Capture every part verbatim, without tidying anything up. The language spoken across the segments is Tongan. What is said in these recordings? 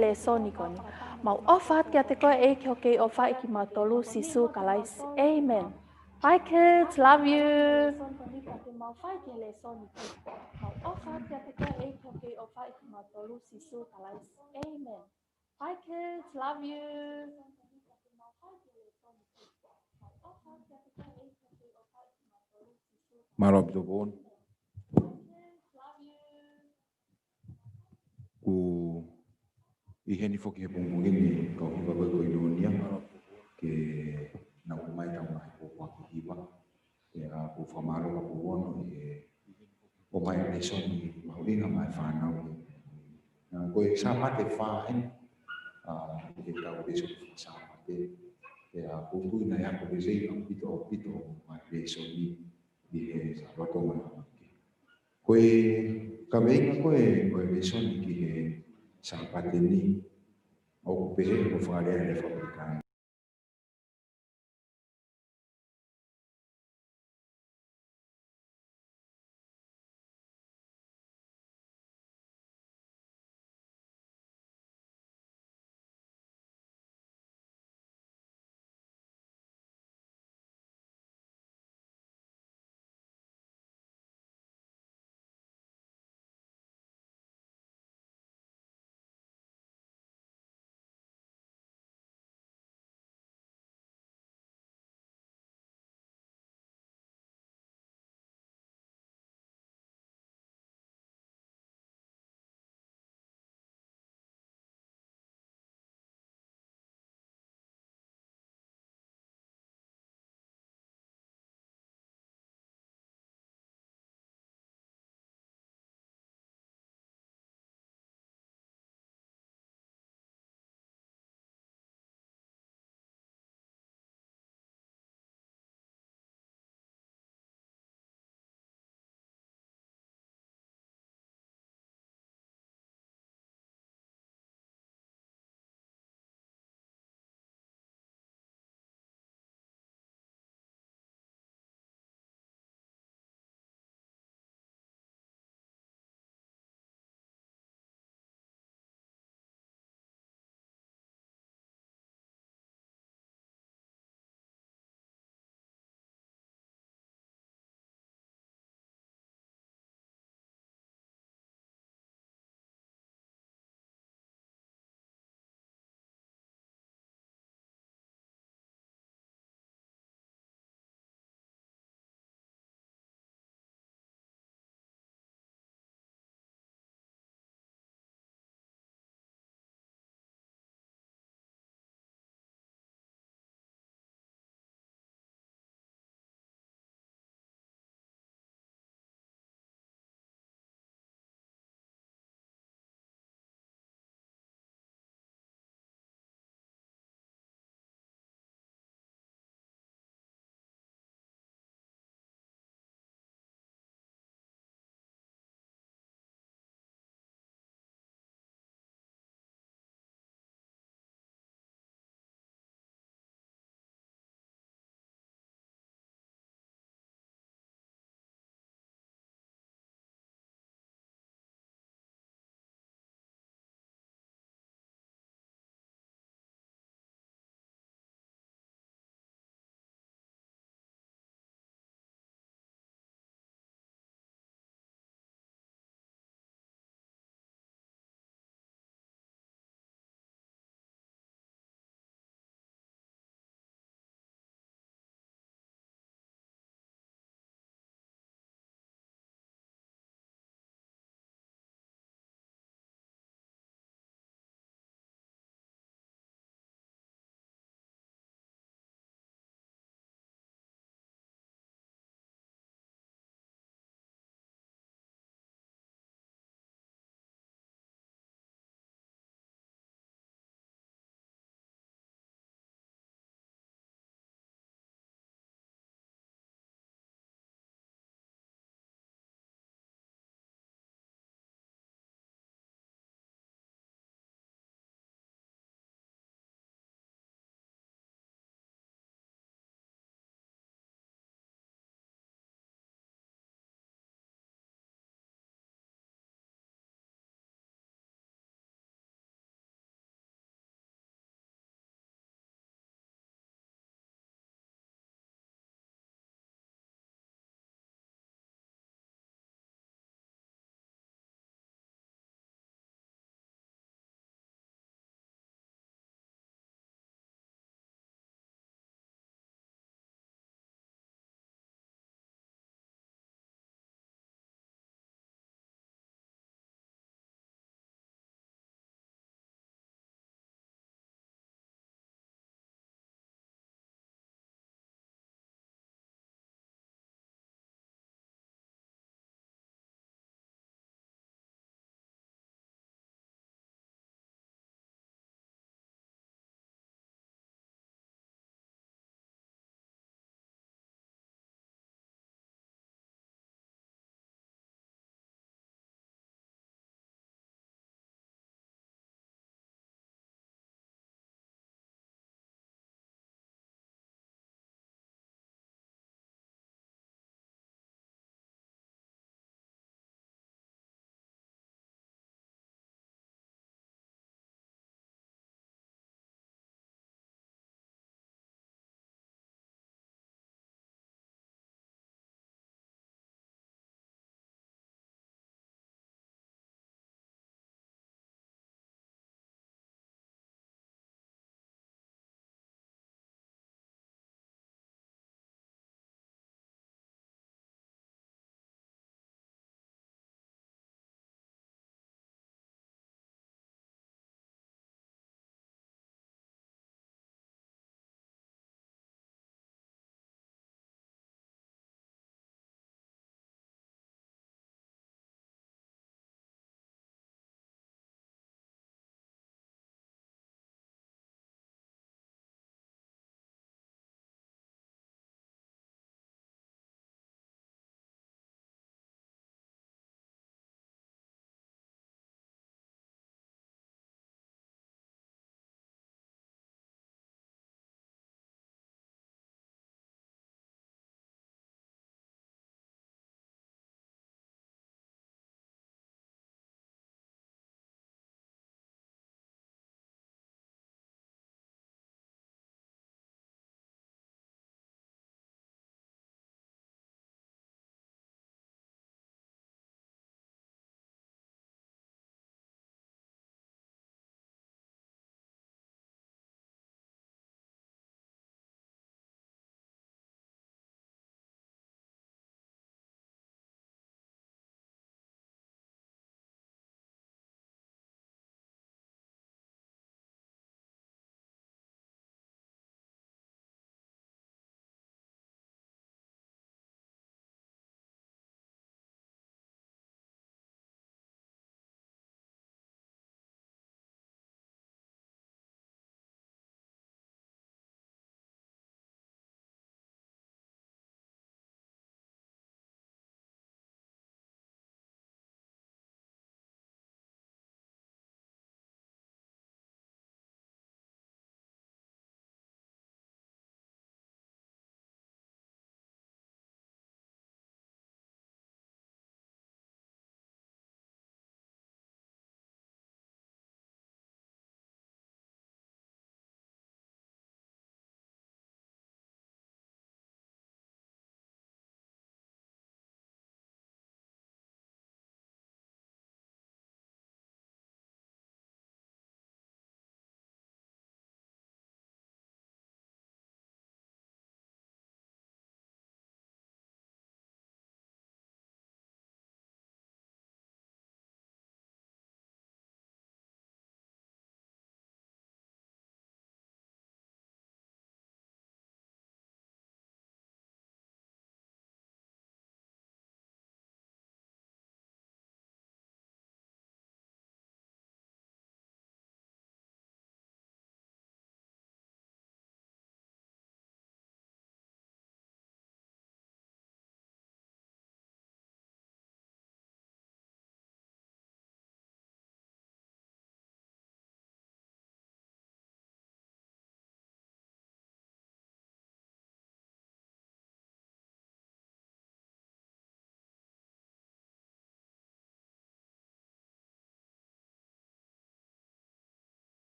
lēsoni ko eni. Mau ʻofa atu kiate koe ʻEiki hoʻo kei ʻofa ʻi kimautolu Sīsū Kalaisi. ʻĒmeni. Bye kids, love you. Mau ʻofa atu kiate koe ʻEiki hoʻo kei ʻofa ʻi kimautolu Sīsū Kalaisi. ʻĒmeni. Bye kids, love you. Mālō ʻaupito Vaughn. Kuo ʻi heni foki he pongipongi ni kau hiva ko ē ko Inonia ke nau ʻomai ʻetau ngaahi pōpoaki hiva. Pea ʻoku ou fakamālō ʻaupito Vaughn ʻi he ʻomai e lēsoni mahuʻinga maʻa e fānau. Ko e Sāpate fā eni, ʻa, ʻi heʻetau lēsoni faka-Sāpate. Pea ʻoku ou tui naʻe ako lelei ʻaupito, ʻaupito ʻa e lēsoni ʻi he Sāpate ʻo e ʻaho ni. Ko e kaveinga ko ē ʻo e lēsoni ki he Sāpate ni, ʻoku pehē ʻo fakalea he fakapolitikana.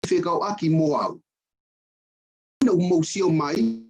fekauʻaki mo au. Naʻa mou sio mai.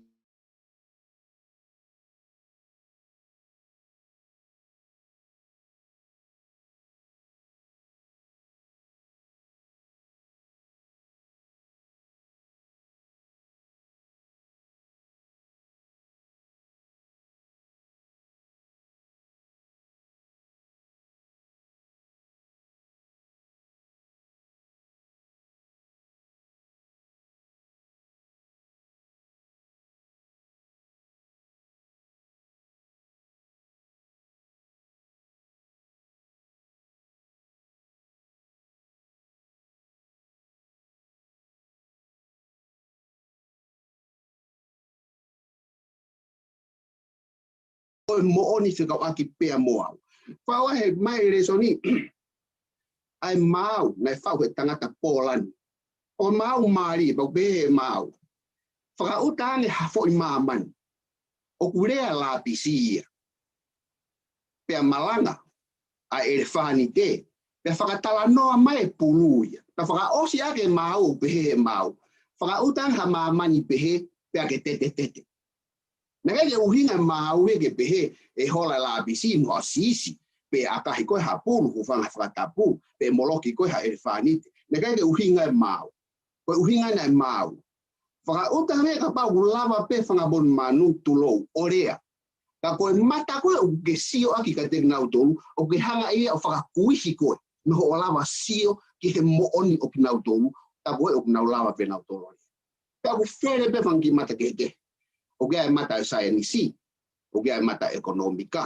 Ko e moʻoni fekauʻaki pea mo au. Fakaʻosi mai e lēsoni, ʻa e maau naʻe faʻu he tangata Pōlani. ʻO maau mālie, pau pē he maau. Fakaʻuta ange ha foʻi māmani. ʻOku lea lāpisi ia. Pea malanga ʻa e ʻelefānite. Pea fakatalanoa mai e pulu ia. Naʻe fakaʻosi ʻaki e maau ʻo pehē he maau, fakaʻuta ange ha māmani pehē, pea ke tetetete. Naʻe ʻikai ke ʻuhinga e maau ia ke pehē ʻe hola e lāpisi mo ha siisi, pe ʻakahi koe ha pulu, hūfanga he fakatapu, pe moloki koe ha ʻelefānite. Naʻe ʻikai ke ʻuhinga e maau. Ko e ʻuhinga ʻena e maau, fakaʻuta ange kapau ʻoku lava pē fanga monumanu, tulou, ʻo lea. Ka ko e mata ko ē ʻoku ke sio ʻaki kiate kinautolu, ʻoku ke hanga ʻe ia ʻo fakakuihi koe mei hoʻo lava sio ki he moʻoni ʻo kinautolu, ka ko ē ʻoku nau lava pē nautolu ʻo lea. Pea ʻoku fele pē fanga kiʻi mata kehekehe. ʻOku ʻi ai e mata ʻo e saienisi, ʻoku ʻi ai e mata ʻekonōmika,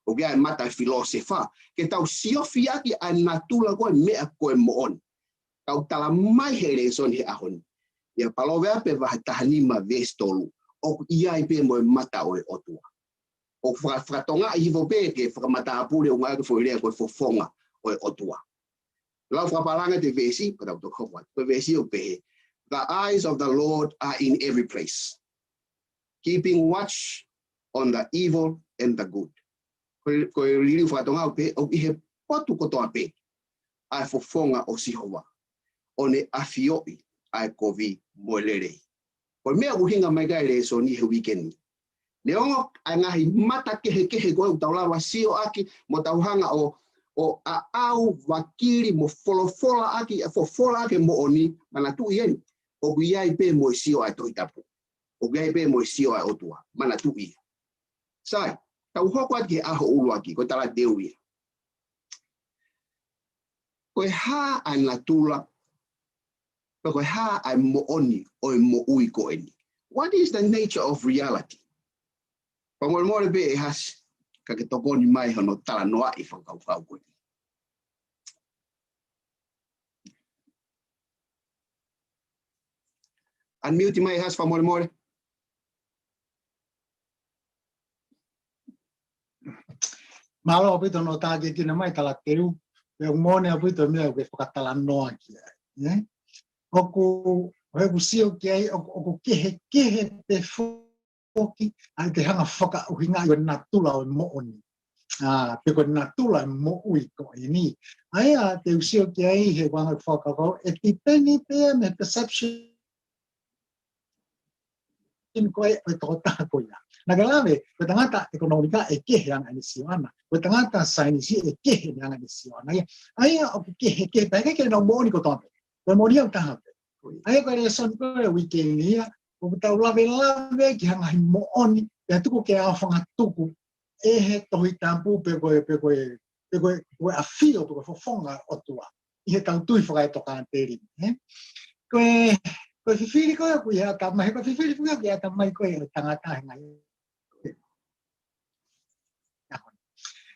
ʻoku ʻi ai e mata ʻo e filōsefa, ke tau siofi ʻaki ʻa e natula ko ē e meʻa ko ē moʻoni. Ka ʻoku tala mai he lēsoni he ʻaho ni, ʻia Palōveape vahe taha nima veesi tolu, ʻoku ʻi ai pē mo e mata ʻo e ʻOtua. ʻOku faka-, fakatongaʻi hifo pē ke fakamatāpule ʻo ngāueʻaki e foʻi lea ko e fofonga ʻo e ʻOtua. Lau fakapālangi atu e veesi, pea tau toki hoko atu. Ko e veesi ʻoku pehē, "The eyes of the Lord are in every place, keeping watch on the evil and the good." Ko e, ko e liliu fakatonga ʻoku pehē, ʻoku ʻi he potu kotoa pē ʻa e fofonga ʻo Sihova, ʻo ne ʻafioʻi ʻa e kovi mo e lelei. Ko e meʻa ʻoku ʻuhinga mai ki ai e lēsoni he uike ni. Neongo ʻa e ngaahi mata kehekehe ko ē ʻoku tau lava sio ʻaki mo tau hanga ʻo, ʻo ʻaʻau, vakili mo folofola ʻaki, ʻa e folofola ʻaki e moʻoni, manatuʻi eni, ʻoku ʻi ai pē mo e sio ʻa e Tohi Tapu. ʻOku ʻi ai pē mo e sio ʻa e ʻOtua, manatuʻi ia. Sai, tau hoko atu ki he ʻaho ʻuluaki, ko e talateu ia. Ko e hā ʻa e natula, pe ko e hā ʻa e moʻoni ʻo e moʻui ko eni? What is the nature of reality? Fakamolemole pē ʻe Hasi, ka ke tokoni mai hono talanoaʻi fakakaukau ko eni. Unmute mai Hasi fakamolemole. Mālō ʻaupito hono tākiekina mai talateu, pea ʻoku moʻoni ʻaupito e meʻa ʻoku ke fakatalanoa ki ai, ē? ʻOku, ʻoku sio ki ai, ʻoku, ʻoku kehekehe pē foki ʻa e ke hanga fakaʻuhingaʻi ʻo e natula ʻo e moʻoni. ʻA, pe ko e natula ʻo e moʻui ko eni. ʻA ia, te u sio ki ai he anga e fakakaukau, ʻe tipeni pē mei he perception ko ē ʻo e tokotaha ko ia. Naʻa ke lave, ko e tangata ʻekonōmika ʻe kehe ʻa ʻene sio ʻana. Ko e tangata saienisi ʻe kehe ʻa ʻene sio ʻana. ʻA ia, ʻa ia ʻoku kehekehe, pea ʻikai ke nau moʻoni kotoa pē. Ko e moʻoni ia ʻoku taha pē. ʻA ia ko e lēsoni ko ē uike ni ia, ʻoku tau lavelave ki he ngaahi moʻoni, pea tuku ke aofangatuku ʻe he Tohi Tapu pe ko e, pe ko e, pe ko e, ko e ʻafio, pe ko e fofonga ʻo e ʻOtua ʻi heʻetau tui fakaetokāteli, ē? Ko e, ko e fifili ko ē ʻoku ʻi he ʻatamai, ko e fifili ko ē ʻoku ʻi he ʻatamai ko ē ʻo e tangata he ngaahi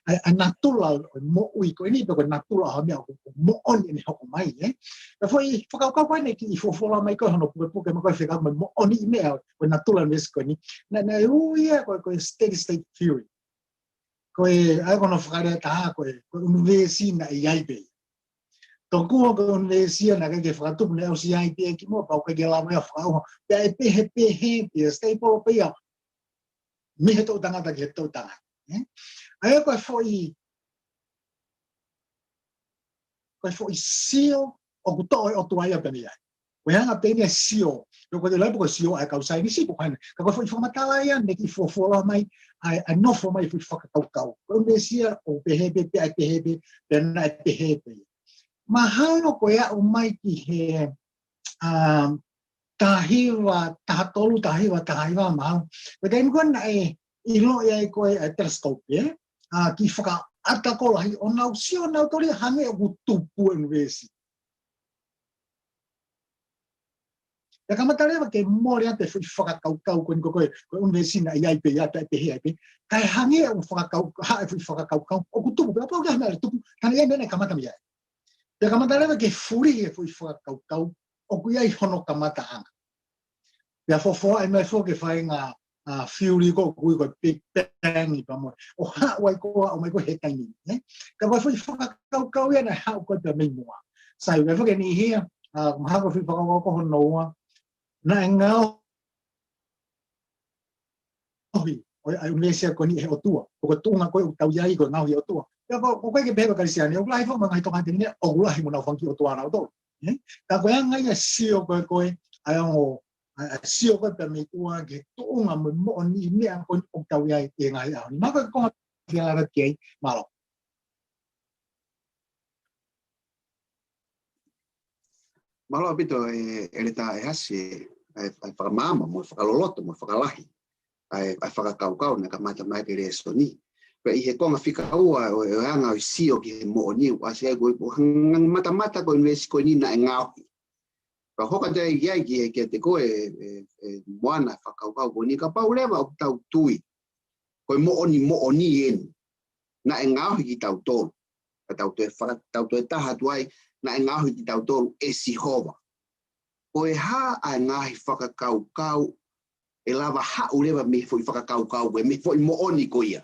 ʻa e, ʻa e natula ʻo e moʻui ko eni, pe ko e natula ʻo e meʻa ʻoku moʻoni ʻene hoko mai, ē? Pea foʻi fakakaukau ko eni kiʻi folofola mai ko ē hono pukepuke mai ko ē fekau mai moʻoni ʻi meʻa ko e natula ʻo e meesi ko eni. Naʻe, naʻe ui ia ko e, ko e steady state theory. Ko e, ʻa ia ko hono fakalea ʻe taha ko e, ko e ʻunivēsi naʻe ʻi ai pē ia. Tokua ko e ʻunivēsi ia naʻe ʻikai ke fakatupu, naʻe ʻosi ʻi ai pē ia kimuʻa, pea ʻoku ʻikai ke lava ia ʻo fakaʻauha. Pea ʻe pehē, pehē pē ia, stable pē ia mei he toʻutangata ki he toʻutangata, ē? ʻA ia ko e foʻi, ko e foʻi sio ʻoku toʻo ʻe he ʻOtua ia pea mei ai. Ko e anga pē eni e sio, ʻoku ʻikai te u ʻilo pe ko e sio ʻa e kau saienisi pe ko hai. Ka ko e foʻi fakamatala ia, ne kiʻi fuofua loa mai, ʻa e, ʻa e nofo mai e foʻi fakakaukau. Ko e ʻunivēsi ia ʻoku pehē pē, pea ʻe pehē pē, pea naʻe pehē pē. Mahalo ko e aʻu mai ki he, um, taha hiva, taha tolu, taha hiva, taha hiva mahalo. Ko e taimi ko ē naʻe ʻiloʻi ai ko e, ʻa e telescope, ē? ʻA, kiʻi fakaʻata ko ē lahi ʻo nau sio nautolu ia hangē ʻoku tupu e ʻunivēsi. Pea kamata leva ke mole atu e foʻi fakakaukau ko eni ko e, ko e ʻunivēsi naʻe ʻi ai pē ia, pea pehē ai pē. Kae hangē ʻoku fakakau-, haʻu e foʻi fakakaukau, ʻoku tupu pē, kapau ʻoku ʻi ai ha meʻa ʻe tupu, ka naʻe ʻi ai e meʻa naʻe kamata mei ai. Pea kamata leva ke fulihi e foʻi fakakaukau, ʻoku ʻi ai hono kamataʻanga. Pea fofoaʻi mai foki e faʻahinga, ʻa, theory ko ē ʻoku ui ko e Big Bang ʻi pea mo e. ʻO haʻu ai ko ē, ʻomai ko ē he taimi ni, ē? Ka ko e foʻi fakakaukau ia naʻe haʻu ko ē pea mei muʻa. Sai, ʻoku ʻi ai foki e niʻihi ia, ʻa, mahalo ko e foʻi fakakaukau ko hono ua, naʻe ngaohi ʻo e, ʻa e ʻunivēsi ko eni ʻe he ʻOtua. Ko e tuʻunga ko ē ʻoku tau ʻi ai ko e ngaohi ʻe he ʻOtua. Pea ko, ko e ʻikai ke pehē ʻe he kau Kalisitiane, ʻoku lahi foki mo e ngaahi tokāteline, ʻoku lahi mo ʻenau fanga kiʻi ʻotua ʻanautolu. Ē? Ka ko e anga ia e sio ko ē, ko e, ʻa e ongo, ʻa e, ʻa e sio ko ē pea mei tuʻa ki he tuʻunga mo e moʻoni e meʻa ko eni ʻoku tau ʻi ai he ngaahi ʻaho ni. Mahalo ko e konga fia lava ki ai, mālō. Mālō ʻaupito e, ʻEletā ʻEhasi, ʻa e, ʻa e fakamaama, mo e fakaloloto, mo e fakalahi ʻa e, ʻa e fakakaukau naʻe kamata mai ki he lēsoni. Pea ʻi he konga fika ua ʻo, ʻo e anga ʻo e sio ki he moʻoni, ʻoku ʻasi ai ko e, ʻoku hanga matamata ko e ʻunivēsi ko eni naʻe ngaohi. Ka hoko atu ai ki ai ki he, kiate koe, e, e, e Moana, fakakaukau ko eni, kapau leva ʻoku tau tui ko e moʻoni moʻoni eni, naʻe ngaohi kitautolu. Ka tau toe faka-, tau toe taha atu ai, naʻe ngaohi kitautolu ʻe Sihova. Ko e hā ʻa e ngaahi fakakaukau ʻe lava haʻu leva mei he foʻi fakakaukau ko ē, mei he foʻi moʻoni ko ia?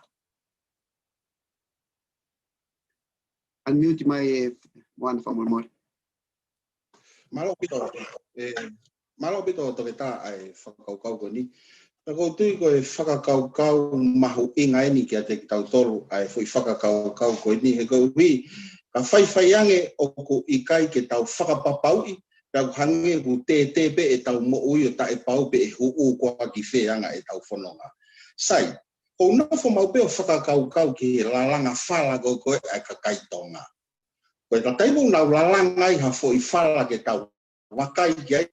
Unmute mai e Moana fakamolemole. Mālō ʻaupito, e, mālō ʻaupito Toketā ʻa e fakakaukau ko eni. Ka ʻoku ou tui ko e fakakaukau mahuʻinga eni kiate kitautolu ʻa e foʻi fakakaukau ko eni he koeʻuhi, ka faifai ange ʻoku ʻikai ke tau fakapapauʻi, pea ʻoku hangē ʻoku tētē pē ʻetau moʻui ʻo taʻepau pē ʻe huʻu koā ki fē ʻa e anga ʻetau fononga. Sai, ʻoku ou nofo maʻu pē ʻo fakakaukau ki he lalanga fala ko ē ʻa e kakai Tonga. Ko e taimi ʻoku nau lalanga ai ha foʻi fala ke tau vakai ki ai,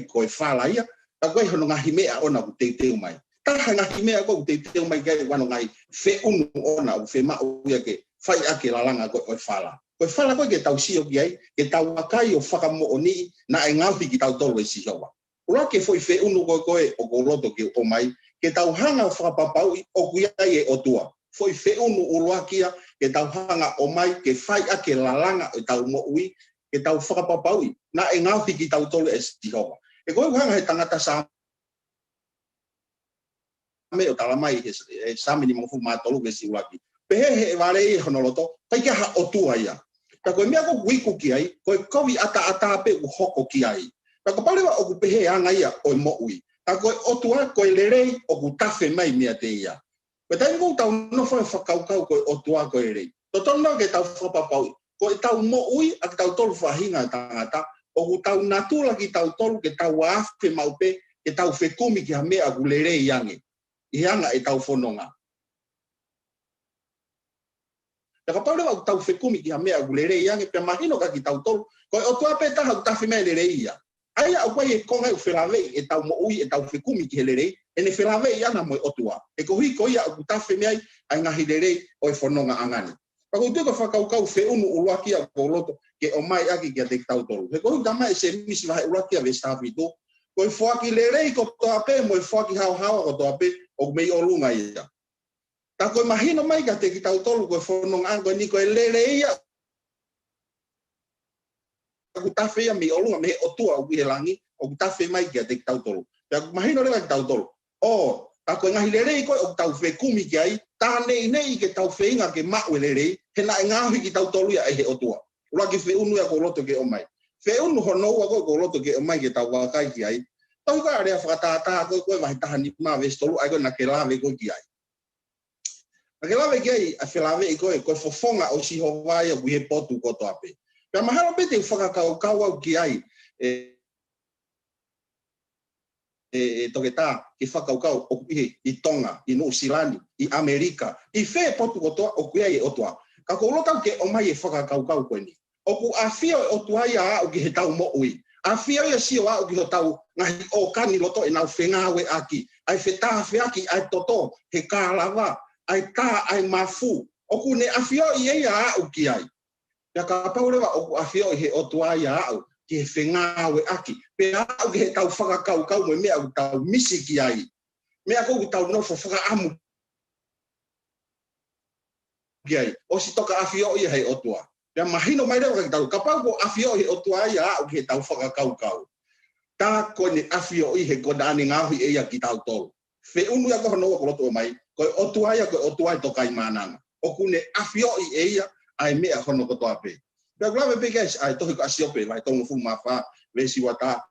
ko e fala ia, ka ko e hono ngaahi meʻa ʻoʻona ʻoku teuteu mai. Taha e ngaahi meʻa ko ē ʻoku teuteu mai ki ai, ko hono ngaahi feʻunu ʻoʻona ʻoku fiemaʻu ia ke fai ʻaki e lalanga ko ē ʻo e fala. Ko e fala ko ē ke tau sio ki ai, ke tau vakai ʻo fakamoʻoniʻi naʻe ngaohi kitautolu ʻe Sihova. ʻUluaki e foʻi feʻunu ko ē ko ē ʻoku ou loto ke ʻomai, ke tau hanga ʻo fakapapauʻi ʻoku ʻi ai e ʻOtua. Foʻi feʻunu ʻuluaki ia, ke tau hanga ʻo ʻomai, ke fai ʻaki e lalanga ʻetau moʻui, ke tau fakapapauʻi naʻe ngaohi kitautolu ʻe Sihova. He ko e hanga he tangata Saame ʻo tala mai he, he Saame nimangofulu mā tolu veesi ʻuluaki. Pehē he ʻe vale ʻi hono loto, ʻikai ke ʻi ai ha ʻOtua ia. Ka ko e meʻa ʻoku ou iku ki ai, ko e kovi ʻataʻatā pē ʻoku hoko ki ai. Ka kapau leva ʻoku pehē anga ia ʻo e moʻui. Ka ko e ʻOtua, ko e lelei ʻoku tafe mai meiate ia. Ko e taimi ʻoku tau nofo ai ʻo fakakaukau ko e ʻOtua ko e lelei. Totonu ke tau fakapapauʻi. Ko ʻetau moʻui ʻa kitautolu faʻahinga tangata, ʻoku tau natula kitautolu ke tau afe maʻu pē, ke tau fekumi ki ha meʻa ʻoku lelei ange ʻi he anga ʻetau fononga. Pea kapau leva ʻoku tau fekumi ki ha meʻa ʻoku lelei ange, pea mahino kia kitautolu, ko e ʻOtua pē taha ʻoku tafe mai e lelei ia. ʻA ia ʻoku ʻi ai e konga ʻoku felaveʻi ʻetau moʻui, ʻetau fekumi ki he lelei, ʻene felaveʻi ʻana mo e ʻOtua. He koeʻuhi ko ia ʻoku tafe mai ai ʻa e ngaahi lelei ʻo e fonongaʻanga ni. Pea ʻoku ou tui ko e fakakaukau feʻunu ʻuluaki ia ʻoku ou loto ke ʻomai ʻaki kiate kitautolu. He koeʻuhi talamai ʻe Sēmisi vahe ʻuluaki ia veesi taha fitu, ko e foaki lelei kotoa pē, mo e foaki haohaoa kotoa pē, ʻoku mei ʻolunga ia. Ka ko e mahino mai kiate kitautolu ko e fononga ko eni ko e lelei ia ʻoku tafe ia mei ʻolunga mei he ʻOtua ʻoku ʻi he langi, ʻoku tafe mai kiate kitautolu. Pea ʻoku mahino leva kia kitautolu. ʻO, ka ko e ngaahi lelei ko ē ʻoku tau fekumi ki ai, tā neʻineʻi ke tau feinga ke maʻu e lelei, he naʻe ngaohi kitautolu ia ʻe he ʻOtua. ʻUluaki feʻunu ia ʻoku ou loto ke ʻomai. Feʻunu hono ua ko ē ʻoku ou loto ke ʻomai ke tau vakai ki ai. Tohi ko ē ʻa e Lea Fakatātā ko ē, ko e vahe taha nima veesi tolu, ʻa ia ko ē naʻa ke lave ko ē ki ai. Naʻa ke lave ki ai, ʻa e felāveʻi ko ē, ko e fofonga ʻo Sihova ia ʻoku ʻi he potu kotoa pē. Pea mahalo pē te u fakakaukau au ki ai, ē, ē, ē, Toketā, ke fakakaukau ʻoku ʻi he, ʻi Tonga, ʻi Nuʻusila ni, ʻi ʻAmelika, ʻi fē potu kotoa ʻoku ʻi ai e ʻOtua. Ka ʻoku ou loto au ke ʻomai e fakakaukau ko eni. ʻOku ʻafio e ʻOtua ia ʻo aʻu ki heʻetau moʻui. ʻAfio ia ʻo sio ʻo aʻu ki hotau ngaahi ʻōkani loto ʻenau fengāueʻaki, ʻa e fetāfeaki, ʻa e toto, he kālava, ʻa e tā, ʻa e mafu. ʻOku ne ʻafioʻi ʻe ia ʻo aʻu ki ai. Pea kapau leva ʻoku ʻafioʻi he ʻOtua ia ʻo aʻu ki he fengāueʻaki, pea aʻu ki heʻetau fakakaukau mo e meʻa ʻoku tau misi ki ai, meʻa ʻoku tau nofo fakaʻamu ki ai, ʻosi toka ʻafioʻi ia he ʻOtua. Pea mahino mai leva kiate kitautolu, kapau ʻoku ʻafioʻi he ʻOtua ia ʻo aʻu ki heʻetau fakakaukau, tā ko ʻene ʻafioʻi he ko ʻene ngaohi ʻe ia kitautolu. Feʻunu ia ko hono ua ʻoku ou loto ʻomai, ko e ʻOtua ia, ko e ʻOtua ʻo e Tokaimaʻananga. ʻOku ne ʻafioʻi ʻe ia ʻa e meʻa hono kotoa pē. Pea ʻoku lave pē ki ai ʻa e tohi ko ʻAsiope, vahe tolungofulu mā fā, veesi ua taha.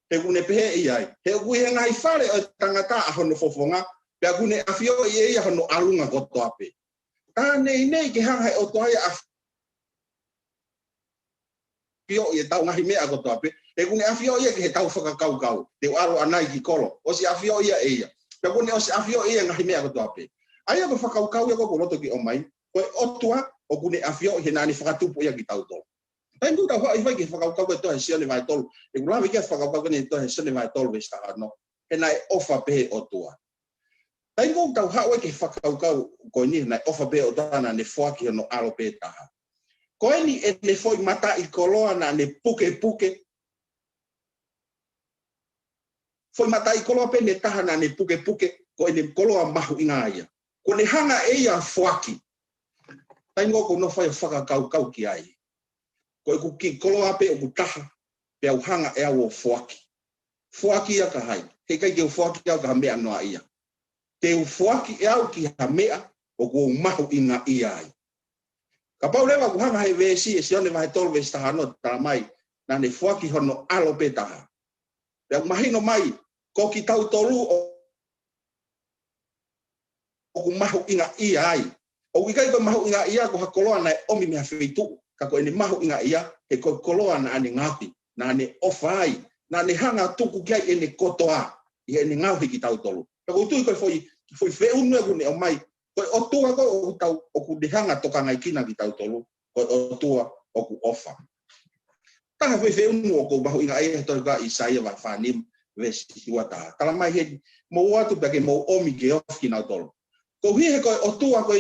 He ʻoku ne pehē ʻe ia ai, he ʻoku ʻi he ngaahi fale ʻo e tangata ʻa hono fofonga, pea ʻoku ne ʻafioʻi ʻe ia hono ʻalunga kotoa pē. Tā neʻineʻi ke hanga he ʻOtua ia ʻo ʻafioʻi ʻetau ngaahi meʻa kotoa pē, he ʻoku ne ʻafioʻi ia ki heʻetau fakakaukau. Te u ʻalu ʻanai ki kolo, ʻosi ʻafioʻi ia ʻe ia. Pea ʻoku ne ʻosi ʻafioʻi ia ngaahi meʻa kotoa pē. ʻA ia ko e fakakaukau ia ʻoku ou loto ke ʻomai, ko e ʻOtua ʻoku ne ʻafioʻi he naʻa ne fakatupu ia kitautolu. Taimi ʻoku tau haʻu ai ki he fakakaukau ko e tohi ʻa Sione vahe tolu, ʻoku lave ki ai e fakakaukau ko eni he tohi ʻa Sione vahe tolu veesi taha ono, he naʻe ʻofa pehē ʻOtua. Taimi ʻoku tau haʻu ai ki he fakakaukau ko eni, naʻe ʻofa pehē ʻOtua, naʻa ne foaki hono ʻAlo pē taha. Ko eni ʻene foʻi mataʻikoloa naʻa ne pukepuke. Foʻi mataʻikoloa pē ʻe taha naʻa ne pukepuke, ko ʻene koloa mahuʻinga ia. Kuo ne hanga ʻe ia ʻo foaki. Taimi ʻoku ou nofo ai ʻo fakakaukau ki ai, ko ʻeku kiʻi koloa pē ʻoku taha, pea u hanga ʻe au ʻo foaki. Foaki ia kia hai? Heʻikai ke u foaki au ki ha meʻa noa ia. Te u foaki ʻe au ki ha meʻa ʻoku ou mahuʻingaʻia ai. Kapau leva ʻoku hanga he veesi ʻe Sione vahe tolu veesi taha ono ʻo tala mai, naʻa ne foaki hono ʻAlo pē taha. Pea ʻoku mahino mai, ko kitautolu ʻo, ʻoku mahuʻingaʻia ai. ʻOku ʻikai ko e mahuʻingaʻia ko ha koloa naʻe ʻomi mei ha feituʻu, ka ko ʻene mahuʻingaʻia, he ko e koloa naʻa ne ngaohi, naʻa ne ʻofa ai, naʻa ne hanga ʻo tuku ki ai ʻene kotoa, ʻi heʻene ngaohi kitautolu. Pea ʻoku ou tui ko e foʻi, foʻi feʻunu ʻoku ne ʻomai, ko e ʻOtua ko ē ʻoku tau, ʻoku ne hanga ʻo tokangaekina kitautolu, ko e ʻOtua ʻoku ʻofa. Taha foʻi feʻunu ʻoku mahuʻinga ai he tohi ko ʻAisea vahe fā nima veesi ua taha. Tala mai heni, mou ō atu pea ke mou ʻomi ke ofi kinautolu. Koeʻuhi he ko e ʻOtua ko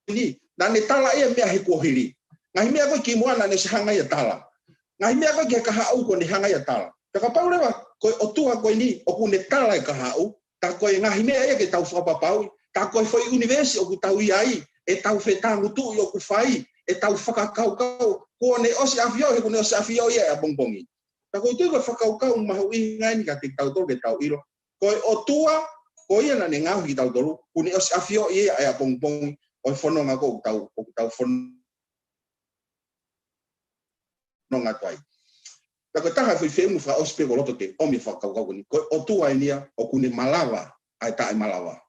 eni, naʻa ne tala ia meʻa he kuohili. Ngaahi meʻa ko ē kimuʻa naʻa ne ʻosi hanga ia ʻo tala. Ngaahi meʻa ko ē ki he kahaʻu kuo ne hanga ia ʻo tala. Pea kapau leva ko e ʻOtua ko eni ʻoku ne tala e kahaʻu, tā ko e ngaahi meʻa ia ke tau fakapapauʻi, tā ko e foʻi ʻunivēsi ʻoku tau ʻi ai, ʻetau fetāngutuʻi ʻoku fai, ʻetau fakakaukau, kuo ne ʻosi ʻafioʻi, kuo ne ʻosi ʻafioʻi ia ʻapongipongi. Pea ʻoku ou tui ko e fakakaukau mahuʻinga eni kiate kitautolu ke tau ʻilo, ko e ʻOtua, ko ia naʻa ne ngaohi kitautolu, kuo ne ʻosi ʻafioʻi ia ʻapongipongi, ʻo e fononga ko ē ʻoku tau, ʻoku tau fononga atu ai. Pea ko e taha foʻi feʻunu fakaʻosi pē ʻoku ou loto ke ʻomi e fakakaukau ko eni, ko e ʻOtua eni ia ʻoku ne malava ʻa e taʻemalava.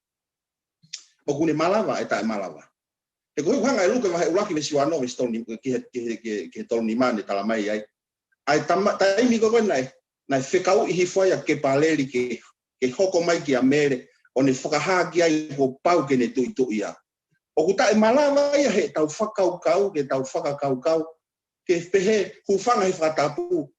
ʻOku ne malava ʻa e taʻemalava. He ko e hanga ʻe Luke vahe ʻuluaki veesi ua ono, veesi tolu nima, ki he, ki he, ki he, ki he tolu nima naʻe tala mai ai, ʻa e tama-, taimi ko ē ko ē naʻe, naʻe fekauʻi hifo ai ʻa Kepaleli ke, ke hoko mai kia Mele, ʻo ne fakahā ki ai kuo pau ke ne tuʻituʻia. ʻOku taʻemalava ia heʻetau fakakaukau, ke tau fakakaukau, ke pehē, hūfanga he fakatapu,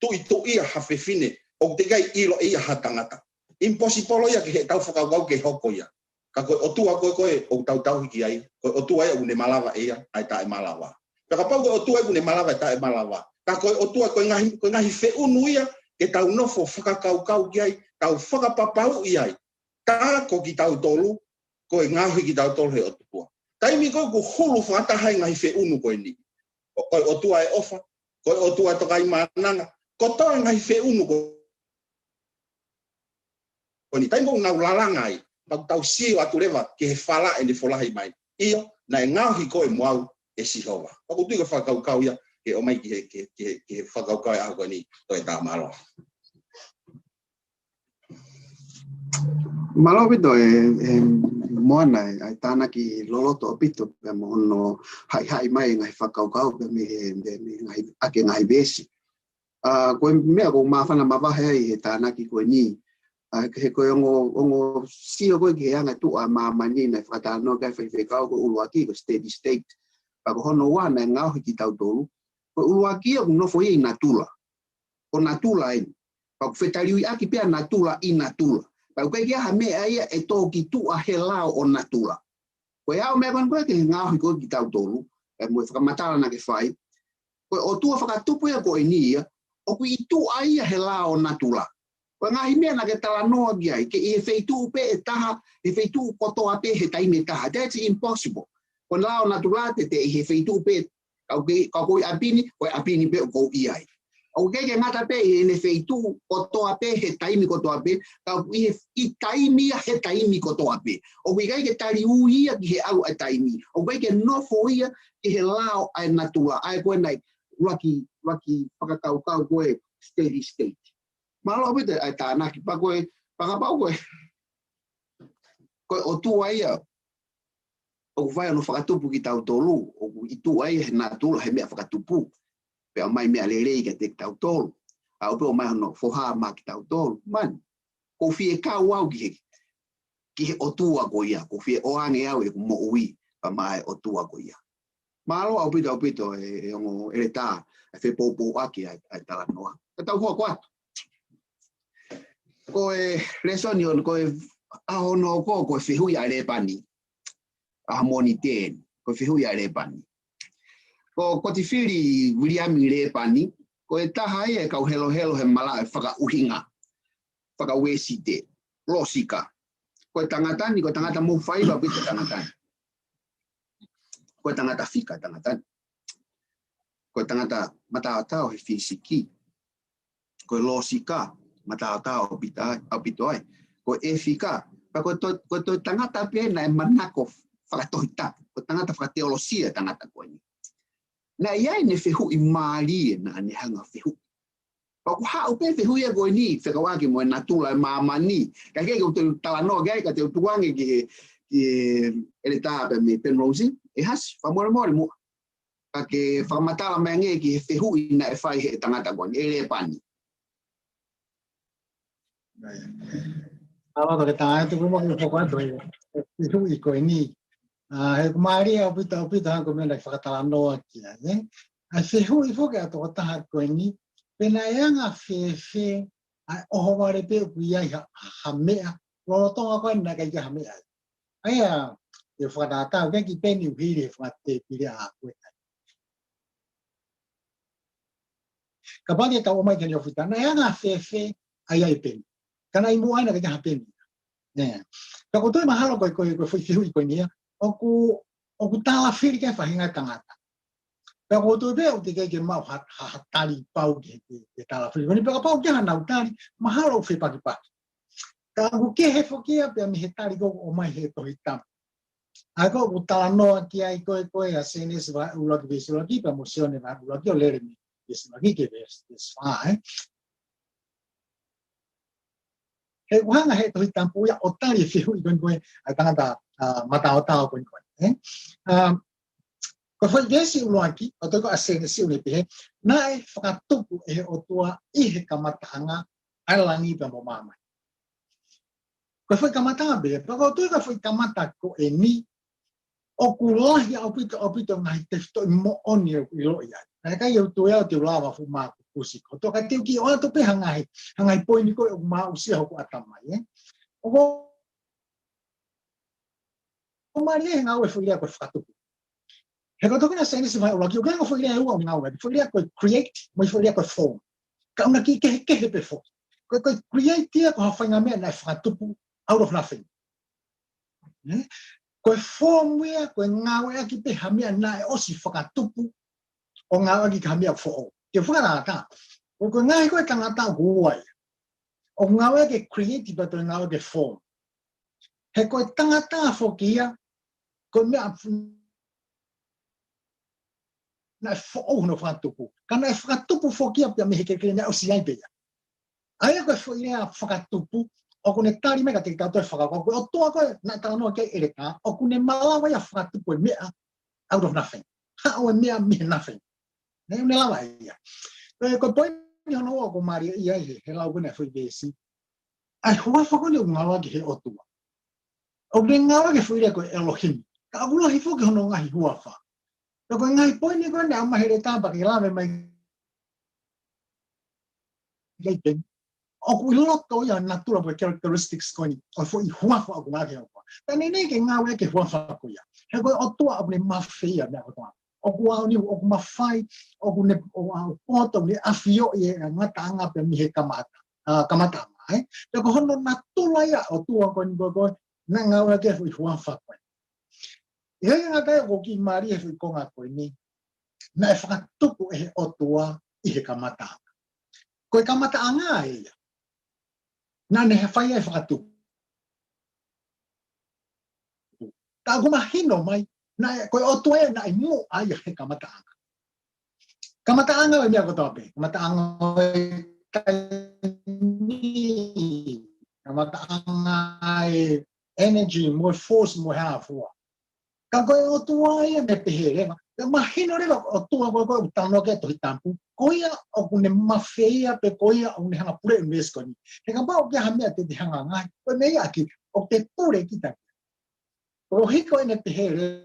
tuʻituʻia ha fefine ʻoku teʻeki ai ʻilo ʻe ia ha tangata. Impossible ia ki heʻetau fakakaukau ke hoko ia. Ka ko e ʻOtua ko ē, ko ē ʻoku tau tauhi ki ai, ko e ʻOtua ia ʻoku ne malava ʻe ia ʻa e taʻemalava. Pea kapau ko e ʻOtua ʻoku ne malava e taʻemalava, ka ko e ʻOtua ko e ngaahi, ko e ngaahi feʻunu ia ke tau nofo fakakaukau ki ai, tau fakapapauʻi ai, tā ko kitautolu, ko e ngaohi kitautolu he ʻOtua. Taimi ko ē ʻoku hulu fakataha ai e ngaahi feʻunu ko eni, ko, ko e ʻOtua ʻe ʻofa, ko e ʻOtua ʻe Tokaimaʻananga, kotoa e ngaahi feʻunu ko eni, taimi ko ē ʻoku nau lalanga ai, pea ʻoku tau sio atu leva ki he fala ʻene folahi mai, ʻio, naʻe ngaohi koe mo au ʻe Sihova. Pea ʻoku ou tui ko e fakakaukau ia ke ʻomai ki he, ki he, ki he, ki he fakakaukau ʻa e ʻaho ko eni, Toketā, mālō. Mālō ʻaupito e, e ʻoku ʻi ai e tānaki loloto ʻaupito pea mo hono haʻihaʻi mai e ngaahi fakakaukau pea mei he, mei he ngaahi, ʻaki e ngaahi veesi. ʻA, ko e meʻa ʻoku ou māfana mavahe ai he tānaki ko eni. ʻA, he ko e ongo, ongo sio ko ē ki he anga tuʻa māmani naʻe fakatalanoa ki ai e faifekau, ko e ʻuluaki ko e steady state. Pea ko hono ua naʻe ngaohi kitautolu. Ko e ʻuluaki ʻoku nofo ia ʻi natula. Ko natula eni. Pea ʻoku fetaliuiʻaki pē ʻa natula ʻi natula. Pea ʻoku ʻikai ke ʻi ai ha meʻa ia ʻe tō ki tuʻa he lao ʻo natula. Ko e ʻuhinga meʻa ko eni ko ē ke ngaohi ko ē kitautolu, ʻa e mo e fakamatala naʻa ke fai. Ko e ʻOtua fakatupu ia ko eni ia, ʻoku ʻi tuʻa ia he lao ʻo natula. Ko e ngaahi meʻa naʻa ke talanoa ki ai, ke ʻi he feituʻu pē ʻe taha, he feituʻu kotoa pē he taimi ʻe taha. That's impossible. Ko e lao ʻo natula te te ʻi he feituʻu pē Ka ʻoku ke, ka ʻoku ou ʻi ʻapi ni, ko e ʻapi ni pē ʻoku ou ʻi ai. ʻOku ʻikai ke ngata pē ʻi heʻene feituʻu kotoa pē, he taimi kotoa pē, ka ʻoku ʻi he, ʻi taimi ia he taimi kotoa pē. ʻOku ʻikai ke taliui ia ki he ʻalu ʻa e taimi. ʻOku ʻikai ke nofo ia ki he lao ʻa e natula. ʻA ia ko ē naʻe ʻuluaki, ʻuluaki fakakaukau ko e steady state. Mālō ʻaupito ʻa e tānaki, pea ko e, pea kapau ko e, ko e ʻOtua ia ʻoku fai hono fakatupu kitautolu, ʻoku ʻi tuʻa ia he natula he meʻa fakatupu. Pea ʻomai meʻa lelei kiate kitautolu. ʻA ʻoku pē ʻomai hono foha maʻa kitautolu. Man, ʻoku ou fie kau au ki he, ki he ʻOtua ko ia, ʻoku ou fie ʻoange au ʻeku moʻui, pea maʻa e ʻOtua ko ia. Mālō ʻaupito, ʻaupito, e, e ongo ʻeletā, e fepoupouaki ʻa e, ʻa e talanoa. Ka tau hoko atu. Ko e lēsoni ʻo, ko e ʻaho hono hoko, ko e fehuʻi ʻa Lēpani. ʻAho Mōnite eni, ko e fehuʻi ʻa Lēpani. Ko Kotifili Viliami Lēpani, ko e taha ia e kau helohelo he malaʻe fakaʻuhinga, fakauēsite, lōsika. Ko e tangata ni, ko e tangata mou fai ʻaupito e tangata ni. Ko e tangata fika e tangata ni. Ko e tangata mataotao he fīsiki. Ko e lōsika, mataotao ʻaupito ai, ʻaupito ai. Ko e fika, pea ko e toe, ko e toe tangata pē naʻe manako fakatohitapu, ko e tangata fakateolosia e tangata ko eni. Naʻe ʻi ai ʻene fehuʻi mālie naʻa ne hanga fehuʻi. Pea ʻoku haʻu pē fehuʻi ia ko eni, fekauʻaki mo e natula e māmani. Ka ke, ke u te talanoa ki ai, ka te u tuku ange ki he, ki he ʻeletā pē mei Penrose, ʻe Hasi, fakamolemole muʻa. Ka ke fakamatala mai ange ki he fehuʻi naʻe fai he tangata ko eni, ʻe Lēpani. ʻAlā, ka ke tā atu, ko e moʻoni ʻoku hoko atu he, he fehuʻi ko eni. ʻA, he ʻoku mālie ʻaupito, ʻaupito, hangē ko e meʻa naʻe fakatalanoa ki ai, ē? ʻA e fehuʻi foki ʻa e tokotaha ko eni, pe naʻe anga fēfē ʻa e ʻohovale pē ʻoku ʻi ai ha, ha, ha meʻa, lolotonga ko ē naʻe ʻikai ke ʻi ai ha meʻa ai. ʻA ia, ʻe fakatātā, ʻoku ʻikai ke peni uhili he fakatēpile ʻa ko ē. Kapau te tau ʻomai ki he neofita, naʻe anga fēfē ʻa ia e peni. Ka naʻe ʻi muʻa ai naʻe ʻikai ke ʻi ai ha peni. Nē. Ka ʻoku ou tui mahalo ko e, ko e, ko e foʻi fehuʻi ko eni ia, ʻoku, ʻoku tālafili ki ai e faʻahinga e tangata. Pea ʻoku ou tui pē ʻoku teʻeki ke maʻu ha, ha, ha tali pau ki he, ki he, ki he tālafili ko eni. Pea kapau ʻoku ʻi ai haʻanau tali, mahalo ʻoku fepakipaki. Ka ʻoku kehe foki ia pea mei he tali ko ē ʻoku ʻomai he Tohi Tapu. ʻA ia ko ē ʻoku talanoa ki ai ko ē, ko ē ʻa Sēnesi vahe ʻuluaki veesi ʻuluaki, pea mo Sione vahe ʻuluaki ʻo lele mei he veesi ʻuluaki ki he veesi, veesi fā, ē. He ʻoku hanga he Tohi Tapu ia ʻo tali e fehuʻi ko eni ko ē ʻa e tangata, ʻa, mataotao ko eni ko ē, ē. ʻA, ko e foʻi veesi ʻuluaki, ʻoku tau ko ē ʻa Sēnesi ʻoku ne pehē, naʻe fakatupu ʻe he ʻOtua ʻi he kamataʻanga ʻa e langi pea mo māmani. Ko e foʻi kamata pē, pea ʻoku ou tui ko e foʻi kamata ko eni, ʻoku lahi ʻaupito, ʻaupito ngaahi tefitoʻi moʻoni ʻoku ʻiloʻi ai. Naʻe ʻikai ke u tui au te u lava fuʻu mākukusi kotoa, ka te u kiʻi ʻoatu pē ha ngaahi, ha ngaahi poini ko ē ʻoku aʻusia hoku ʻatamai, ē. ʻOku ʻoku mālie he ngāue e foʻi lea ko e fakatupu. He ko e toki na Sēnesi vahe ʻuluaki, ʻoku ʻi ai e ongo foʻi lea ʻe ua ʻoku ngāueʻaki, foʻi lea ko e create, mo e foʻi lea ko e form. Ka ʻoku na kiʻi kehekehe pē foki. Ko e, ko e create ia ko ha faʻahinga meʻa naʻe fakatupu out of nothing. Nē? Ko e form ia, ko e ngāueʻaki pē ha meʻa naʻe ʻosi fakatupu, ʻo ngāueʻaki ki ha meʻa foʻou. Ke fakatātā. Ko e, ko e ngaahi ko ē tangata ʻoku ua ia. ʻOku ngāueʻaki e create pea toe ngāueʻaki e form. He ko e tangata foki ia, ko e meʻa f-, naʻe foʻou hono fakatupu. Ka naʻe fakatupu foki ia pea mei he kelekele naʻe ʻosi ʻi ai pē ia. ʻA ia ko e foʻi lea fakatupu, ʻoku ne tali mai kiate kitautolu e fakakaukau ko e ʻOtua ko ē naʻe talanoa ki ai ʻEletā, ʻoku ne malava ia ʻo fakatupu e meʻa out of nothing. Haʻu e meʻa mei he nothing. Naʻe, ne lava ia. Ko e, ko e poini hono ua ʻoku mālie ia he, he lau ko eni ʻa e foʻi veesi. ʻA e huafa ko eni ʻoku ngāueʻaki he ʻOtua. ʻOku ne ngāueʻaki e foʻi lea ko e Elohim. Ka ʻoku lahi foki hono ngaahi huafa. Pea ko e ngaahi poini ko eni ʻa ʻEletā pea ke lave mai ki ai pē, ʻoku ʻi loto ia ʻo e natula pe ko e characteristics ko eni ʻo e foʻi huafa ʻoku ngāueʻaki he ʻOtua. Pea naʻe ʻikai ke ngāueʻaki e huafa ko ia. He ko e ʻOtua ʻoku ne mafeia meʻa kotoa. ʻOku aoniu, ʻoku mafai, ʻoku ne, ʻo, ʻa, ʻoku poto, ʻoku ne ʻafioʻi e ngataʻanga pē mei he kamata, ʻa, kamataʻanga, ē? Pea ko hono natula ia ʻo e ʻOtua ko eni ko ē, ko ē, naʻe ngāueʻaki e foʻi huafa ko ē. ʻIkai ke ngata ai, ʻoku kiʻi mālie he foʻi konga ko eni, naʻe fakatupu ʻe he ʻOtua ʻi he kamataʻanga. Ko e kamataʻanga ē ia naʻa ne fai ai e fakatupu. Ka ʻoku mahino mai, naʻe, ko e ʻOtua ia naʻe muʻa ia he kamataʻanga. Kamataʻanga ʻo e meʻa kotoa pē. Kamataʻanga ʻo e taimi, kamataʻanga ʻo e energy, mo e force, mo e hā fua. Ka ko e ʻOtua ia naʻe pehē leva. Pea mahino leva ʻOtua ko ē, ko ē ʻoku talanoa ki ai e Tohi Tapu. Ko ia ʻoku ne mafeia pe ko ia ʻoku ne hanga ʻo pule e ʻunivēsi ko eni. He kapau ʻoku ʻi ai ha meʻa te te hanga ʻo ngaohi, ko e meʻa ia ʻaki, ʻoku te pule kita. Ko e ʻuhi ko ē naʻe pehē leva,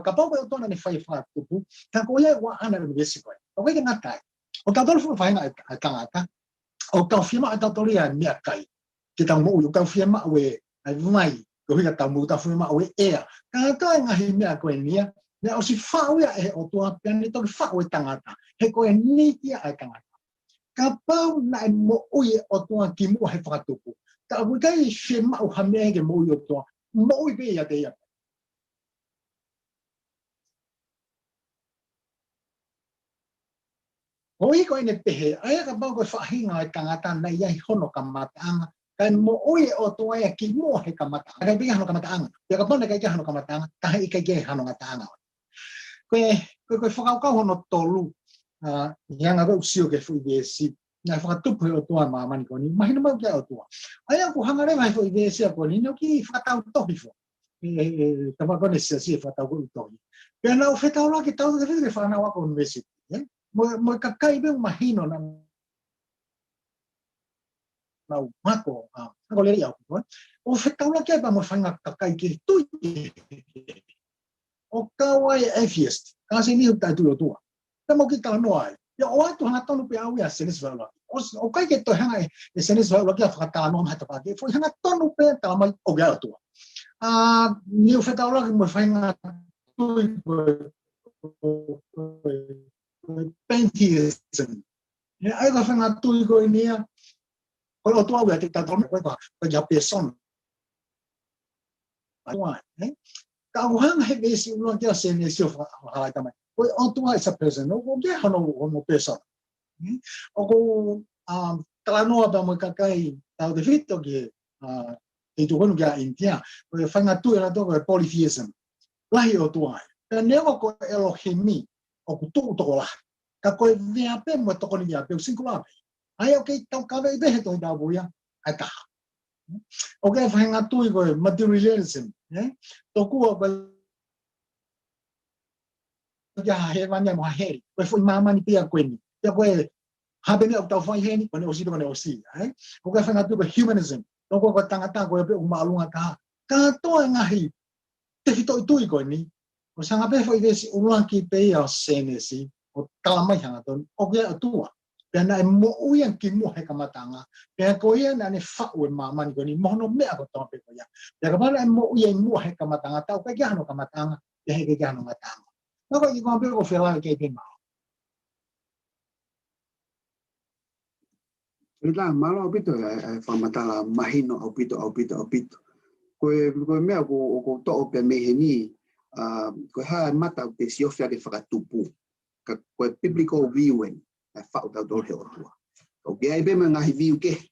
kapau ko e ʻOtua naʻa ne fai e fakatupu, ka ko ia ʻoku ʻaʻana e ʻunivēsi ko ē. ʻOku ʻikai ke ngata ai. ʻOku tau tolu fuʻu faʻahinga ʻa e, ʻa e tangata. ʻOku tau fiemaʻu ʻe tautolu ia e meʻakai ke tau moʻui, ʻoku tau fiemaʻu e, ʻa e vai, koeʻuhi ke tau moʻui, tau fiemaʻu e ʻea. Kātoa e ngaahi meʻa ko eni ia, naʻe ʻosi faʻu ia ʻe he ʻOtua pea ne toki faʻu e tangata. He ko e nīti ia ʻa e tangata. Kapau naʻe moʻui e ʻOtua kimuʻa he fakatupu, ka ʻoku ʻikai fiemaʻu ha meʻa ia ke moʻui e ʻOtua, moʻui pē ia ʻiate ia. Ko e ʻuhi ko ē naʻe pehē, ʻa ia kapau ko e faʻahinga ʻo e tangata naʻe ʻi ai hono kamataʻanga, kae moʻui e ʻOtua ia kimuʻa he kamataʻanga. ʻIkai pē ke ʻi ai hano kamataʻanga. Pea kapau naʻe ʻikai ke ʻi ai hano kamataʻanga, ka he ʻikai ke ʻi ai hano ngataʻanga. Ko e, ko e, ko e fakakaukau hono tolu, ʻa, ʻi he anga ko ē ʻeku sio ki he foʻi veesi, naʻe fakatupu ʻe he ʻOtua e māmani ko eni, mahino mai ʻoku ʻi ai e ʻOtua. ʻA ia ʻoku hanga leva he foʻi veesi ko eni, naʻa ku kiʻi fakatau tohi foki. ʻE, ʻe, ʻe, tama ko eni siasi ʻe fakatau ko ē ʻeku tohi. Pea naʻa ku fetaulaki tautefito ke fanau ako ʻunivēsiti, ē? Mo, mo e kakai pē mahino naʻa nau mako, ʻa, ako lelei ʻaupito, ē? ʻO fetaulaki ai pea mo e faʻahinga kakai ke tui. ʻO kau ai e atheist, ka ʻosi eni ʻoku taʻetui ʻOtua. Pea mo e kiʻi talanoa ai. Ia ʻoatu hangatonu pē ʻe au ia ʻa Sēnesi vahe ʻuluaki. ʻOsi, ʻoku ʻikai ke toe hanga ʻe, ʻe Sēnesi vahe ʻuluaki ʻo fakatalanoa mai ha tafaʻaki. Foʻi hangatonu pē talamai ʻoku ʻi ai e ʻOtua. ʻA, naʻa ku fetaulaki mo e faʻahinga tui ko e, ko e, ko e, ko e pantheism. ʻA ia ko e faʻahinga tui ko eni ia, ko e ʻOtua ʻoku ʻiate kitautolu ko e, ko e, ko e hā pēsona. ʻOtua, ē? Ka ʻoku hanga he veesi ʻuluaki ʻo Sēnesi ʻo faka-, fakahalaiaʻi mai. Ko e ʻOtua is a person, ʻoku ʻikai ke ʻi ai hano, hono pēsona. Ē? ʻOku ou, um, talanoa pea mo e kakai tautefito ki he, ʻa, ʻi he tuʻu ko eni ki ʻInitia, ko e faʻahinga tui ʻanautolu ko e polytheism. Lahi ʻOtua ai. Pea neongo ko e Elohimi ʻoku tuʻu tokolahi. Ka ko e veape mo e tokoni veape ʻoku singular pē. ʻA ia ʻoku kei taukaveʻi pē he Tohi Tapu ia ʻa e taha. ʻOku ʻi ai e faʻahinga tui ko e materialism, ē? Tokua ko e ʻikai ha hēvani mo ha heli, ko e foʻi māmani pē ia ko eni. Pea ko e hā pē meʻa ʻoku tau fai heni, ko ʻene ʻosi pē ko ʻene ʻosi, ē? ʻOku ʻi ai e faʻahinga tui ko e humanism, tokua ko e tangata ko ia pē ʻoku māʻolunga taha. Kātoa e ngaahi tefitoʻi tui ko eni, ʻosi hanga pē foʻi veesi ʻuluaki pē ia ʻo Sēnesi, ʻo talamai hangatonu, ʻoku ʻi ai e ʻOtua. Pea naʻe moʻui ia kimuʻa he kamataʻanga, pea ko ia naʻa ne faʻu e māmani ko eni, mo hono meʻa kotoa pē ko ia. Pea kapau naʻe moʻui ia ʻi muʻa he kamataʻanga, tā ʻoku ʻikai ke ʻi ai hano kamataʻanga, pea he ʻikai ke ʻi ai hano ngataʻanga. Ka ko e kiʻi konga pē ʻoku ou fie lave ki ai pē mālō. Pea mālō ʻaupito, ʻa e, ʻa e fakamatala mahino ʻaupito, ʻaupito, ʻaupito. Ko e, ko e meʻa ʻoku, ʻoku ou toʻo pē mei heni, ʻa, ko e hā e mata ʻoku te siofi ʻaki e fakatupu. Ka ko e biblical view eni, ʻa e faʻu tautolu he ʻOtua. ʻOku ʻi ai pē mo e ngaahi view kehe,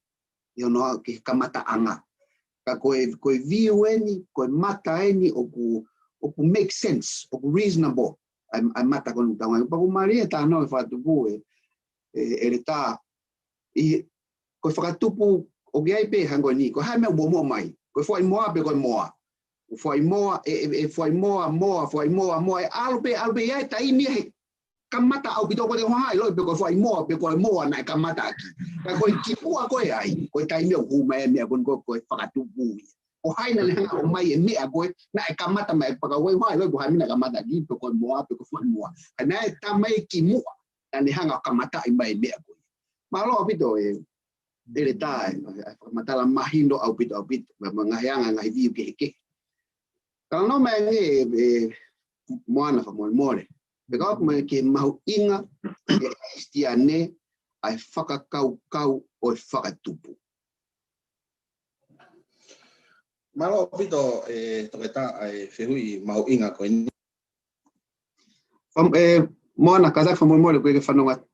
ʻi hono aʻu ki he kamataʻanga. Ka ko e, ko e view eni, ko e mata eni ʻoku, ʻoku make sense, ʻoku reasonable. ʻA e, ʻa e mata ko eni ʻoku tau ngāueʻaki. Pea ʻoku mālie e talanoa e fakatupu ē, ē, ʻEletā, ʻi, ko e fakatupu ʻoku ʻi ai pē hangē ko eni, ko e hā e meʻa ʻoku muʻomuʻa mai, ko e foʻi moa pe ko e moa. Ko e foʻi moa, ʻe, ʻe, ʻe foʻi moa, moa, foʻi moa, moa, ʻe ʻalu pē, ʻalu pē ʻi ai e taimi ʻe kamata ʻaupito ko ē ʻo hā ʻilo pe ko e foʻi moa, pe ko e moa naʻe kamata ʻaki. Ka ko e kimuʻa ko ē ai, ko e taimi ʻoku hū mai e meʻa ko eni ko, ko e fakatupu ia. Ko hai naʻa ne hanga ʻo ʻomai e meʻa ko ē, naʻe kamata mai pea ka ʻoku ʻikai hā ʻilo pe ko hai e meʻa naʻe kamata ʻaki, pe ko e moa, pe ko e foʻi moa. Ka naʻe tā mai e kimuʻa, naʻa ne hanga ʻo kamataʻi mai e meʻa ko ē. Mālō ʻaupito ē, ʻEletā, ʻa e fakamatala mahino ʻaupito, ʻaupito, mo e ngaahi anga, ngaahi view kehekehe. Ka ʻoku ou ʻomai ange ē, ē, Moana fakamolemole. Pea ka ʻoku ʻomai ki he mahuʻinga ʻe he Kalisitiane ʻa e fakakaukau ʻo e fakatupu. Mālō ʻaupito, ē, Toketā, ʻa e fehuʻi mahuʻinga ko eni. Fam-, ē, Moana, kātaki fakamolemole, ʻoku ke fanongo atu.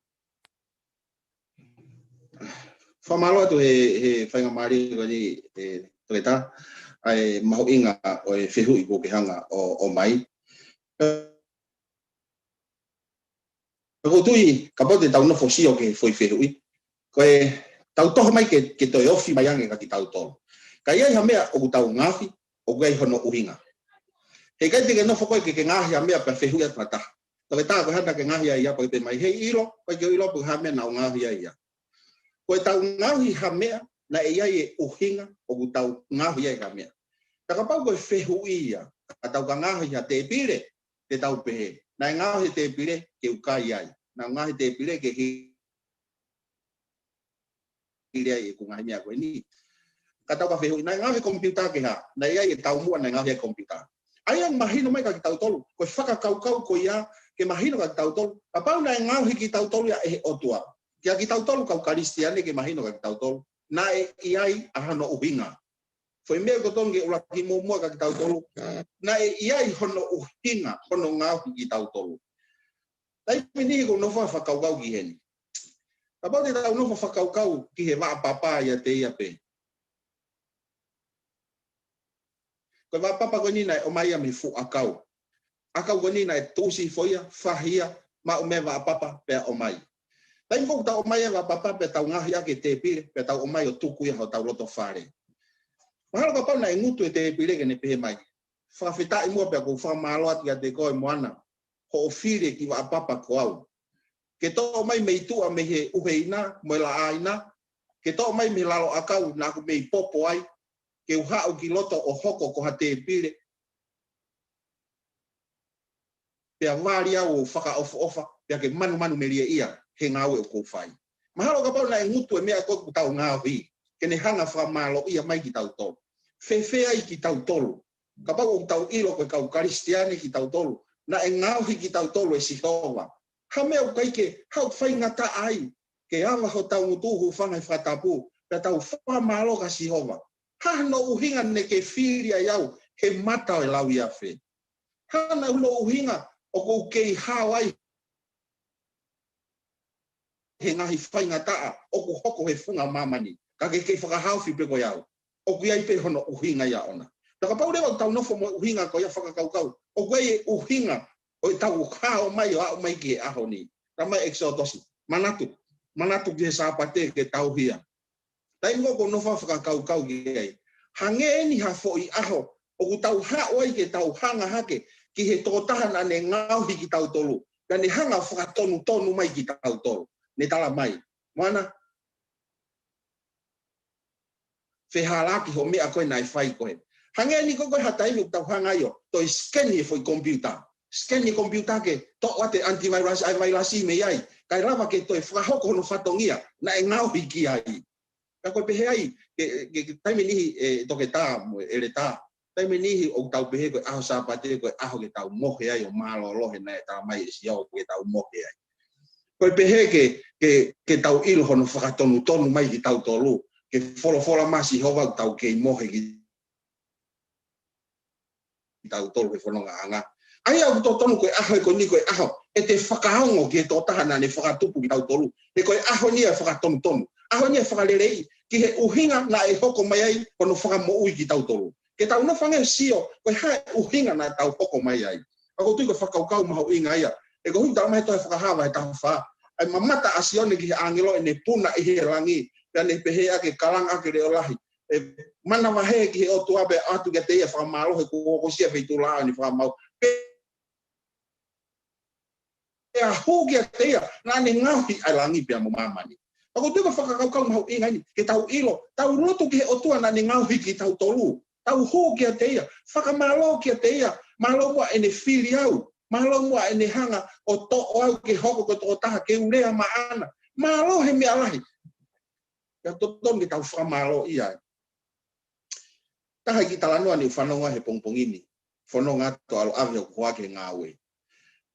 Fakamālō atu he, he faingamālie ko eni, ē, Toketā, ʻa e mahuʻinga ʻo e fehuʻi kuo ke hanga ʻo, ʻo ʻomai. Ka ʻoku ou tui, kapau te tau nofo ʻo sio ki he foʻi fehuʻi, ko e tau toho mai ke, ke toe ofi mai ange kia kitautolu. Ka ʻi ai ha meʻa ʻoku tau ngaohi, ʻoku ʻi ai hono ʻuhinga. He ʻikai te ke nofo koe ke, ke ngaohi ha meʻa pea fehuʻi atu ha taha. Toketā, ko e hā naʻa ke ngaohi ai ia, pea ke pehē mai, heʻikai ʻilo, ʻikai ke u ʻilo pe ko e hā e meʻa naʻa ku ngaohi ai ia. Ko e tau ngaohi ha meʻa, naʻe ʻi ai e ʻuhinga ʻoku tau ngaohi ai ha meʻa. Ka kapau ko e fehuʻi ia, ka tau ka ngaohi ha tēpile, te tau pehē, naʻe ngaohi e tēpile ke u kai ai. Naʻe ngaohi e tēpile ke hi-, hili ai ʻeku ngaahi meʻa ko eni. Ka tau ka fehuʻi, naʻe ngaohi e komipiuta ke hā, naʻe ʻi ai e taumuʻa naʻe ngaohi ai e komipiuta. ʻA ia ʻoku mahino mai kia kitautolu, ko e fakakaukau ko ia, ke mahino kia kitautolu, kapau naʻe ngaohi kitautolu ia ʻe he ʻOtua. Kia kitautolu kau Kalisitiane ke mahino kia kitautolu, naʻe ʻi ai ʻa hono ʻuhinga. Foʻi meʻa ʻoku totonu ke ʻuluaki muʻomuʻa kia kitautolu, naʻe ʻi ai hono ʻuhinga, hono ngaohi kitautolu. Taimi niʻihi ʻoku ou nofo ʻo fakakaukau ki heni. Kapau te tau nofo ʻo fakakaukau ki he vaʻa papa ʻiate ia pē. Ko e vaʻa papa ko eni naʻe ʻomai ia mei he fuʻu ʻakau. ʻAkau ko eni naʻe tuʻusi hifo ia, fahi ia, maʻu mei ai e vaʻa papa pea ʻomai. Taimi ko ē ʻoku tau ʻomai ai e vaʻa papa pea tau ngaohi ʻaki e tēpile, pea tau ʻomai ʻo tuku ia hotau loto fale. Mahalo kapau naʻe ngutu e tēpile ke ne pehē mai, fakafetaʻi muʻa pea ʻoku ou fakamālō atu kiate koe Moana, hoʻo fili e kiʻi vaʻa papa ko au. Ke toʻo mai mei tuʻa mei he ʻuheina, mo e laʻaina, ke toʻo mai mei he lalo ʻakau naʻa ku mei popo ai, ke u haʻu ki loto ʻo hoko ko ha tēpile. Pea vali au ʻo fakaʻofoʻofa, pea ke manumanumelie ia, he ngāue ʻoku ou fai. Mahalo kapau naʻe ngutu e meʻa ko ē ʻoku tau ngaohi, ke ne hanga ʻo fakamālōʻia mai kitautolu. Fēfē ai kitautolu. Kapau ʻoku tau ʻilo ko e kau Kalisitiane kitautolu, naʻe ngaohi kitautolu ʻe Sihova. Ha meʻa ʻoku ʻikai ke, ha ʻoku faingataʻa ai, ke ava hotau ngutu, hūfanga he fakatapu, pea tau fakamālō kia Sihova. Hā hono ʻuhinga naʻa ke fili ai au, he mata ʻo e lauiafe. Hā hono ʻuhinga ʻoku ou kei hao ai he ngaahi faingataʻa ʻoku hoko he funga māmani. Ka ke kei fakahaofi pē koe au. ʻOku ʻi ai pē hono ʻuhinga ia ʻona. Pea kapau leva ʻoku tau nofo mo e ʻuhinga ko ia ʻo fakakaukau, ʻoku ʻi ai e ʻuhinga ʻo ʻetau hao mai ʻo aʻu mai ki he ʻaho ni. Talamai ʻe ʻEkisoto, manatu, manatu ki he Sāpate ke tauhi ia. Taimi ko ē ʻoku ou nofo ʻo fakakaukau ki ai. Hangē eni ha foʻi ʻaho, ʻoku tau haʻu ai ke tau hanga hake ki he tokotaha naʻa ne ngaohi kitautolu. Naʻa ne hanga ʻo fakatonutonu mai kitautolu. Ne talamai, Moana, fehālaaki hoʻo meʻa ko ē naʻe fai ko ē. Hangē eni ko ē ko e hā e taimi ʻoku tau hanga ai ʻo toe scan e foʻi komipiuta. Scan e komipiuta ke toʻo atu e antivirus, ʻa e vailasi mei ai. Kae lava ke toe fakahoko hono fatongia, naʻe ngaohi ki ai. Ka ko e pehē ai, ke, ke, ke taimi niʻihi ē Toketā mo e ʻEletā. Taimi niʻihi ʻoku tau pehē ko e ʻaho Sāpate, ko e ʻaho ke tau mohe ai ʻo mālōlō he naʻe talamai ʻe Sihova ke tau mohe ai. Ko e pehē ke, ke, ke tau ʻilo hono fakatonutonu mai kitautolu, ke folofola mai Sihova ʻoku tau kei mohe kitautolu he fonongaʻanga. ʻA ia ʻoku totonu ko e ʻaho ko eni ko e ʻaho, ʻe te fakaongo ki he tokotaha naʻa ne fakatupu kitautolu. He ko e ʻaho ni ʻa e fakatonutonu. ʻAho ni ʻa e fakaleleiʻi, ki he ʻuhinga naʻe hoko mai ai hono fakamoʻui kitautolu. Ke tau nofo ange ʻo sio, ko e hā e ʻuhinga naʻa tau hoko mai ai. ʻOku ou tui ko e fakakaukau mahuʻinga ia. He ko e ʻuhinga talamai he tohi Fakahā vahe taha fā. ʻA e mamata ʻa Sione ki he ʻāngelo ʻene puna ʻi he langi. Pea ne pehē ʻa e kalanga ʻa e leʻo lahi, ʻe manavahē ki he ʻOtua pea ʻatu kiate ia fakamālō he kuo hokosia feituʻulaʻau ʻene fakamaau. Pea ʻa hū kiate ia, naʻa ne ngaohi ʻa e langi pea mo māmani. Pea ʻoku ou tui ko e fakakaukau mahuʻinga eni, ke tau ʻilo, tau lotu ki he ʻOtua naʻa ne ngaohi kitautolu. Tau hū kiate ia, fakamālō kiate ia, mālō muʻa ʻene fili au, mālō muʻa ʻene hanga ʻo toʻo au ke hoko ko e tokotaha ke u lea maʻana. Mālō he meʻa lahi. Pea totonu ke tau fakamālō ia. Taha e kiʻi talanoa ne u fanongo ai he pongipongi ni. Fononga atu ʻalu ʻave hoku hoa ki he ngāue.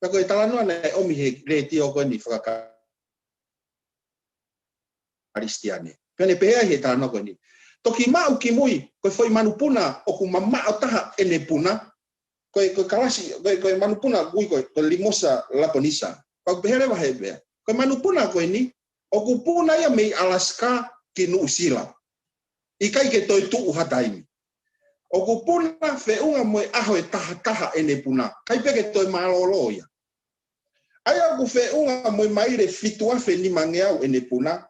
Pea ko e talanoa naʻe ʻomi he letiō ko eni faka-Kalisitiane. Pea ne pehē ai he talanoa ko eni. Toki maʻu ki mui, ko e foʻi manupuna ʻoku mamaʻo taha ʻene puna, ko e, ko e kalasi, ko e, ko e manupuna ʻoku ui ko e, ko e Limosa laponisa. Pea ʻoku pehē leva he pea. Ko e manupuna ko eni, ʻoku puna ia mei Alaska ki Nuʻusila. ʻIkai ke toe tuʻu ha taimi. ʻOku puna feʻunga mo e ʻaho ʻe tahataha ʻene puna. ʻIkai pē ke toe mālōlō ia. ʻA ia ʻoku feʻunga mo e maile fitu afe nimangeau ʻene puna.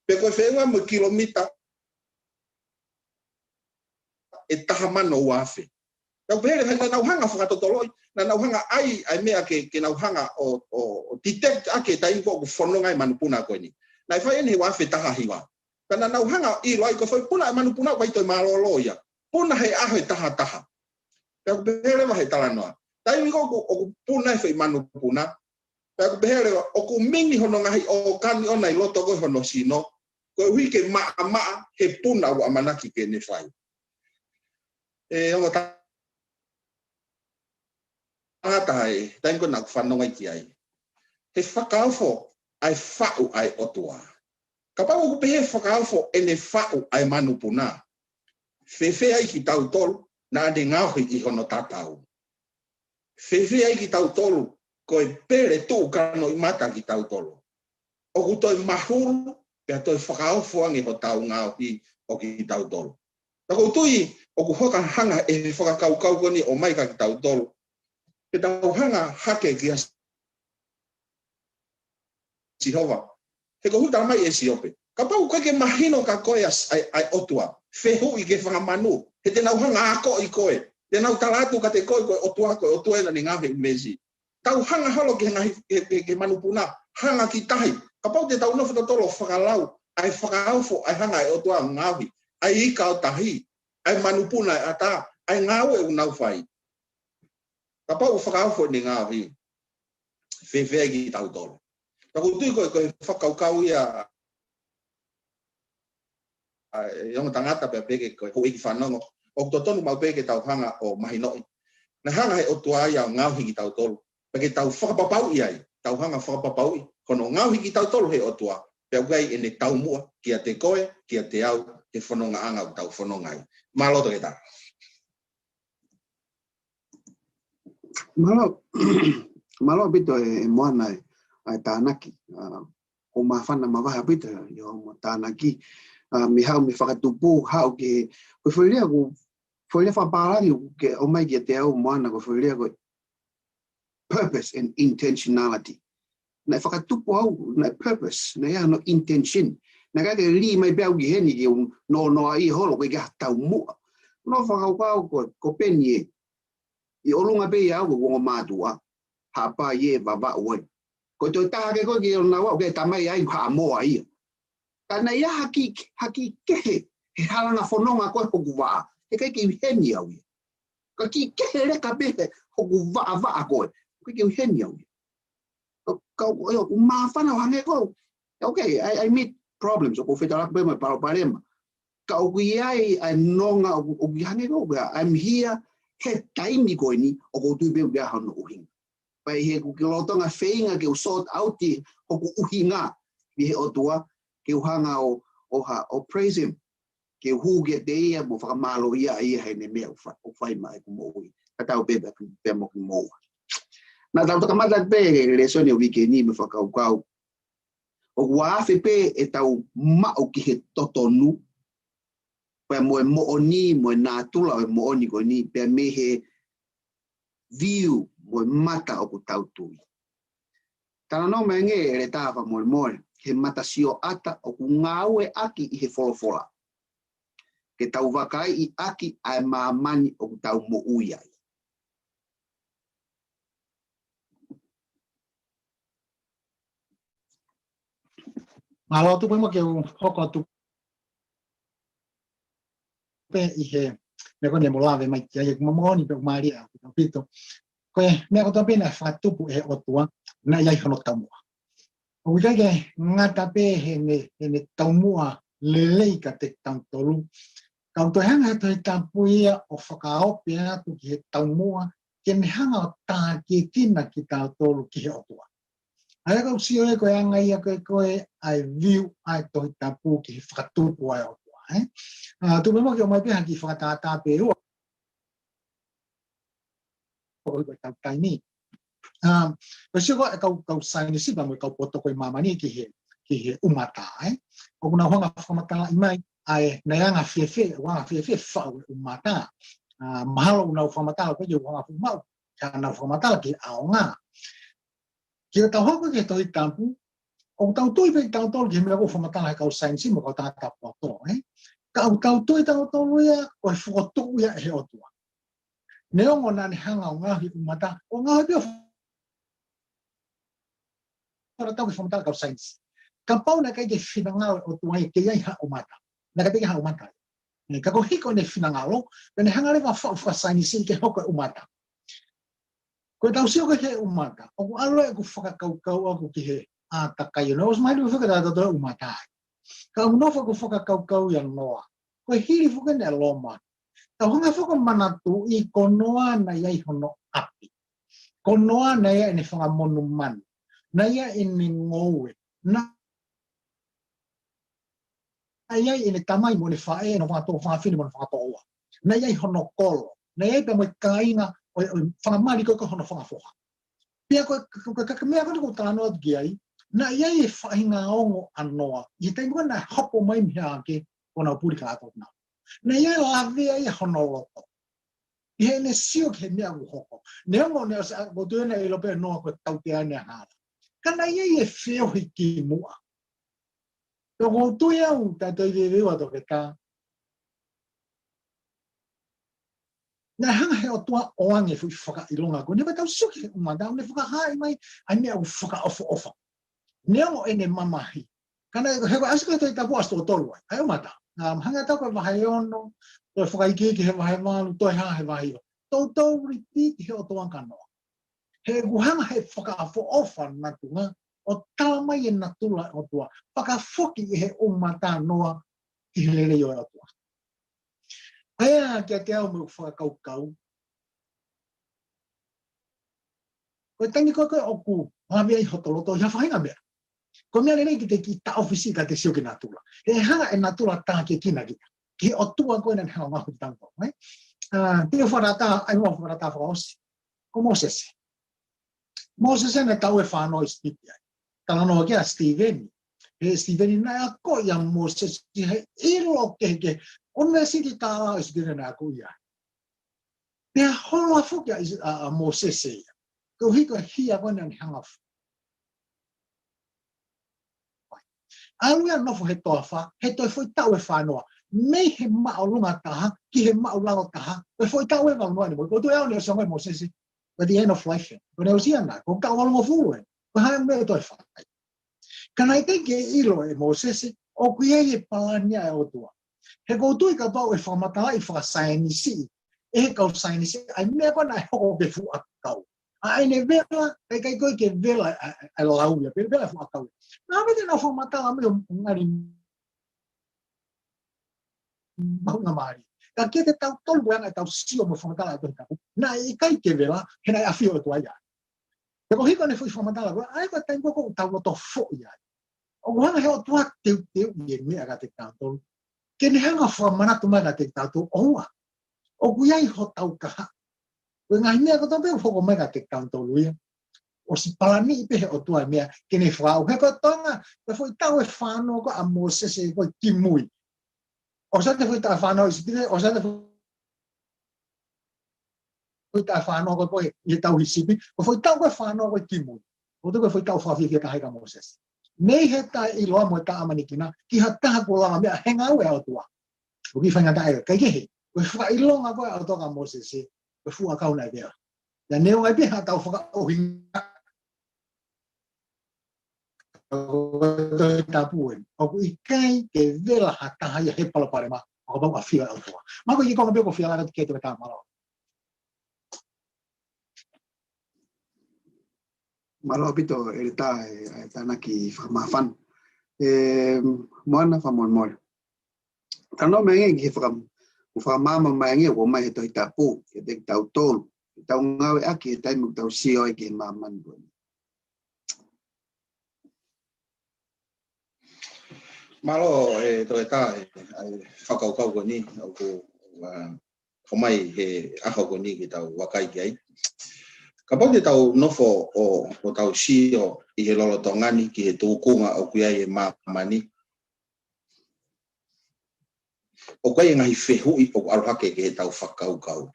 Pe ko e feʻunga mo e kilomita ʻe taha mano ua afe. Naʻa ku pehē leva naʻa nau hanga fakatotoloʻi, naʻa nau hanga ʻai, ʻai meʻa ke, ke nau hanga ʻo, ʻo, ʻo detect ʻa e taimi ko ē ʻoku fononga ai e manupuna ko eni. Naʻe fai eni he ua afe taha hiva. Pea naʻa nau hanga ʻilo ai ko e foʻi puna e manupuna ʻoku ʻikai toe mālōlō ia. Puna he ʻaho ʻe tahataha. Pea ʻoku pehē leva he talanoa. Taimi ko ē ʻoku, ʻoku puna e foʻi manupuna. Pea ʻoku pehē leva, ʻoku mini hono ngaahi ʻōkani ʻona ʻi loto ko ē hono sino, koeʻuhi ke maʻamaʻa he puna ʻoku ʻamanaki ke ne fai. ʻE ongo tangata ē, taimi ko ē naʻa ku fanongo ai ki ai. He fakaofo ʻa e faʻu ʻa e ʻOtua. Kapau ʻoku pehē fakaofo ʻene faʻu ʻa e manupuna, fēfē ai kitautolu naʻa ne ngaohi ʻi hono tatau? Fēfē ai kitautolu, ko e pele tuʻu kanoʻimata kitautolu? ʻOku toe mahulu, pea toe fakaofo ange hotau ngaohi ʻo kitautolu. Naʻa ku tui, ʻoku hoka hanga ʻe he fakakaukau ko eni ʻo ʻomai kia kitautolu. Ke tau hanga hake kia Sihova. He ko e ʻuhinga mai ʻe Siope. Kapau ʻoku ʻikai ke mahino kia koe ʻa e, ʻa e, ʻa e ʻOtua, fehuʻi ki he fanga manu. He te nau hanga ʻo akoʻi koe. Te nau tala atu kiate koe ko e ʻOtua, ko e ʻOtua ena naʻe ngaohi ʻe Mesi. Tau hanga holo ki he ngaahi, ki he, ki he, ki he manupuna. Hanga ki tahi. Kapau te tau nofo totolo fakalau. ʻA e fakaofo, ʻa e hanga ʻe he ʻOtua ʻo ngaohi. ʻA e ika ʻo tahi. ʻA e manupuna ʻe ʻatā. ʻA e ngāue ʻoku nau fai. Kapau ʻoku fakaofo ʻene ngaohi, fēfē ai kitautolu? Naʻa ku tui ko e, ko e fakakaukau ia ʻa e ongo tangata pea pehē ki he houʻeiki fanongo. ʻOku totonu maʻu pē ke tau hanga ʻo mahinoʻi. Naʻe hanga ʻe he ʻOtua ia ʻo ngaohi kitautolu. Pea ke tau fakapapauʻi ai. Tau hanga fakapapauʻi hono ngaohi kitautolu ʻe he ʻOtua. Pea ʻoku ʻi ai ʻene taumuʻa kiate koe, kiate au, he fonongaʻanga ʻoku tau fononga ai. Mālō toketā. Mālō, mālō ʻaupito ē, ē Moana ē, ʻa e tānaki. ʻA, ʻoku māfana mavahe ʻaupito ē, ʻio mo e tānaki. ʻA, mei haʻu mei he fakatupu, haʻu ki he, ko e foʻi lea ʻoku, foʻi lea fakapālangi ʻoku ke ʻomai kiate au Moana, ko e foʻi lea ko e purpose and intentionality. Naʻe fakatupu au, naʻe purpose, naʻe ʻi ai hono intention. Naʻe ʻikai ke lī mai pē au ki heni ke u nonoaʻi holo, ko e ke ha taumuʻa. Naʻa ku fakakaukau ko, ko Peni ē. ʻI ʻolunga pē ia au ko e ongo mātuʻa. Haʻapai ē Vavaʻu ai. Ko e toe taha ke ko e ke ʻolunga au, ko e tamai ai Haʻamoa ia. Ka naʻe ʻi ai ha kiʻi, ha kiʻi kehe, he halanga fononga ko ē hoku vaʻa. He ʻikai ke u ʻi heni au ia. Ka kiʻi kehe leka pē he hoku vaʻavaʻa ko ē. ʻIkai ke u ʻi heni au ia. Ka, ka, ʻio, ʻoku māfana ʻo hangē ko ē. Okay, I, I meet problems, ʻoku ou fetaulaki pē mo e palopalema. Ka ʻoku ʻi ai ʻa e nonga ʻoku, ʻoku ʻi hangē ko ē, I'm here, he taimi ko eni, ʻoku ou tui pē ʻoku ʻi ai hono ʻuhinga. Pea ʻi heʻeku ke lolotonga feinga ke u sort out ʻi hoku ʻuhinga ʻi he ʻOtua, ke u hanga ʻo, ʻo ha, ʻo praise him. Ke u hū kiate ia mo fakamālō ia ʻa ia heʻene meʻa ʻoku fa-, ʻoku fai maʻa ʻeku moʻui. Ka tau pē pea, pea mo kimoua. Naʻa tau takamata pē lēsoni ʻo e uike ni mo e fakakaukau. ʻOku ʻi ai pē ʻetau maʻu ki he totonu, pea mo e moʻoni, mo e natula ʻo e moʻoni ko eni, pea mei he view mo e mata ʻoku tau tui. Talanoa mai ange ʻEletā fakamolemole, he matasioʻata ʻoku ngāueʻaki ʻi he folofola, ke tau vakaiʻi ʻaki ʻa e māmani ʻoku tau moʻui ai. Mālō atu pē mo ke u hoko atu pē ʻi he meʻa ko eni mo lave mai ki ai, ʻoku moʻoni pē ʻoku mālie ʻaupito. Ko e meʻa kotoa pē naʻe fakatupu ʻe he ʻOtua, naʻe ʻi ai hono taumuʻa. ʻOku ʻikai ke ngata pē heʻene, heʻene taumuʻa lelei kiate kitautolu, ka ʻoku toe hanga he Tohi Tapu ia ʻo fakaope atu ki he taumuʻa, ke ne hanga ʻo tākiekina kitautolu ki he ʻOtua. ʻA ia ka u sio ē ko e anga ia ko ē ko ē ʻa e view ʻa e Tohi Tapu ki he fakatupu ʻa e ʻOtua, ē? ʻA, tuku pē mo ke ʻomai pē ha kiʻi fakatātā pē ua. Ko e tau taimi. ʻA, ko e sio ko e kau, kau saienisi pea mo e kau poto ko ē māmani ki he, ki he ʻumata, ē? ʻOku nau hanga fakamatalaʻi mai, ʻa e, naʻe anga fēfē, ʻoku anga fēfē faʻu e ʻumata. ʻA, mahalo ʻoku nau fakamatala ko e ʻoku anga fuʻu maʻu, ka nau fakamatala ki he ʻaonga. Ke tau hoko ki he Tohi Tapu, ʻoku tau tui pē kitautolu ki he meʻa ʻoku fakamatala he kau saienisi mo e kau tangata poto, ē? Ka ʻoku tau tui tautolu ia, ko e fokotuʻu ia ʻe he ʻOtua. Neongo naʻa ne hanga ʻo ngaohi ʻumata, ʻo ngaohi pē ʻo fakatatau ki he fakamatala kau saienisi. Kapau naʻe ʻikai ke finangalo e ʻOtua ia ke ʻi ai ha ʻumata. Naʻe ʻikai ke ʻi ai ha ʻumata. Ē, ka ko e hiko ʻene finangalo, pea ne hanga leva ʻo faʻu fakasaienisi ke hoko e ʻumata. Ko e tau sio ko ē ki he ʻumata, ʻoku ʻalu ʻeku fakakaukau ʻaku ki he ʻātakai ʻo Noa, ʻosi mahino foki kiate kitautolu e ʻumata ai. Ka ʻoku nofo ʻeku fakakaukau ia Noa. Ko e hili foki ʻene ʻa Loma. Tau hanga foki ʻo manatuʻi ko Noa naʻe ʻi ai hono ʻapi. Ko Noa naʻe ʻi ai ʻene fanga monumanu. Naʻe ʻi ai ʻene ngoue. Na ʻi ai ʻene tamai mo ʻene faʻē, ʻene fanga toʻo fafine mo ʻene fanga toʻoua. Naʻe ʻi ai hono kolo. Naʻe ʻi ai pea mo e kāinga ʻo e, ʻo e fanga mali ko ē ko hono fanga foha. Pea ko e, ko e, ko e, ko e meʻa ko ē ʻoku ou talanoa atu ki ai, naʻe ʻi ai e faʻahinga ongo ʻa Noa. ʻI he taimi ko ē naʻe hopo mai mei he ʻaʻake, ko ʻenau puli ka ʻato nau. Naʻe ʻi ai e lavea ia hono loto. ʻI heʻene sio ki he meʻa ʻoku hoko. Neongo naʻe ʻosi, ʻoku ou tui naʻe ʻilo pē ʻe Noa ko e tautea ʻene hala. Ka naʻe ʻi ai e feohi ki muʻa. Pea ʻoku ou tui au, taʻe toe veiveiua toketā. Naʻe hanga he ʻOtua ʻo ʻoange e foʻi fakaʻilonga ko eni, pea tau sio ki he ʻumata, ʻoku ne fakahaaʻi mai ʻa e meʻa ʻoku fakaʻofoʻofa. Neongo ʻene mamahi. Ka naʻe, he ko e ʻasi ko ē Tohi Tapu ʻasi toko tolu ai, ʻa e ʻumata. Um, hangē ʻa e tau ko e vahe ono, toe fakaikiiki he vahe valu, toe hā he vahe hiva. Toutou repeat he ʻOtua kia Noa. He ʻoku hanga he fakaʻofoʻofa natunga, ʻo tala mai e natula ʻo e ʻOtua. Fakafoki ʻe he ʻumata ʻa Noa ki he lelei ʻo e ʻOtua. ʻA ia kiate au mo ʻeku fakakaukau. Ko e taimi ko ē ko ē ʻoku lavea ai hoto loto ʻi ha faʻahinga meʻa. Ko e meʻa lelei ke te kiʻi taʻofisi ka te sio ki natula. He hanga e natula tākiekina kita. Ki he ʻOtua ko ē naʻa ne hanga ʻo ngaohi kitautolu, ē? ʻA, te u fakatātā, ʻai mo fakatātā fakaʻosi. Ko Mōsese. Mōsese naʻe taʻu ʻe fā noa ʻi Sipiti ai. Talanoa ki ai ʻa Sitīveni. He Sitīveni naʻe akoʻi ʻa Mōsese he ʻilo kehekehe. ʻUnivēsiti tālā ʻi Sipiti naʻe akoʻi ai. Pea hola foki ʻa, ʻa, ʻa Mōsese ia. Koeʻuhi ko e hia ko ē naʻa ne hanga ʻo ʻalu ia ʻo nofo he toafa, he toe foʻi taʻu ʻe fā noa. Mei he māʻolunga taha, ki he māʻulalo taha, ko e foʻi taʻu ʻe valu noa ʻene moʻui. ʻOku ou tui au naʻe ʻosi ongoʻi ʻe Mōsese, ko e the end of life ē. Ko ʻene ʻosi ia naʻe, ko e taʻu valungofulu ē. Ko e hā e meʻa ʻe toe fai. Ka naʻe ʻikai ke ʻilo ʻe Mōsese, ʻoku ʻi ai e palani ʻa e ʻOtua. He ʻoku ou tui kapau ʻe fakamatalaʻi fakasaienisi, ʻe he kau saienisi, ʻa e meʻa ko ē naʻe hoko ki he fuʻu ʻakau. ʻA ʻene vela, ʻikai ko ē ke vela, ʻa, ʻa, ʻa e lau ia, pe vela fuʻu ʻakau. Naʻa mei te nau fakamatala mai ʻo ngali mahuʻinga mālie. Ka kiate kitautolu ko e anga ʻetau sio mo e fakamatala ʻa e Tohi Tapu. Naʻe ʻikai ke vela, he naʻe ʻafio ʻa e ʻOtua ia. Pea ko e hiko ʻene foʻi fakamatala ko ē, ʻa ia ko e taimi ko ē ʻoku tau loto foʻi ai. ʻOku hanga he ʻOtua teuteuʻi e meʻa kiate kitautolu. Ke ne hanga fakamanatu mai kiate kitautolu, ʻoua. ʻOku ʻi ai hotau kahaʻu. Ko e ngaahi meʻa kotoa pē ʻoku hoko mai kiate kitautolu ia. ʻOsi palaniʻi pē he ʻOtua e meʻa, ke ne fakaʻau. He ko e toenga, ko e foʻi taʻu ʻe fā noa ko ē ʻa Mōsese ko ē kimui. ʻOsi ʻa e foʻi taʻu ʻe fā noa ʻi Sipiti, ʻosi ʻa e foʻi taʻu ʻe fā noa ko ē ʻi he tauhi sipi, ko e foʻi taʻu ko ē ʻe fā noa ko ē kimui. ʻOku tau ko e foʻi taʻu fakafiefia taha ia kia Mōsese. Mei he taʻeʻiloa mo e taʻeʻamanekina, ki ha taha kuo langa meʻa he ngāue ʻa e ʻOtua. ʻOku ʻi faingataʻa ē, kaikehe, ko e fakaʻilonga ko ē ʻa e ʻOtua kia Mōsese, ko e fuʻu ʻakau naʻe vela. Pea neongo ai pē haʻatau fakaʻuhinga, ko e Tohi Tapu eni. ʻOku ʻikai ke vela ha taha ia he palopalema, ʻo kapau ʻafio ʻa e ʻOtua. Mahalo ko e kiʻi konga pē ʻoku ou fie lave atu ki ai Toketā, mālō. Mālō ʻaupito ʻEletā e, e tānaki fakamāfana. E, Moana, fakamolemole. Talanoa mai ange ki he faka-, ʻo fakamaama mai ange ʻoku ʻomai he Tohi Tapu kiate kitautolu, ke tau ngāueʻaki he taimi ʻoku tau sio ai ki he māmani ko eni. Mālō, e Toketā, e, e fakakaukau ko eni, ʻoku, ʻa, ʻomai he ʻaho ko eni ke tau vakai ki ai. Kapau te tau nofo ʻo, ʻo tau sio ʻi he lolotonga ni ki he tūkunga ʻoku ʻi ai e māmani, ʻoku ʻi ai e ngaahi fehuʻi ʻoku ʻalu hake ki heʻetau fakakaukau.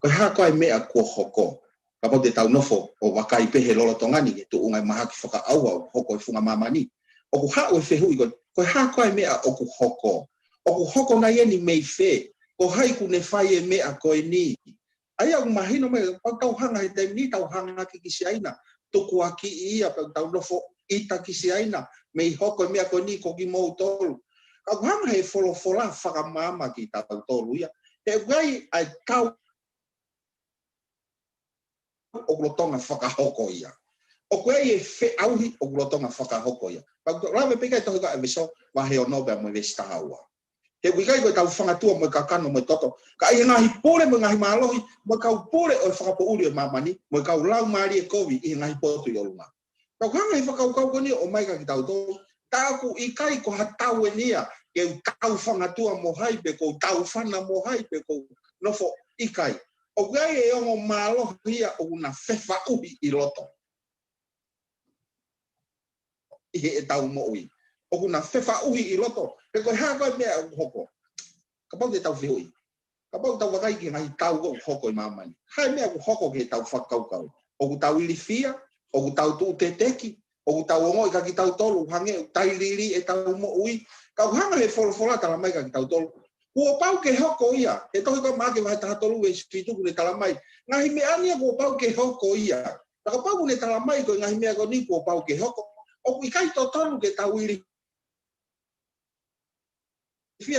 Ko e hā koā e meʻa kuo hoko? Kapau te tau nofo ʻo vakai pē he lolotonga ni ki he tuʻunga e mahaki fakaʻauha ʻoku hoko he funga māmani, ʻoku haʻu e fehuʻi ko, ko e hā koā e meʻa ʻoku hoko? ʻOku hoko nai eni mei fē? Ko hai ʻoku ne fai e meʻa ko eni? ʻA ia ʻoku mahino mai, kapau tau hanga he taimi ni, tau hanga ki, ki Siaina, tukuakiʻi ia, pea tau nofo ʻita ki Siaina, mei hoko e meʻa ko eni ko kimoutolu. Ka ʻoku hanga he folofola fakamaama kitautolu ia. He ʻoku ʻi ai ʻa e tau ʻoku lolotonga fakahoko ia. ʻOku ʻi ai e feʻauhi ʻoku lolotonga fakahoko ia. Pea ʻoku lave pē ki ai e tohi ko ʻEfesō, vahe ono pea mo e veesi taha ua. He ʻoku ʻikai ko ʻetau fangatua mo e kakano mo e toto, ka ʻi he ngaahi pule mo e ngaahi mālohi, mo e kau pule ʻo e fakapoʻuli ʻo e māmani, mo e kau laumālie kovi ʻi he ngaahi potu ʻi ʻolunga. Pea ʻoku hanga he fakakaukau ko eni ʻo ʻomai kia kitautolu, tā ʻoku ʻikai ko ha tau eni ia, ke u tau fangatua mo hai, pe ko u tau fana mo hai, pe ko u nofo, ʻikai. ʻOku ʻi ai e ongo mālohi ia ʻoku na fefaʻuhi ʻi loto ʻi heʻetau moʻui. ʻOku na fefaʻuhi ʻi loto, pe ko e hā koā e meʻa ʻoku hoko. Kapau te tau fehuʻi, kapau tau vakai ki he ngaahi tau ʻoku hoko ʻi māmani, hā e meʻa ʻoku hoko ki heʻetau fakakaukau? ʻOku tau ilifia, ʻoku tau tuʻu teteki, ʻoku tau ongoʻi kia kitautolu hangē ʻoku tailiili ʻetau moʻui. Ka ʻoku hanga he folofola talamai kia kitautolu, kuo pau ke hoko ia. He tohi ko Maʻake vahe taha tolu veesi fitu ʻoku ne talamai, ngaahi meʻa ni ia kuo pau ke hoko ia. Pea kapau ʻoku ne talamai ko e ngaahi meʻa ko eni kuo pau ke hoko, ʻoku ʻikai totonu ke tau ilifia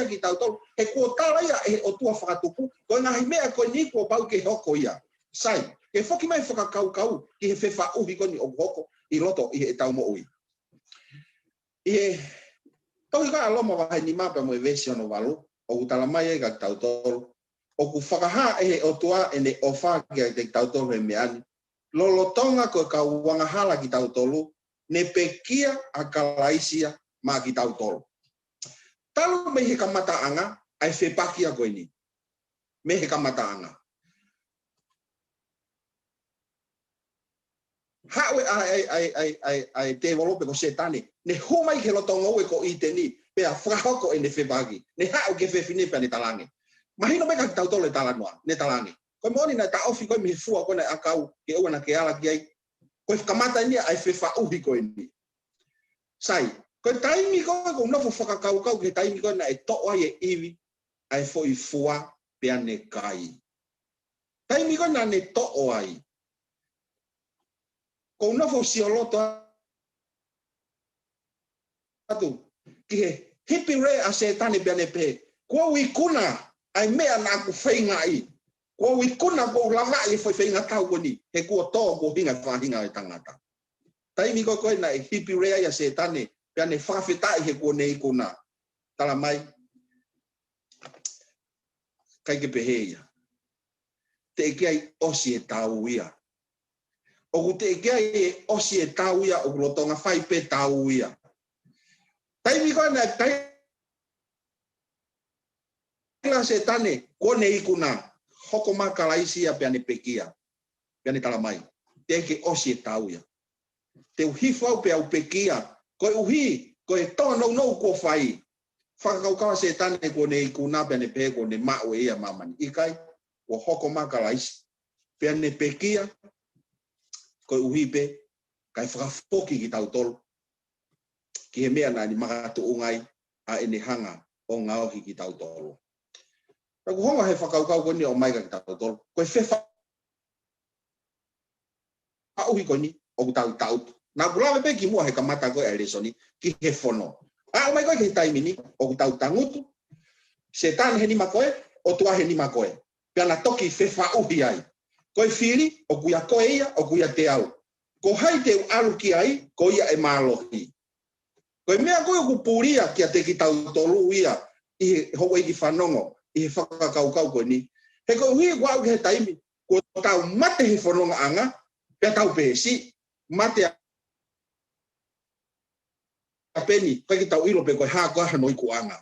kitautolu, he kuo tala ia ʻe he ʻOtua fakatupu, ko e ngaahi meʻa ko eni kuo pau ke hoko ia. Sai, ke foki mai fakakaukau ki he fefaʻuhi ko eni ʻoku hoko ʻi loto ʻi heʻetau moʻui. ʻI he tohi ko ʻa Loma vahe nima pea mo e veesi ono valu, ʻoku talamai ai kia kitautolu, ʻoku fakahā ʻe he ʻOtua ʻene ʻofa kiate kitautolu he meʻa ni, lolotonga ko e kau angahala kitautolu, ne pekia ʻa Kalaisi ia maʻa kitautolu. Talu mei he kamataʻanga ʻa e fepaki ia ko eni. Mei he kamataʻanga. Haʻu e, ʻa e, ʻa e, ʻa e, ʻa e, ʻa e tēvolo pe ko Sētane, ne hū mai ki he loto ngoue ko ʻĪteni, pea fakahoko ʻene fepaki. Ne haʻu ki he fefine pea ne talaange. Mahino mai kia kitautolu e talanoa, ne talaange, ko e moʻoni naʻe taʻofi koe mei he fua ko ē naʻe ʻakau, ke ʻoua naʻa ke ala ki ai. Ko e kamata eni ia ʻa e fefaʻuhi ko eni. Sai, ko e taimi ko ē ʻoku ou nofo fakakaukau ki he taimi ko ē naʻe toʻo ai ʻe ʻIvi ʻa e foʻi fua pea ne kai. Taimi ko ē naʻa ne toʻo ai, ʻoku ou nofo sioloto atu ki he hipi lea ʻa Sētane pea ne pehē, kuo u ikuna ʻa e meʻa naʻa ku feingaʻi. Kuo u ikuna, kuo u lavaʻi e foʻi feingatau ko eni, he kuo tō, kuo hinga e faʻahinga ʻo e tangata. Taimi ko ē ko ē naʻe hipi lea ai ʻa Sētane, pea ne fakafetaʻi he kuo ne ikuna. Talamai, ʻikai ke pehē ia. Teʻeki ai ʻosi e tau ia. ʻOku teʻeki ai ʻosi e tau ia, ʻoku lolotonga fai pē tau ia. Taimi ko ē naʻe taila ʻa Sētane, kuo ne ikuna, hoko mai ʻa Kalaisi ia pea ne pekia. Pea ne talamai, teʻeki ʻosi e tau ia. Te u hifo au pea u pekia, koeʻuhi ko e tōnounou kuo fai. Fakakaukau ʻa Sētane kuo ne ikuna pea ne pehē kuo ne maʻu ʻe ia ʻa māmani. ʻIkai, kuo hoko mai ʻa Kalaisi. Pea ne pekia, koeʻuhi pē, kae fakafoki kitautolu ki he meʻa naʻa ne makatuʻunga ai ʻa ʻene hanga ʻo ngaohi kitautolu. Pea ʻoku hoko he fakakaukau ko eni ʻo ʻomai kia kitautolu. Ko e fefaʻuhi ko eni ʻoku tau tangutu. Naʻa ku lave pē kimuʻa he kamata ko ē ʻa e lēsoni ki he fono. ʻA, ʻomai ko ē ki he taimi ni ʻoku tau tangutu. Sētane he nima ko ē, ʻOtua he nima ko ē. Pea na toki fefaʻuhi ai. Ko e fili, ʻoku ʻia koe ia, ʻoku ʻiate au. Ko hai te u ʻalu ki ai, ko ia ʻe mālohi. Ko e meʻa ko ē ʻoku pulia kiate kitautolu ia ʻi he houʻeiki fanongo ʻi he fakakaukau ko eni. He koeʻuhi kuo aʻu ki he taimi kuo tau mate he fonongaʻanga, pea tau pehē siʻi mate ʻa Peni, ʻikai ke tau ʻilo pe ko e hā koā hono ikuʻanga.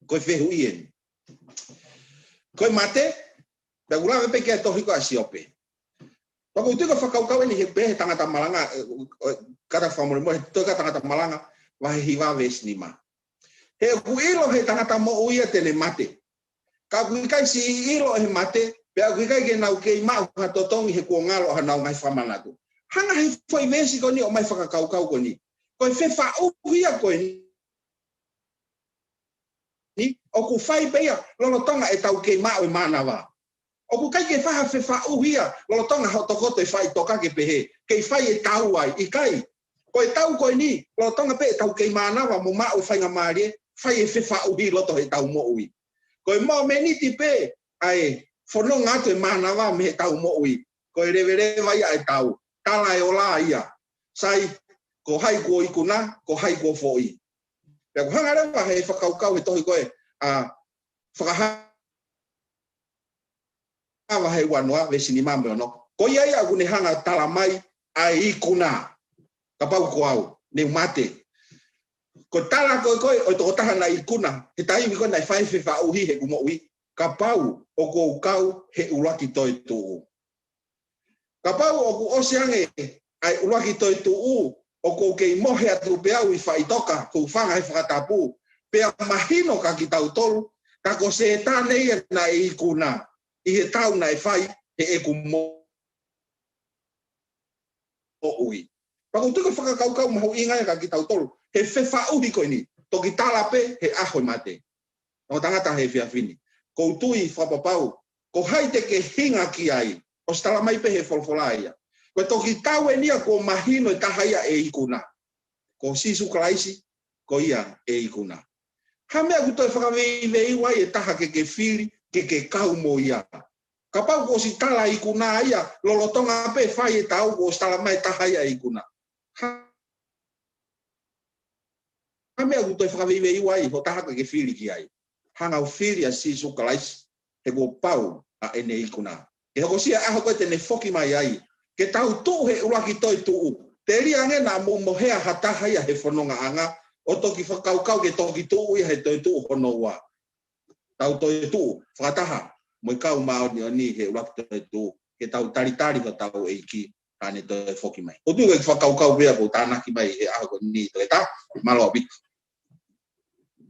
Ko e fehuʻi eni. Ko e mate, pea ʻoku lave pē ki he tohi ko ē ʻa Siope. Pea ʻoku ou tui ko e fakakaukau eni he pehē he tangata malanga, ē, ē, kātaki fakamolemole, he tohi ko ē ʻa e tangata malanga, vahe hiva veesi nima. He ʻoku ʻilo ʻe he tangata moʻui ia te ne mate. Ka ʻoku ʻikai siʻi ʻilo ʻe he mate, pea ʻoku ʻikai ke nau kei maʻu ha totongi he kuo ngalo ʻa honau ngaahi fakamanatu. Hanga he foʻi veesi ko eni ʻo ʻomai fakakaukau ko eni. Ko e fefaʻuhi ia ko eni, ni, ʻoku fai pē ia lolotonga ʻetau kei maʻu e mānava. ʻOku ʻikai ke fai ha fefaʻuhi ia lolotonga hoto koto e faʻitoka ke pehē, kei fai e tau ai, ʻikai. Ko e tau ko eni, lolotonga pē ʻetau kei mānava mo maʻu e faingamālie, fai e fefaʻuhi loto heʻetau moʻui. Ko e momeniti pē ʻa e fononga atu e mānava mei heʻetau moʻui. Ko e leveleva ia e tau, tala e ola ia. Sai, ko hai kuo ikuna, ko hai kuo foʻi. Pea ʻoku hanga leva he fakakaukau he tohi ko ē ʻa Fakahā vahe uanoa, veesi nima mo e ono. Ko ia ia ʻoku ne hanga ʻo tala mai ʻa e ikuna. Kapau ko au, ne u mate. Ko e tala ko ē ko ē ʻo e tokotaha naʻe ikuna, he taimi ko ē naʻe fai fefaʻuhi heʻeku moʻui. Kapau ʻoku ou kau he ʻuluaki toetuʻu. Kapau ʻoku ʻosi ange ʻa e ʻuluaki toetuʻu, ʻoku ou kei mohe atu pē au ʻi faʻitoka, hūfanga he fakatapu, pea mahino kia kitautolu, ka ko Sētane ia naʻe ikuna, ʻi he tau naʻe fai heʻeku mo-, moʻui. Pea ʻoku ou tui ko e fakakaukau mahuʻinga ia kia kitautolu, he fefaʻuhi ko eni, toki tala pē he ʻaho e mate. ʻO tangata he efiafi ni. ʻOku ou tui fakapapau, ko hai te ke hinga ki ai, ʻosi tala mai pē he folofola ia. Ko e toki tau eni ia kuo mahino e taha ia ʻe ikuna. Ko Sīsū Kalaisi, ko ia ʻe ikuna. Hā e meʻa ʻoku toe fakaveiveiua ai e taha ke ke fili, ke ke kau mo ia. Kapau kuo ʻosi tala ikuna ia, lolotonga pē fai e tau kuo ʻosi tala mai e taha ia ʻe ikuna. Hā e meʻa ʻoku toe fakaveiveiua ai ho taha ke ke fili ki ai. Hanga ʻo fili ʻa Sīsū Kalaisi, he kuo pau ʻa ʻene ikuna. Ke hokosia e ʻaho ko ē te ne foki mai ai. Ke tau tuʻu he ʻuluaki toetuʻu. Telia ange naʻa mou mohea ha taha ia he fonongaʻanga, ʻo toki fakakaukau ke toki tuʻu ia he toetuʻu hono ua. Tau toetuʻu fakataha mo e kau māʻoniʻoni he ʻuluaki toetuʻu, ke tau talitali hotau ʻEiki, ka ne toe foki mai. ʻOku ou tui ko e fakakaukau pē ia ʻoku ou tānaki mai he ʻaho ko eni, Toketā. Mālō ʻaupito.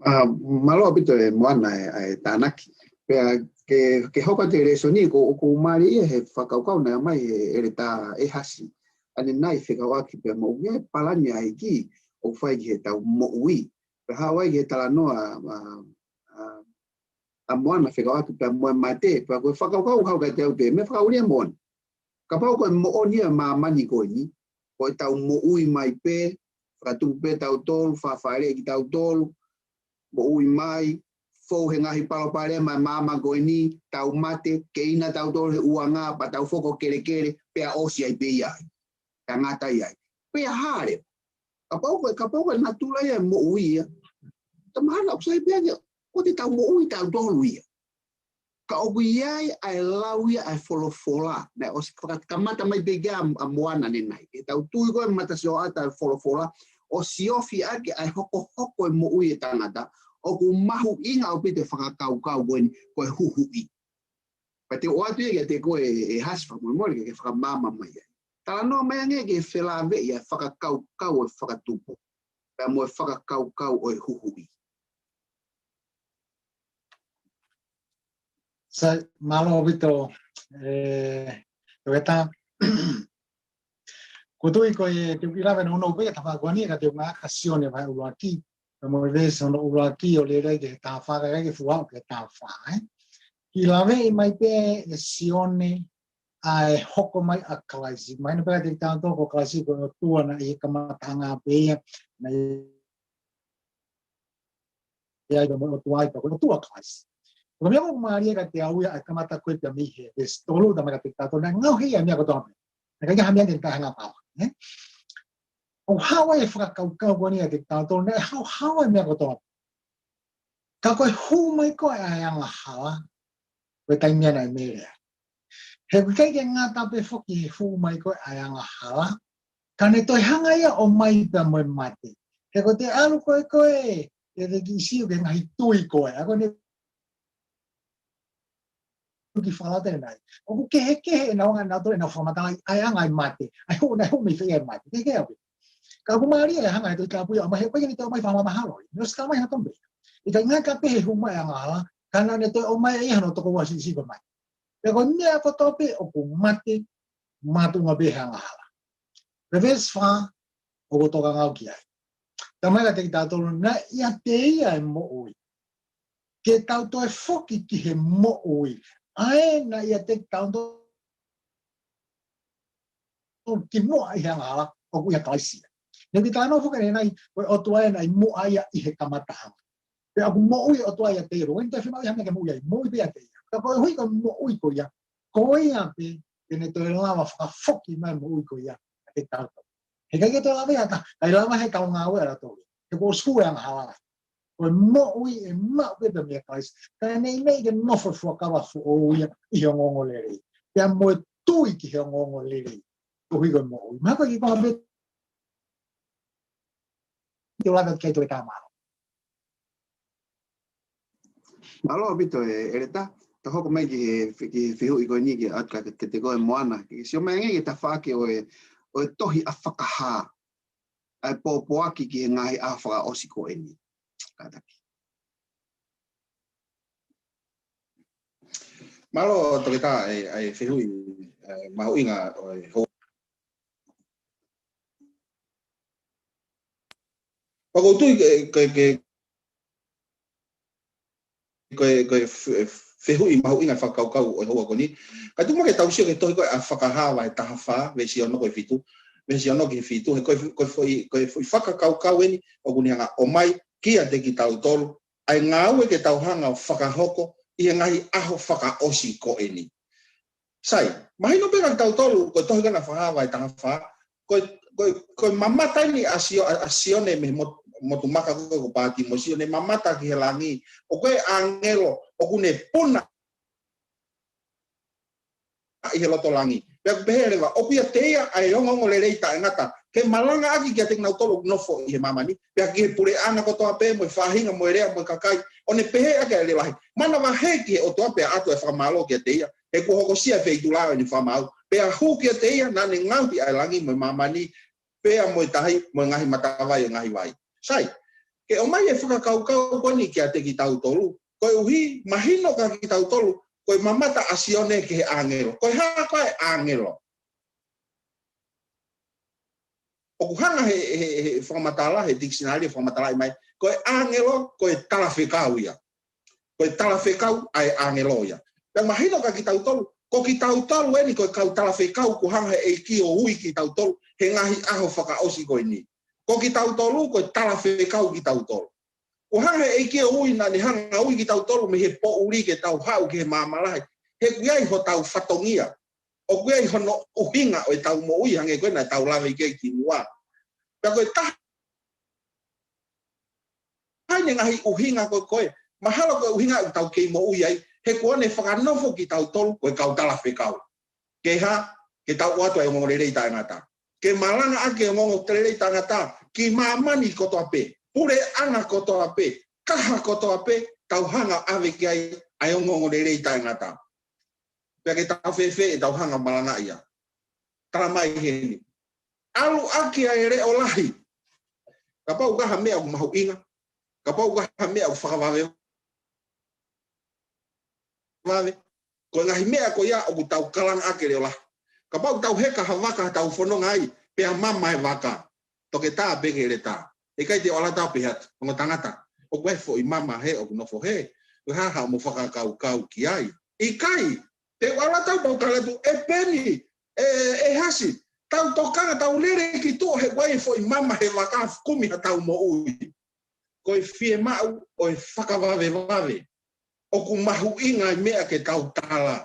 ʻA, mālō ʻaupito ʻe Moana e, e tānaki. Pea ke, ke hoko atu e lēsoni, ʻoku, ʻoku mālie ia he fakakaukau naʻe ʻomai he ʻEletā ʻEhasi. ʻA ʻene fekauʻaki pea mo e palani ʻa e ʻEiki ʻoku fai ki heʻetau moʻui. Pea haʻu ai ki he talanoa ʻa, ʻa, ʻa Moana fekauʻaki pea mo e mate, pea ko e fakakaukau ʻoku hau kiate au pē, meʻa fakaʻulia Moana. Kapau ko e moʻoni ʻa māmani ko eni, ko ʻetau moʻui mai pē, fakatupu pē tautolu, fāfāʻeleʻi kitautolu, moʻui mai, fou he ngaahi palopalema ʻa e māmani ko eni, tau mate, keina tautolu he ʻuanga, pea tau foki ʻo kelekele, pea ʻosi ai pē ia ai. Pea ngata ai ai. Pea hale. Kapau ko e, kapau ko e natula ia e moʻui ia. Tamahana ʻoku sai pē ange, ko ʻetau moʻui tautolu ia. Ka ʻoku ʻi ai ʻa e lau ia ʻa e folofola. Naʻe ʻosi fakakamata mai pē ki ai ʻa Moana ʻanenai. ʻEtau tui ko ē matasioʻata e folofola, ʻosi ofi ʻaki ʻa e hokohoko e moʻui e tangata, ʻoku mahuʻinga ʻaupito e fakakaukau ko eni, ko e huhuʻi. Pea te u ʻoatu ia kiate koe ʻEhasi fakamolemole ke ke fakamaama mai ai. Talanoa mai ange ke felāveʻi ʻa e fakakaukau ʻo e fakatupu. Pea mo e fakakaukau ʻo e huhuʻi. Sai, mālō ʻaupito, ē, Toketā. Ko e tui ko e te u kiʻi lave nounou pē ia tafaʻaki ko eni ka te u ngāueʻaki ʻa Sione vahe ʻuluaki. Ka mo e veesi hono ʻuluaki ʻo lele ki he taha fā, ka ke fuʻu aʻu ki he taha fā, ē. Kiʻi laveʻi mai pē ʻe Sione ʻa e hoko mai ʻa Kalaisi. Mahino pē kiate kitautolu ko Kalaisi ko e ʻOtua naʻe ʻi he kamataʻanga pē ia, naʻe ʻi ai pē mo e ʻOtua ai pē, ko e ʻOtua Kalaisi. Ko e meʻa ʻoku mālie kiate au ia ʻa e kamata ko ē pea mei he veesi tolu, talamai kiate kitautolu naʻe ngaohi ʻa e meʻa kotoa pē. Naʻe ʻikai ha meʻa naʻe taʻehangapau, ē? ʻOku haʻu ai e fakakaukau ko eni kiate kitautolu, naʻe haʻu, haʻu ai e meʻa kotoa pē. Ka ko e hū mai ko ē ʻa e angahala, ko e taimi ia naʻe mele ai. He ʻoku ʻikai ke ngata pē foki he hū mai ko ē ʻa e angahala, ka ne toe hanga ia ʻo ʻomai pea mo e mate. He ko ʻete ʻalu ko ē ko ē, ʻete kiʻi sio ki he ngaahi tui ko ē, ʻa ko ē ne ki fakalautele nai. ʻOku kehekehe ʻenau anga nautolu ʻenau fakamatalaʻi ʻa e anga ʻa e mate, ʻa e hū, naʻe hū mei fē ʻa e mate. Kehekehe au pē. Ka ʻoku mālie e hanga ʻe he Tohi Tapu ia ʻo ʻomai, he ʻoku ʻikai ke ne toe ʻomai fakamamaha loi. Ne ʻosi talamai ha tono pē ia. ʻIkai ngata pē he hū mai ʻa e angahala, ka naʻa ne toe ʻomai ʻe ia hano tokoua siʻisiʻi ko ē mai. Pea ko e meʻa kotoa pē ʻoku mate, makatuʻunga pē he angahala. Pea veesi fā, ʻoku ou tokangaʻi ki ai. Talamai kiate kitautolu naʻe ʻiate ia e moʻui, ke tau toe foki ki he moʻui. ʻA ē naʻe ʻiate kitautolu kimuʻa ʻi he angahala, ʻoku ʻia Kalaisi ia. Ne u kiʻi talanoa foki ʻanenai, ko e ʻOtua ia naʻe ʻi muʻa ia ʻi he kamataʻanga. Pea ʻoku moʻui e ʻOtua ʻiate ia, pea ʻoku ʻikai te tau fiemaʻu ia ha meʻa ke moʻui ai, moʻui pē ʻiate ia. Ka koeʻuhi ko e moʻui ko ia, ko ia pē te ne toe lava fakafoki mai e moʻui ko ia kiate kitautolu. He ʻikai ke toe lava ia ʻe ha taha, ʻikai lava he ʻetau ngāue ʻatautolu. He kuo ʻosi hū e angahala. Ko e moʻui ʻe maʻu pē pea meia Kalaisi. Ka ʻe neʻineʻi ke nofo e fuakava foʻou ia ʻi he ongoongolelei. Pea mo e tui ki he ongoongolelei. Koeʻuhi ko e moʻui. Mahalo ko e kiʻi konga pē te u lave atu ki ai, Toketā, mālō. Mālō ʻaupito ʻEletā, ta hoko mai ki he, ki he fehuʻi ko eni ke ʻatu kiate koe Moana. Ke sio mai angē ki he tafaʻaki ʻo e, ʻo e tohi ʻa Fakahā. ʻA e pōpoaki ki he ngaahi ʻaho fakaʻosi ko eni. Kātaki. Mālō Toketā, ʻa e, ʻa e fehuʻi, ʻa e mahuʻinga ʻo e ho- Pea ʻoku ou tui ke, ke, ke, ko e, ko e f-, e fehuʻi mahuʻinga fakakaukau ʻo e houa ko eni. Ka tuku muʻa ke tau sio ki he tohi ko ē ʻa Fakahā vahe taha fā, veesi ono ki he fitu, veesi ono ki he fitu, he ko e f-, ko e foʻi, ko e foʻi fakakaukau eni ʻoku ne hanga ʻo ʻomai kiate kitautolu ʻa e ngāue ke tau hanga ʻo fakahoko ʻi he ngaahi ʻaho fakaʻosi ko eni. Sai, mahino pē kiate kitautolu, ko e tohi ko ena Fakahā vahe taha fā, ko e, ko e, ko e mamata eni ʻa Sio-, ʻa, ʻa Sione mei he mot-, motu maka ko ē ko Pātimosi, ʻo ne mamata ki he langi, ʻoku ʻi ai e ʻāngelo ʻoku ne puna ʻi he loto langi. Pea ʻoku pehē leva, ʻoku ʻiate ia ʻa e ongoongolelei taʻengata, ke malangaʻaki kiate kinautolu ʻoku nofo ʻi he māmani, pea ki he puleʻanga kotoa pē, mo e faʻahinga, mo e lea, mo e kakai, ʻo ne pehē ʻaki ʻa e leʻo lahi: Manavahē ki he ʻOtua pea ʻatu ʻa e fakamālō kiate ia, he kuo hokosia e feituʻula ʻo ʻene fakamaau, pea hū kiate ia naʻa ne ngaohi ʻa e langi mo e māmani, pea mo e tahi, mo e ngaahi matavai ʻo e ngaahi vai. Sai, ke ʻomai e fakakaukau ko eni kiate kitautolu, koeʻuhi mahino kiate kitautolu, ko e mamata ʻa Sione ki he ʻāngelo. Ko e hā koā e ʻāngelo? ʻOku hanga he, he, he fakamatala, he tikisinale ʻo fakamatalaʻi mai, ko e ʻāngelo, ko e talafekau ia. Ko e talafekau ʻa e ʻāngelo ia. Pea mahino kiate kitautolu, ko kitautolu eni ko e kau talafekau kuo hanga he ʻEiki ʻo ui kitautolu he ngaahi ʻaho fakaʻosi ko eni. Ko kitautolu ko e talafekau kitautolu. Kuo hanga he ʻEiki ʻo ui, naʻa ne hanga ʻo ui kitautolu mei he poʻuli ke tau haʻu ki he maama lahi. He ʻoku ʻi ai hotau fatongia. ʻOku ʻi ai hono ʻuhinga ʻo ʻetau moʻui, hangē ko ē naʻa tau lave ki ai kimuʻa. Pea ko e taha ʻa e ngaahi ʻuhinga ko ē, ko ē, mahalo ko e ʻuhinga ʻoku tau kei moʻui ai, he kuo ne fakanofo kitautolu ko e kau talafekau. Ke hā? Ke tau ʻoatu ʻa e ongoongolelei taʻengata. Ke malangaʻaki e ongoongolelei taʻengata ki māmani kotoa pē, puleʻanga kotoa pē, taha kotoa pē, tau hanga ʻave ki ai ʻa e ongoongolelei taʻengata. Pea ke tau fēfē ʻetau hanga malangaʻi ia? Talamai heni: ʻAlu ʻaki ʻa e leʻo lahi. Kapau ʻoku ʻi ai ha meʻa ʻoku mahuʻinga, kapau ʻoku ʻi ai ha meʻa ʻoku fakavavevave, ko e ngaahi meʻa ko ia ʻoku tau kalanga ʻaki e leʻo lahi. Kapau ʻoku tau heka ha vaka ʻi heʻetau fononga ai, pea mama e vaka. Toketā pē ki he letā. ʻIkai te u ʻalu atu pē atu, ongo tangata. ʻOku ʻi ai e foʻi mama hē ʻoku nofo hē. Ko e hā haʻamo fakakaukau ki ai? ʻIkai, te u ʻalu atu pea u tala atu, ʻe Peni, ʻe, ʻe Hasi, tau tokanga, tau lele ki tuʻa he ʻoku ʻi ai e foʻi mama he vaka ʻoku kumi haʻatau moʻui. Ko e fiemaʻu ʻo e fakavavevave. ʻOku mahuʻinga e meʻa ke tau tala.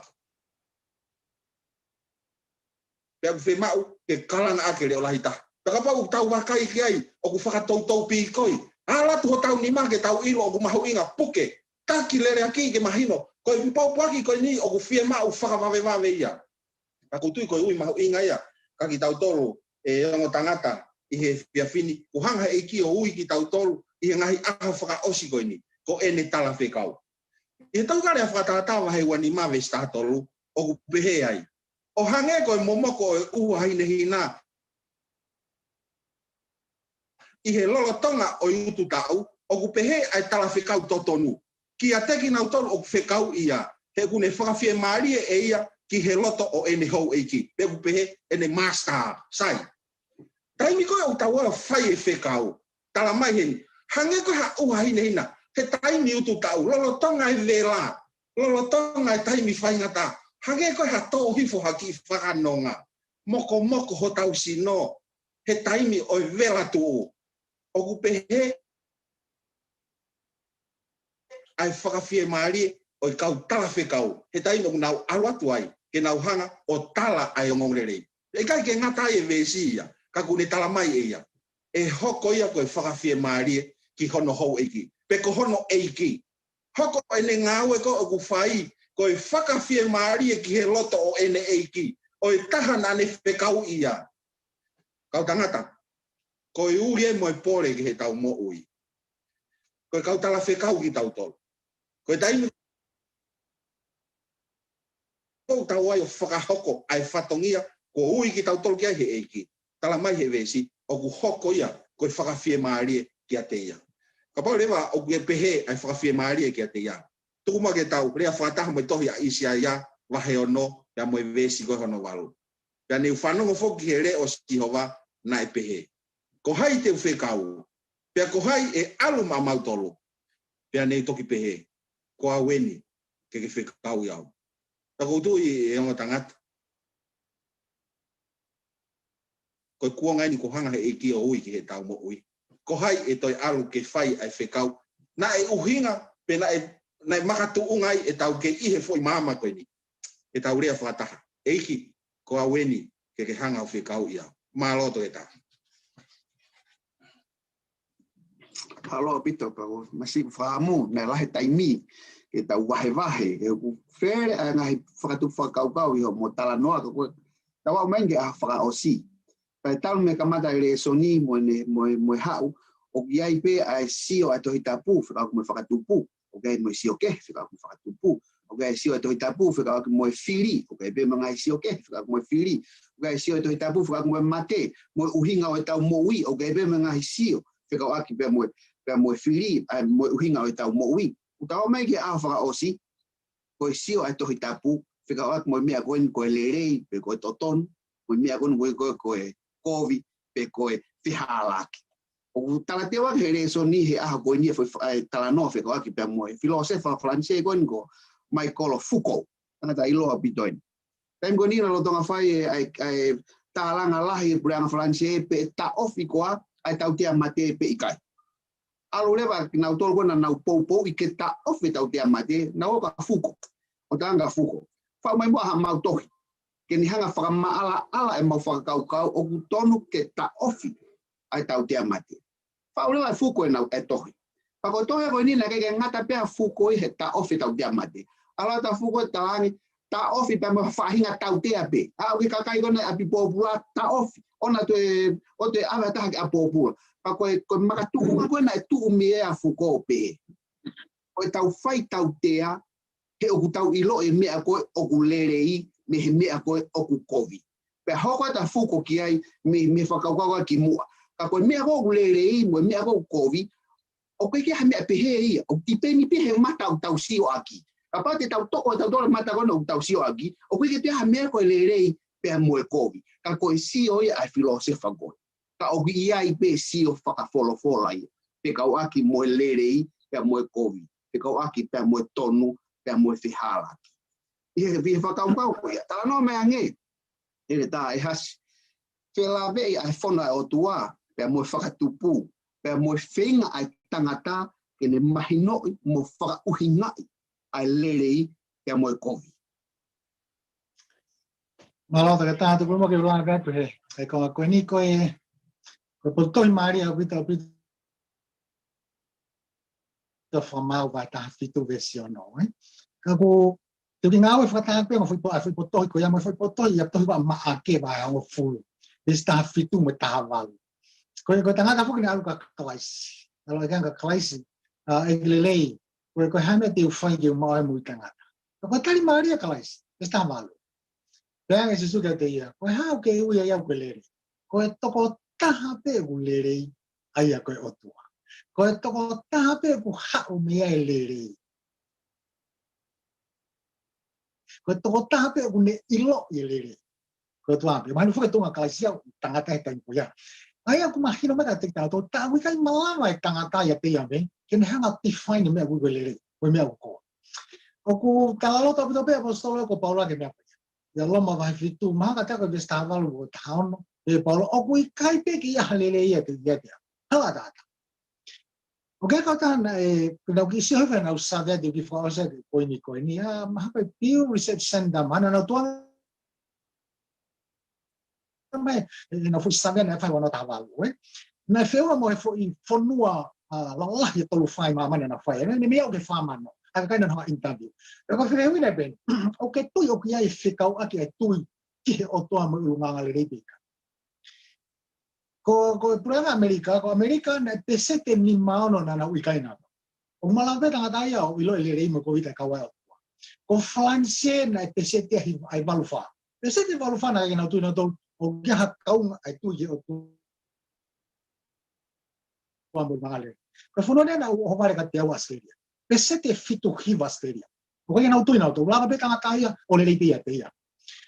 Pea ʻoku fiemaʻu ke kalanga ʻaki e leʻo lahi taha. Pea kapau ʻoku tau vakai ki ai, ʻoku fakatoutou pīkoi. ʻAlu atu hotau nima ke tau ʻilo ʻoku mahuʻinga, puke. Taki leleaki ke mahino. Ko e pōpoaki ko eni ʻoku fiemaʻu fakavavevave ia. Ka ʻoku ou tui ko e ui mahuʻinga ia kiate kitautolu, ʻe ongo tangata, ʻi he efiafi ni. Kuo hanga he ʻEiki ʻo ui kitautolu ʻi he ngaahi ʻaho fakaʻosi ko eni, ko ʻene talafekau. ʻI he Tokāteline Fakatātā vahe ua nima veesi taha tolu, ʻoku pehē ai: ʻO hangē ko e momoko ʻo e ʻuha hinehina ʻi he lolotonga ʻo e utu taʻu, ʻoku pehē ʻa e talafekau totonu kiate kinautolu ʻoku fekauʻi ia, he ʻoku ne fakafiemālie ʻe ia ki he loto ʻo ʻene houʻeiki. Pea ʻoku pehē ʻene master, sai. Taimi ko ē ʻoku tau ō ʻo fai e fekau, tala mai heni, hangē ko e hā, ʻuha hinehina, he taimi utu taʻu, lolotonga e vela, lolotonga e taimi faingataʻa, hangē ko e hā, tō hifo ha kiʻi fakanonga, mokomoko hotau sino, he taimi ʻo e vela tuʻu. ʻOku pehē ʻa e fakafiemālie ʻo e kau talafekau, he taimi ʻoku nau ʻalu atu ai ke nau hanga ʻo tala ʻa e ongoongolelei. ʻIkai ke ngata ai e veesi ia, ka ʻoku ne tala mai ʻe ia, ʻe hoko ia ko e fakafiemālie ki hono houʻeiki, pe ko hono ʻeiki. Hoko ʻene ngāue ko ē ʻoku fai ko e fakafiemālie ki he loto ʻo ʻene ʻeiki, ʻo e taha naʻa ne fekauʻi ia. Kau tangata, ko e ui ē mo e pole ki heʻetau moʻui. Ko e kau talafekau kitautolu. Ko e taimi ʻoku tau ō ai ʻo fakahoko ʻa e fatongia kuo ui kitautolu ki ai he ʻEiki, tala mai he veesi, ʻoku hoko ia ko e fakafiemālie kiate ia. Kapau leva ʻoku ke pehē ʻa e fakafiemālie kiate ia, tuku muʻa ke tau lea fakataha mo e tohi ʻa ʻIsaia vahe ono, pea mo e veesi ko hono valu. Pea ne u fanongo foki ki he leʻo ʻo Sihova naʻe pehē: Ko hai te u fekau? Pea ko hai ʻe ʻalu maʻamautolu? Pea ne u toki pehē: Ko au eni, ke ke fekauʻi au. Ka ʻoku ou tui, ʻe ongo tangata, ko e kuonga eni kuo hanga he ʻEiki ʻo ui ki heʻetau moʻui. Ko hai ʻe toe ʻalu ke fai ʻa e fekau? Naʻe ʻuhinga, pe naʻe, naʻe makatuʻunga ai ʻetau kei ʻi he foʻi maama ko eni, ʻetau lea fakataha: ʻEiki, ko au eni, ke ke hanga ʻo fekauʻi au. Mālō Toketā. Mālō ʻaupito, pea ʻoku masiʻi fakaʻamu, naʻe lahi e taimi ke tau vahevahe, he ʻoku fele ʻa e ngaahi fakatupu fakakaukau ʻi hoʻomo talanoa, ka ko e tau aʻu mai ki he ʻaho fakaʻosi. Pea talu mei he kamata e lēsoni mo ʻene, mo e, mo e haʻu, ʻoku ʻi ai pē ʻa e sio ʻa e Tohi Tapu fekauʻaki mo e fakatupu. ʻOku ʻi ai mo e sio kehe fekauʻaki mo e fakatupu. ʻOku ʻi ai e sio ʻa e Tohi Tapu fekauʻaki mo e fili. ʻOku ʻi ai pē mo e ngaahi sio kehe fekauʻaki mo e fili. ʻOku ʻi ai e sio ʻa e Tohi Tapu fekauʻaki mo e mate, mo e ʻuhinga ʻo ʻetau moʻui. ʻOku ʻi ai pē mo e ngaahi sio fekauʻaki pea mo e, pea mo e fili, ʻa e, mo e ʻuhinga ʻo ʻetau moʻui. ʻOku tau aʻu mai ki he ʻaho fakaʻosi, ko e sio ʻa e Tohi Tapu fekauʻaki mo e meʻa ko eni ko e lelei pe ko e totonu, mo e meʻa ko eni ko e, ko e, ko e kovi pe ko e fehālaaki. ʻOku talateu ʻaki he lēsoni he ʻaho ko eni e foʻi fa-, e talanoa fekauʻaki pea mo e filōsefa Falanisē ko eni ko Michael Foucault. Tangata ʻiloa ʻaupito eni. Taimi ko eni lolotonga fai e, ʻa e, ʻa e tālanga lahi e puleʻanga Falanisē pe ʻe taʻofi koā ʻa e tautea mate pe ʻikai. ʻAlu leva kinautolu ko ē naʻa nau poupouʻi ke taʻofi e tautea mate, nau ō kia Foucault. ʻO talaange kia Foucault: Faʻu mai muʻa haʻamau tohi ke ne hanga fakamaʻalaʻala ʻemau fakakaukau ʻoku tonu ke taʻofi ʻa e tautea mate. Faʻu leva ʻe Foucault ʻenau, e tohi. Pea ko e tohi ko eni naʻe ʻikai ke ngata pē ʻa Foucault ʻi he taʻofi e tautea mate. ʻAlu atu ʻa Foucault ʻo talaange, taʻofi pea mo e faʻahinga tautea pē. ʻA, ʻoku ʻi ai e kakai ko ē naʻe ʻapi pōpula, taʻofi. ʻOua toe, ʻoua toe ʻave ha taha ke ʻapi pōpula. Pea ko e, ko e makatuʻunga ko ē naʻe tuʻu mei ai ʻa Foucault pē. Ko ʻetau fai tautea, he ʻoku tau ʻilo e meʻa ko ē ʻoku lelei mei he meʻa ko ē ʻoku kovi. Pea hoko atu ʻa Foucault ki ai mei, mei he fakakaukau ki muʻa. Ka ko e meʻa ko ē ʻoku lelei mo e meʻa ko ē ʻoku kovi, ʻoku ʻikai ke ʻi ai ha meʻa pehē ia, ʻoku tipeni pē he mata ʻoku tau sio ʻaki. Kapau te tau toʻo ʻe tautolu e mata ko ē ʻoku tau sio ʻaki, ʻoku ʻikai ke toe ʻi ai ha meʻa ko e lelei pea mo e kovi. Ka ko e sio ia ʻa e filōsefa ko ē. Ka ʻoku ʻi ai pē sio fakafolofola ia. Fekauʻaki mo e lelei, pea mo e kovi. Fekauʻaki pea mo e tonu, pea mo e fehālaaki. ʻI he, ʻi he fakakaukau ko ia. Talanoa mai ange, ʻEletā ʻEhasi. Felāveʻi ʻa e fono ʻa e ʻOtua, pea mo e fakatupu, pea mo e feinga ʻa e tangata, ke ne mahinoʻi mo fakaʻuhingaʻi ʻa e lelei, pea mo e kovi. Mālō, toketā, tuku muʻa ke u lave atu he, he konga ko eni ko e, ko e potu tohi mālie ʻaupito, ʻaupito, Fakamaau vahe taha fitu veesi ono, ē? Ka ko, te u kiʻi ngāue fakataha pē mo e foʻi po-, ʻa e foʻi potu tohi ko ia mo e foʻi potu tohi ʻa e tohi ʻa Maʻake vahe hongofulu, veesi taha fitu mo e taha valu. Ko e, ko e tangata foki naʻe ʻalu kia Kalaisi. ʻAlu ʻo ʻeke ange kia Kalaisi, ʻa, ʻEiki lelei, ko e, ko e hā e meʻa te u fai ke u maʻu ai e moʻui taʻengata? Ka ko e tali mālie ʻa Kalaisi, veesi taha valu. Pehē ange Sīsū kiate ia, ko e hā ʻoku ke ui ai au ko e lelei? Ko e tokotaha pē ʻoku lelei, ʻa ia ko e ʻOtua. Ko e tokotaha pē ʻoku haʻu mei ai e lelei. Ko e tokotaha pē ʻoku ne ʻiloʻi e lelei. Ko e ʻOtua pē. Mahino foki e tuʻunga ʻa Kalaisi ia ʻoku tangata he taimi ko ia. ʻA ia ʻoku mahino mai kiate kitautolu, tā ʻoku ʻikai malava e tangata ia ʻiate ia mei, ke ne hanga ʻo define e meʻa ʻoku ui ko e lelei, ko e meʻa ʻoku kovi. ʻOku talaloto ʻaupito pē ʻa e ʻaposetolo ko Paula ki he meʻa ko ia. ʻIa Loma vahe fitu, mahalo kiate au ko e veesi taha valu mo e taha ono. Pehē ʻe Paula, ʻoku ʻikai pē ke ʻi ai ha lelei ia ʻiate, ʻiate au. Hala ʻataʻatā. ʻOku ʻi ai e kau taha naʻe, naʻa ku kiʻi sio hifo heʻenau savea, te u kiʻi fakaʻosi atu e poini ko eni, ʻa, mahalo ko e Pew Research Center, mahalo naʻa nau tuʻu ange mai, ʻenau fuʻu savea naʻe fai ua noa taha valu, ē. Naʻe feʻunga mo e foʻi fonua, ʻa, lalahi ʻe tolu fā ʻi māmani naʻa nau fai, ē, naʻe meimei aʻu ki he fā mano, ʻa e kakai naʻa nau interview. Pea ko e fehuʻi naʻe pehē ni, ʻoku ke tui ʻoku ʻi ai e fekauʻaki ʻa e tui ki he ʻOtua mo e ʻulungaanga lelei pe ʻikai? Ko, ko e puleʻanga ʻAmelika, ko ʻAmelika naʻe peseti ʻe nima ono naʻa nau ʻikai napa. ʻOku malava pē tangata ia ʻo ʻilo e lelei mo e kovi taʻe kau ai e ʻOtua. Ko Falanisē naʻe peseti ʻe hiva, ʻe valu fā. Peseti ʻe valu fā naʻe ʻikai ke nau tui nautolu ʻoku ʻi ai ha kaunga ʻa e tui ki he ʻOtua mo e ʻulungaanga lelei. Ko e fonua eni naʻa ku ʻohovale kiate au ʻAositelēlia. Peseti ʻe fitu hiva ʻAositelēlia. ʻOku ʻikai ke nau tui nautolu, lava pē tangata ia ʻo lelei pē ʻiate ia.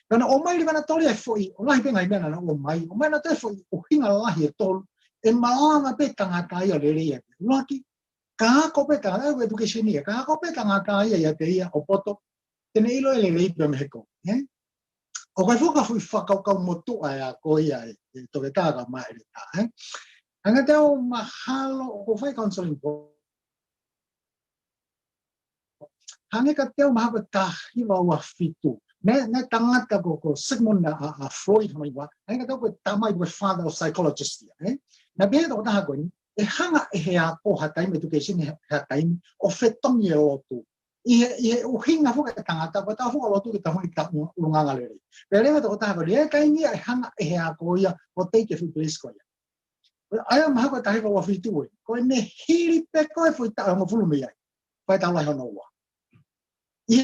Pea naʻe ʻomai leva ʻe nautolu e foʻi, ʻo lahi pē ngaahi meʻa naʻa nau ʻomai, ʻomai ʻe nautolu e foʻi ʻuhinga lalahi ʻe tolu ʻe malava pē tangata ia ʻo lelei ʻiate ia. ʻUluaki, ka ako pē tangata, ʻa e education ia, ka ako pē tangata ia ʻiate ia ʻo poto, te ne ʻilo e lelei pea mei he kovi, ē? ʻOku ʻi ai foki e foʻi fakakaukau motuʻa ia ko ia ē, ʻe toketā kae ʻumaʻā e ʻEletā, ē? Hangē kiate au mahalo, ʻoku ou fai counseling ko, hangē kiate au mahalo ko e taha hiva ua fitu. Naʻe, naʻe tangata ko, ko Sigmund ʻa, ʻa, ʻa Freud, hangē kiate au ko e tamai, ko e father of psychologist ia, ē? Naʻe pehē ʻe he tokotaha ko eni, ʻe hanga ʻe he ako ha taimi, education ha, ha taimi, ʻo fetongi e lotu. ʻI he, ʻi he ʻuhinga foki e tangata, ko e taha foki ʻo lotu ke tau hanga ʻo ʻi ai ha ʻulungaanga lelei. Pea lea ʻa e tokotaha ko eni, ʻe taimi ia ʻe hanga ʻe he ako ia ʻo take e foʻi place ko ia. ʻA ia mahalo ko e taha hiva ua fitu ē. Ko ʻene hili pē ko e foʻi taʻu ʻe hongofulu mei ai. Fai taʻu lahi hono ua. ʻI he,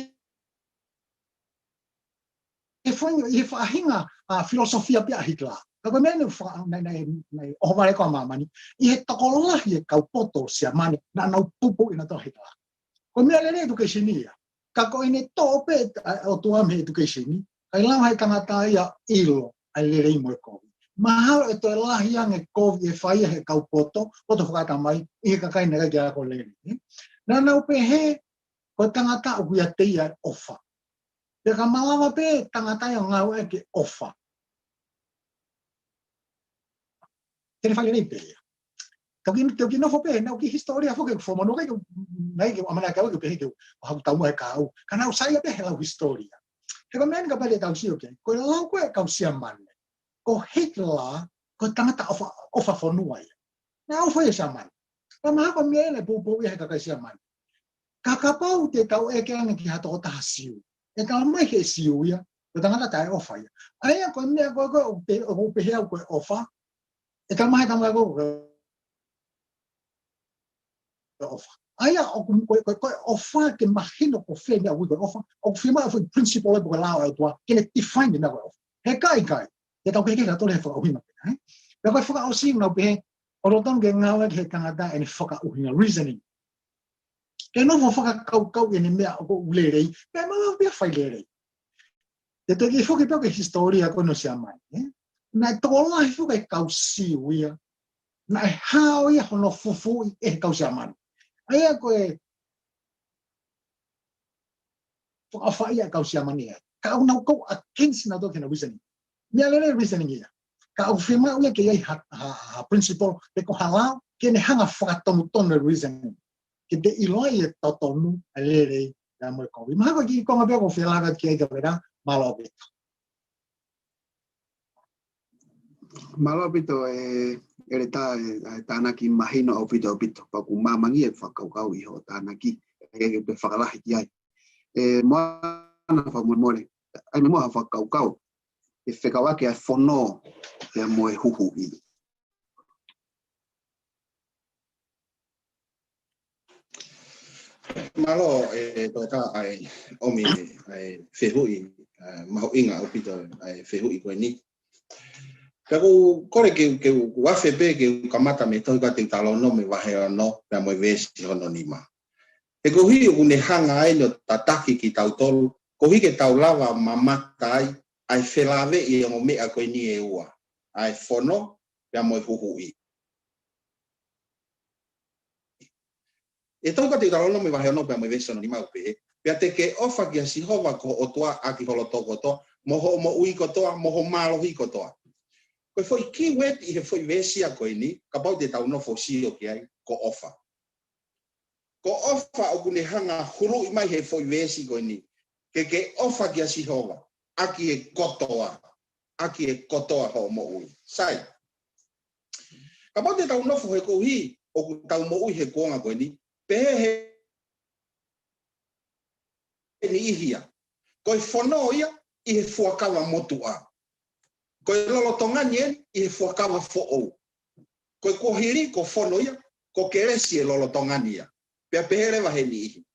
ʻi he foʻi, ʻi he faʻahinga, ʻa, filosofia pē ʻa Hitler. Ka ko e meʻa naʻe fa-, naʻe, naʻe, naʻe ʻohovale ko ē ʻa māmani. ʻI he tokolahi e kau poto Siamane, naʻa nau pupuʻi nautolu ʻe Hitler. Ko e meʻa lelei e education ia. Ka ko ʻene toʻo pē ʻa e ʻOtua mei he education, ʻikai lava ʻe he tangata ia ʻo ʻilo ʻa e lelei mo e kovi. Mahalo ʻe toe lahi ange e kovi ʻe fai ʻe he kau poto, poto fakaʻatamai, ʻi he kakai naʻe ʻikai ke ako lelei. Naʻa nau pehē, ko e tangata ʻoku ʻiate ia e ʻofa. Pea ka malava pē tangata ia ʻo ngāueʻaki e ʻofa, te ne fai lelei pē ia. Tau kiʻi, tau kiʻi nofo pē, naʻa ku kiʻi hisitōlia foki ʻeku folofola, ʻikai ke, ʻikai ke ʻamanaki au ke pehē ke u, ʻo haku taumuʻa he kahaʻu. Ka naʻa ku saiʻia pē he lau hisitōlia. He ko e meʻa eni kapau te tau sio ki ai, ko e lau ko ē ʻa e kau Siamane, ko Hitler, ko e tangata ʻofa, ʻofa fonua ia. Naʻe ʻofa ia ʻa Siamane. Ka mahalo ko e meʻa ia naʻe poupouʻi ia ʻe he kakai Siamane. Ka kapau te tau ʻeke ange ki ha tokotaha Siu, ʻe talamai ʻe he Siu ia, ko e tangata taʻeʻofa ia. ʻA ia ko e meʻa ko ē, ko ē ʻoku pe-, ʻoku pehē au ko e ʻofa, ʻe talamai ʻe he tama ko ē ko e ʻofa. ʻA ia ʻoku, ko e, ko e, ko e ʻofa ke mahino ko fē e meʻa ʻoku ui ko e ʻofa, ʻoku fiemaʻu e foʻi principle ia pe ko e lao ʻa e ʻOtua ke ne define e meʻa ko e ʻofa. He ka ʻikai, te tau kehekehe tautolu he fakaʻuhinga pē, ē? Pea ko e fakaʻosi naʻa ku pehē, ʻoku totonu ke ngāueʻaki ʻe he tangata ʻene fakaʻuhinga, reasoning, ke nofo ʻo fakakaukauʻi ʻene meʻa ʻoku lelei, pea malava pē ia ʻo fai lelei. Te te kiʻi foki pē ki he hisitōlia ko eni ʻo Siamane, ē? Naʻe tokolahi foki e kau Siu ia naʻe hao ia hono fufuuʻi ʻe he kau Siamane. ʻA ia ko e fakaʻofaʻia e kau Siamane ia. Ka ʻoku nau kau against nautolu ki heʻena reasoning. Meʻa lelei e reasoning ia. Ka ʻoku fiemaʻu ia ke ʻi ai ha, ha, ha principle pe ko ha lao ke ne hanga fakatonutonu e reasoning. Ke te ʻilo ai e totonu, e lelei, pea mo e kovi. Mahalo ko e kiʻi konga pē ʻoku ou fie lave ki ai ka pera, mālō ʻaupito. Mālō ʻaupito, ē, ʻEletā, ē, ʻa e tānaki mahino ʻaupito, ʻaupito. Pea ʻoku māmangi e fakakaukau ʻi hoʻo tānaki, ʻe ʻikai ke u toe fakalahi ki ai. Ē, Moana, fakamolemole, ʻai mai muʻa ha fakakaukau ʻe fekauʻaki ʻa e fono pea mo e huhuʻi. Mālō, ē, Toketā, ʻa e ʻomi ʻa e fehuʻi, ē, mahuʻinga ʻaupito ʻa e fehuʻi ko eni. Pea ʻoku ou kole ke, ke u afe pē ke u kamata mei he tohi ko ē ʻa Teutalōnome vahe ono pea mo e veesi hono nima. He koeʻuhi ʻoku ne hanga ʻeni ʻo tataki kitautolu, koeʻuhi ke tau lava mamata ai ʻa e felāveʻi e ongo meʻa ko eni ʻe ua, ʻa e fono pea mo e huhuʻi. ʻI he tohi ko ē ʻa Teutalōnome vahe ono pea mo e veesi hono nima ʻoku pehē, pea te ke ʻofa kia Sihova ko ho ʻOtua ʻaki ho loto kotoa, mo hoʻo moʻui kotoa, mo ho mālohi kotoa. Ko e foʻi key word ʻi he foʻi veesi ia ko eni, kapau te tau nofo ʻo sio ki ai, ko ʻofa. Ko ʻofa ʻoku ne hanga huluʻi mai he foʻi veesi ko eni. Ke ke ʻofa kia Sihova ʻaki e kotoa, ʻaki e kotoa hoʻo moʻui. Sai. Kapau te tau nofo he koeʻuhi ʻoku tau moʻui he kuonga ko eni, pehē he niʻihi ia. Ko e fono ia ʻi he fuakava motuʻa. Ko e lolotonga ni eni ʻi he fuakava foʻou. Ko e kuohili ko fono ia, ko kelesi e lolotonga ni ia. Pea pehē leva he niʻihi,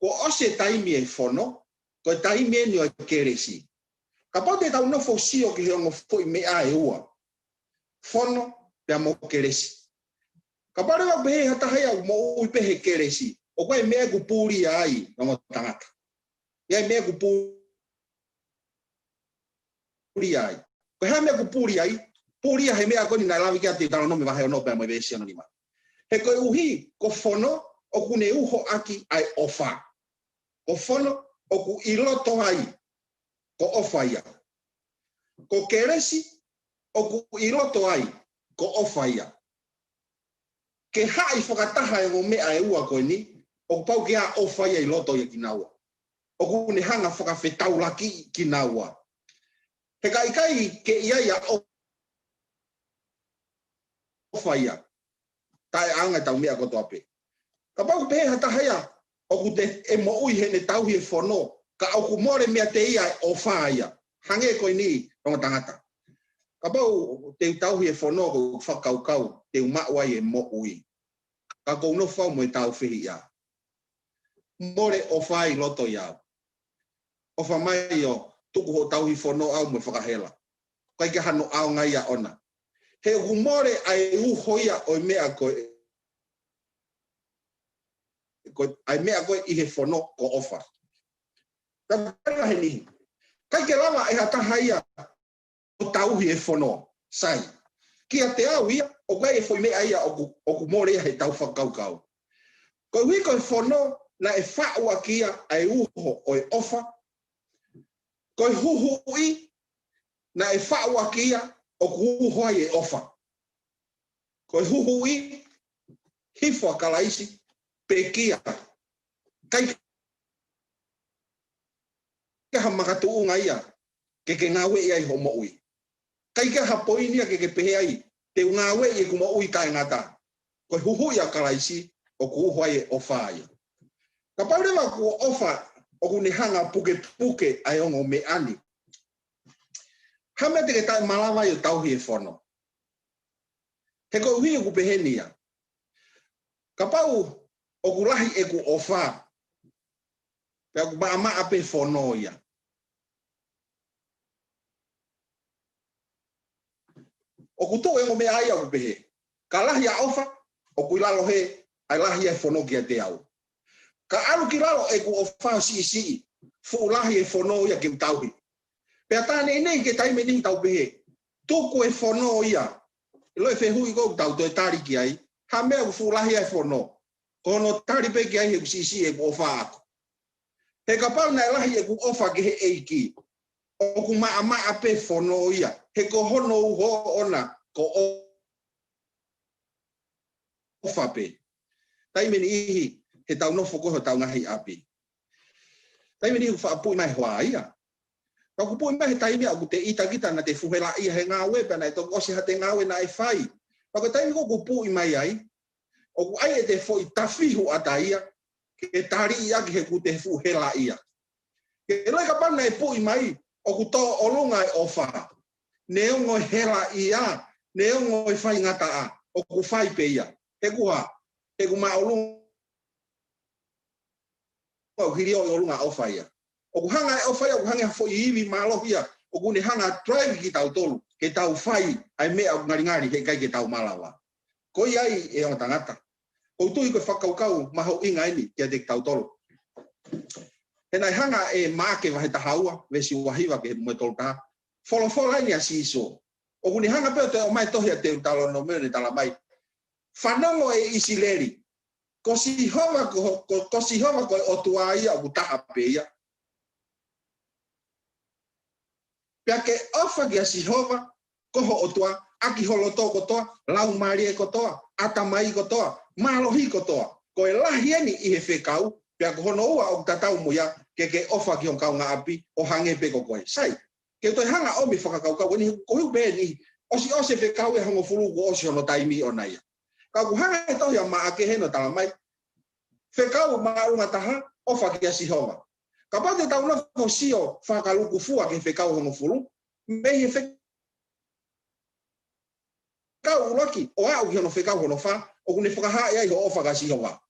kuo ʻosi e taimi e fono, ko e taimi eni ʻo e kelesi. Kapau te tau nofo ʻo sio ki he ongo foʻi meʻa ʻe ua, fono pea mo kelesi. Kapau leva ʻoku pehē ha taha ia ʻoku moʻui pē he kelesi, ʻoku ʻi ai e meʻa ʻoku puli ai e ongo tangata. ʻI ai e meʻa ʻoku puli ai. Ko e hā e meʻa ʻoku puli ai? Puli ia he meʻa ko eni naʻe lave ki ai ʻa Teutalōnome vahe ono pea mo e veesi hono nima. He koeʻuhi ko fono ʻoku ne uho ʻaki ʻa e ʻofa. Ko fono ʻoku ʻi loto ai, ko ʻofa ia. Ko kelesi ʻoku ʻi loto ai, ko ʻofa ia. Ke haʻi fakataha e ongo meʻa ʻe ua ko eni, ʻoku pau ke ʻi ai e ʻofa ia ʻi loto ia kinaua. ʻOku ne hanga fakafetaulakiʻi kinaua. He ka ʻikai ke ʻi ai ʻa e ʻofa ia, taʻeʻaonga ʻetau meʻa kotoa pē. Kapau ʻoku pehē ha taha ia ʻoku te, ʻe moʻui heʻene tauhi e fono, ka ʻoku mole meiate ia e ʻofa ia. Hangē ko eni, ongo tangata. Kapau te u tauhi e fono ko e fakakaukau te u maʻu ai e moʻui, ka ʻoku ou nofo au mo e tāufehiʻa, mole ʻofa ʻi loto ia au. ʻOfa mai ʻo tuku hoʻo tauhi fono au mo e fakahela. ʻIkai ke ʻi ai hano ʻaonga ia ʻona. He ʻoku mole ʻa e uho ia ʻo e meʻa ko e, ko e, ʻa e meʻa ko ē ʻi he fono ko ʻofa. Tau pehē he niʻihi, ʻikai ke lava ʻe ha taha ia ʻo tauhi e fono. Sai. Kiate au ia, ʻoku ʻi ai e foʻi meʻa ia ʻoku, ʻoku mole ia heʻetau fakakaukau. Koeʻuhi ko e fono naʻe faʻu ʻaki ia ʻa e uho ʻo e ʻofa. Ko e huhuʻi naʻe faʻu ʻaki ia ʻoku uho ai e ʻofa. Ko e huhuʻi, hifo ʻa Kalaisi, pekia. ʻIkai ke ʻi ai ha makatuʻunga ia ke ke ngāueʻi ai hoʻo moʻui. ʻIkai ke ʻi ai ha poini ia ke ke pehē ai, te u ngāueʻi ʻeku moʻui taʻengata. Ko e huhuʻi ʻa Kalaisi, ʻoku uho ai e ʻofa ia. Kapau leva kuo ʻofa, ʻoku ne hanga pukepuke ʻa e ongo meʻa ni. Hā e meʻa te ke taʻemalava ai ʻo tauhi e fono? He koeʻuhi ʻoku pehē ni ia. Kapau ʻoku lahi ʻeku ʻofa, pea ʻoku maʻamaʻa pē fono ia. ʻOku tuʻu e ongo meʻa ia ʻoku pehē, ka lahi ʻa e ʻofa, ʻoku ʻi lalo hē ʻa e lahi ʻa e fono kiate au. Ka ʻalu ki lalo ʻeku ʻofa siʻisiʻi, fuʻu lahi e fono ia ke u tauhi. Pea tā neʻineʻi ki he taimi ni tau pehē, tuku e fono ia. ʻIlo e fehuʻi ʻoku tau toe tali ki ai, ha meʻa ʻoku fuʻu lahi ai e fono. Ko hono tali pē ki ai he ʻoku siʻisiʻi ʻeku ʻofa ʻaʻaku. He kapau naʻe lahi ʻeku ʻofa ki he ʻEiki, ʻoku maʻamaʻa pē fono ia. He ko hono uho ʻoʻona ko ʻofa pē. Taimi niʻihi he tau nofo ko ē hotau ngaahi ʻapi. Taimi niʻihi ʻoku faʻa puʻi mai hoa ia. Ka ʻoku puʻi mai he taimi ʻoku te ʻita kita naʻa te fuhela ia he ngāue pea naʻe toki ʻosi ha te ngāue naʻe fai. Pea ko e taimi ko ē ʻoku puʻi mai ai, ʻoku ʻai ʻete foʻi tafihu ʻata ia, ke taliʻi ʻaki he ʻoku te fuhela ia. Ke ʻilo e kapau naʻe puʻi mai, ʻoku tō ʻolunga e ʻofa. Neongo e hela ia, neongo e faingataʻa, ʻoku fai pē ia. He ʻoku hā, he ʻoku māʻolunga, ʻoku hili ʻo ʻolunga ʻofa ia. ʻOku hanga e ʻofa ia, ʻoku hanga ha foʻi ivi mālohi ia, ʻoku ne hanga drive kitautolu, ke tau fai ʻa e meʻa ʻoku ngalingali, he ʻikai ke tau malava. Ko ia ai e ongo tangata. ʻOku ou tui ko e fakakaukau mahuʻinga eni kiate kitautolu. He naʻe hanga ʻe Maʻake vahe taha ua, veesi ua hiva ki he mo e tolu taha. Folofola eni ʻa Sīsū. ʻOku ne hanga pē ʻo toe ʻomai tohi ʻa Teutalonome ʻo ne tala mai. Fanongo ʻe ʻIsileli. Ko Sihova ko, ko, ko Sihova ko e ʻOtua ia ʻoku taha pē ia. Pea ke ʻofa kia Sihova, ko ho ʻOtua, ʻaki ho loto kotoa, laumālie kotoa, ʻatamai kotoa, mālohi kotoa. Ko e lahi eni ʻi he fekau, pea ko hono ua ʻoku tatau mo ia, ke ke ʻofa ki ho kaungāʻapi, ʻo hangē pē ko koe. Sai, ke u toe hanga ʻo ʻomi fakakaukau, eni ko hiu pē eni, ʻosi ʻosi e fekau ʻe hongofulu kuo ʻosi hono taimi ʻona ia. Ka ʻoku hanga e tohi ʻa Maʻake heni ʻo tala mai, fekau māʻolunga taha, ʻofa kia Sihova. Kapau te tau nofo ʻo sio fakalūkufua ki he fekau hongofulu, mei he fekau ʻuluaki, ʻo aʻu ki hono fekau hono fā, ʻoku ne fakahaaʻi ai hoʻo ʻofa kia Sihova.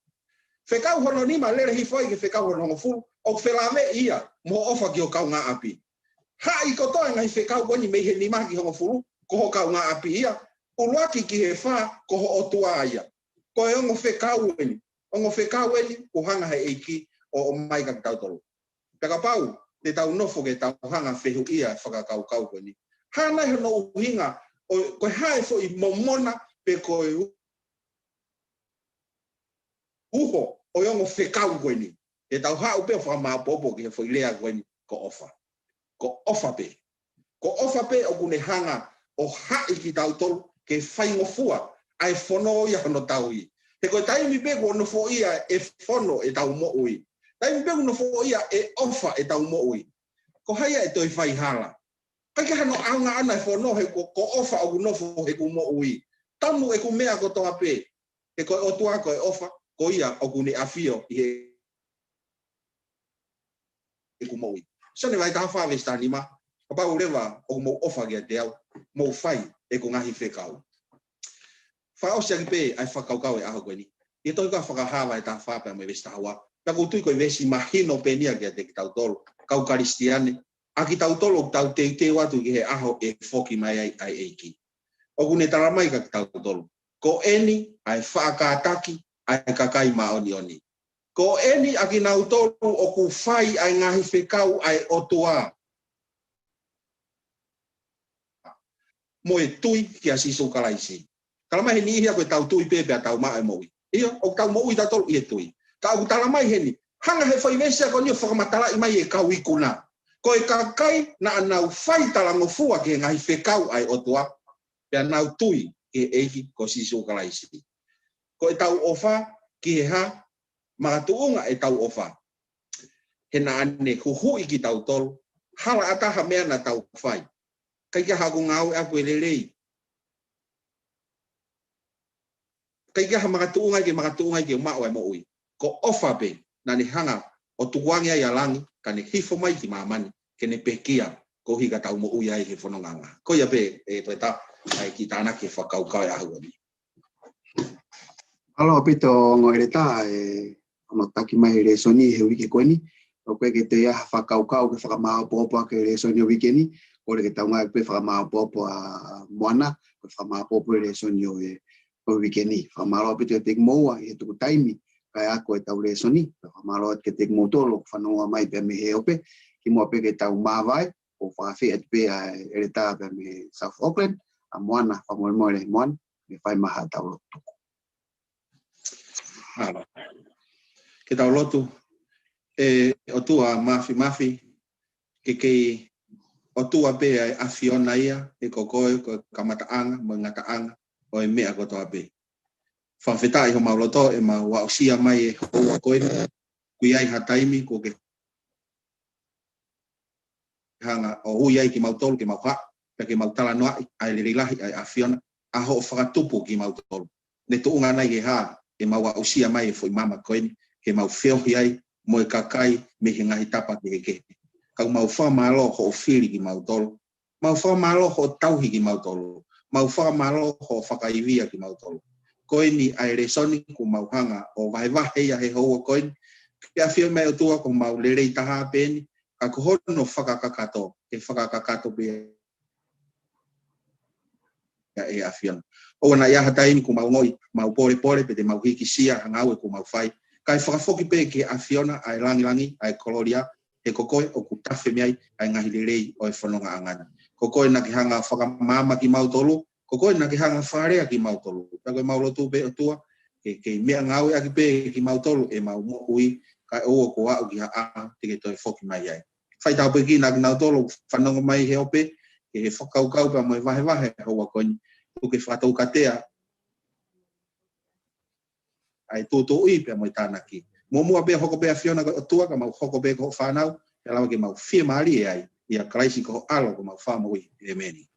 Fekau hono nima lele hifo ai ki he fekau hono hongofulu, ʻoku felāveʻi ia, mo hoʻo ʻofa ki ho kaungāʻapi. Haʻi kotoa e ngaahi fekau ko eni mei he nima ki he hongofulu, ko ho kaungāʻapi ia, ʻuluaki ki he fā, ko ho ʻOtua ia. Ko e ongo fekau eni, ongo fekau eni, ʻoku hanga he ʻEiki ʻo, ʻomai kia kitautolu. Pea kapau, te tau nofo ke tau hanga fehuʻia e fakakaukau ko eni. Hā nai hono ʻuhinga, ʻo, ko e hā e foʻi momona, pe ko e u-, uho, ʻo e ongo fekau ko eni. Te tau haʻu pē ʻo fakamāopoopo ki he foʻi lea ko eni, ko ʻofa. Ko ʻofa pē. Ko ʻofa pē ʻoku ne hanga ʻo haʻi kitautolu ke faingofua ʻa e fono ia hono tauhi. He ko e taimi pē kuo nofoʻia e fono ʻetau moʻui. Taimi pē kuo nofoʻia e ʻofa ʻetau moʻui. Ko hai ia ʻe toe fai hala. ʻIkai ke hano ʻaonga ʻana e fono he ko, ko ʻofa ʻoku nofo heʻeku moʻui. Tanu ʻeku meʻa kotoa pē. He ko e ʻOtua ko e ʻofa, ko ia ʻoku ne ʻafio ʻi he ʻeku moʻui. Sione vahe taha fā veesi taha nima, kapau leva ʻoku mou ʻofa kiate au, mou fai ʻeku ngaahi fekau. Fakaʻosi ʻaki pē ʻa e fakakaukau e ʻaho ko eni. ʻI he tohi ko ia Fakahā vahe taha fā pea mo e veesi taha ua. Pea ʻoku ou tui ko e veesi mahino pē eni ia kiate kitautolu, kau Kalisitiane, ʻa kitautolu ʻoku tau teuteu atu ki he ʻaho ʻe foki mai ai ʻa e ʻEiki. ʻOku ne tala mai kia kitautolu. Ko eni ʻa e faʻa kātaki ʻa e kakai māʻoniʻoni. Ko eni ʻa kinautolu ʻoku fai ʻa e ngaahi fekau ʻa e ʻOtua. Mo e tui kia Sīsū Kalaisi. Tala mai he niʻihi ia ko e tau tui pē pea tau maʻu e moʻui. ʻIo, ʻoku tau moʻui tautolu ʻi he tui. Ka ʻoku tala mai heni, hanga he foʻi veesi ko eni ʻo fakamatalaʻi mai e kau ikuna. Ko e kakai naʻa nau fai talangofua ki he ngaahi fekau ʻa e ʻOtua. Pea nau tui ki he ʻEiki ko Sīsū Kalaisi. Ko e tau ʻofa ki he hā, makatuʻunga e tau ʻofa. He naʻa ne huhuʻi kitautolu, hala ʻatā ha meʻa naʻa tau fai. ʻIkai ke haku ngāue ʻaku ʻe lelei. ʻIkai ke ha makatuʻunga ke makatuʻunga ke maʻu e moʻui. Ko ʻofa pē, naʻa ne hanga ʻo tukuange ai ʻa langi, ka ne hifo mai ki māmani, ke ne pekia, koeʻuhi ka tau moʻui ai he fononga. Ko ia pē, ʻe Peta, ʻa e kiʻi tānaki e fakakaukau e ʻaho ni. Mālō ʻaupito ongo ʻeletā, ʻe, hono taki mai he lēsoni he uike ko eni. ʻOku ʻikai ke toe ʻi ai ha fakakaukau ke fakamāopoopo ʻaki e lēsoni ʻo e uike ni. Kole ke tau ngāueʻaki pē fakamāopoopo ʻa Moana, ko e fakamāopoopo e lēsoni ʻo e, ʻo e uike ni. Fakamālō ʻaupito kiate kimoua ʻi he tuku taimi, kae ako e tau lēsoni. Fakamālō atu kiate kimoutolu ʻoku fanongo mai pē mei he ope, kimuʻa pē ke tau māvae. ʻo fakafeʻiloaki pē ʻa e ʻeletā pē mei South Auckland, ʻa Moana, fakamolemole Moana, mei fai mai haʻatau lotu tuku. Mālō. Ke tau lotu. ʻE ʻOtua Māfimafi, ke kei ʻOtua pē ʻa e ʻAfiona ia, he ko koe ko e kamataʻanga mo e ngataʻanga ʻo e meʻa kotoa pē. Fakafetaʻi homau loto ʻemau aʻusia mai e houa ko eni, ʻoku ʻi ai ha taimi kuo ke hanga ʻo ui ai kimautolu ke mau haʻu, pea ke mau talanoaʻi ʻa e lelei lahi ʻa e ʻAfiona, ʻa hoʻo fakatupu kimautolu. Ne tuʻunga nai he hā ʻemau aʻusia mai e foʻi maama ko eni, ke mau feohi ai mo e kakai mei he ngaahi tapa kehekehe. Ka ʻoku mau fakamālō hoʻo fili kimautolu. Mau fakamālō hoʻo tauhi kimautolu. Mau fakamālō hoʻo fakaivia kimautolu. Ko eni ʻa e lēsoni kuo mau hanga ʻo vahevahe ia he houa ko eni. Ke ʻafio mai ʻOtua ko mau lelei taha pē eni, ka ko hono fakakakato, ke fakakakato pē ia ʻe he ʻAfiona. ʻOua naʻa ʻi ai ha taimi kuo mau ongoʻi mau pōlepole pe te mau hikisia ha ngāue kuo mau fai. Kae fakafoki pē ki he ʻAfiona ʻa e langilangi, ʻa e kolōlia, he ko koe ʻoku tafe mei ai ʻa e ngaahi lelei ʻo e fonongaʻanga ni. Ko koe naʻa ke hanga fakamaama kimautolu, ko koe naʻa ke hanga fakalea kimautolu. Pea ko ʻemau lotu pē ʻOtua, ke, ke meʻangāueʻaki pē kimautolu ʻemau moʻui, kae ʻoua kuo aʻu ki ha ʻaho te ke toe foki mai ai. Fai tāpuekina kinautolu fanongo mai he ope, ke he fakakaukau pea mo e vahevahe houa ko eni, tuku ke fakataukatea ʻa e tūtuuʻi pea mo e tānaki. Muʻomuʻa pea hoko pē ʻAfiona ko e ʻOtua, ka mau hoko pē ko hoʻo fānau, pea lava ke mau fiemālie ai, ʻia Kalaisi ko ho ʻAlo ko homau Fakamoʻui. ʻĒmeni.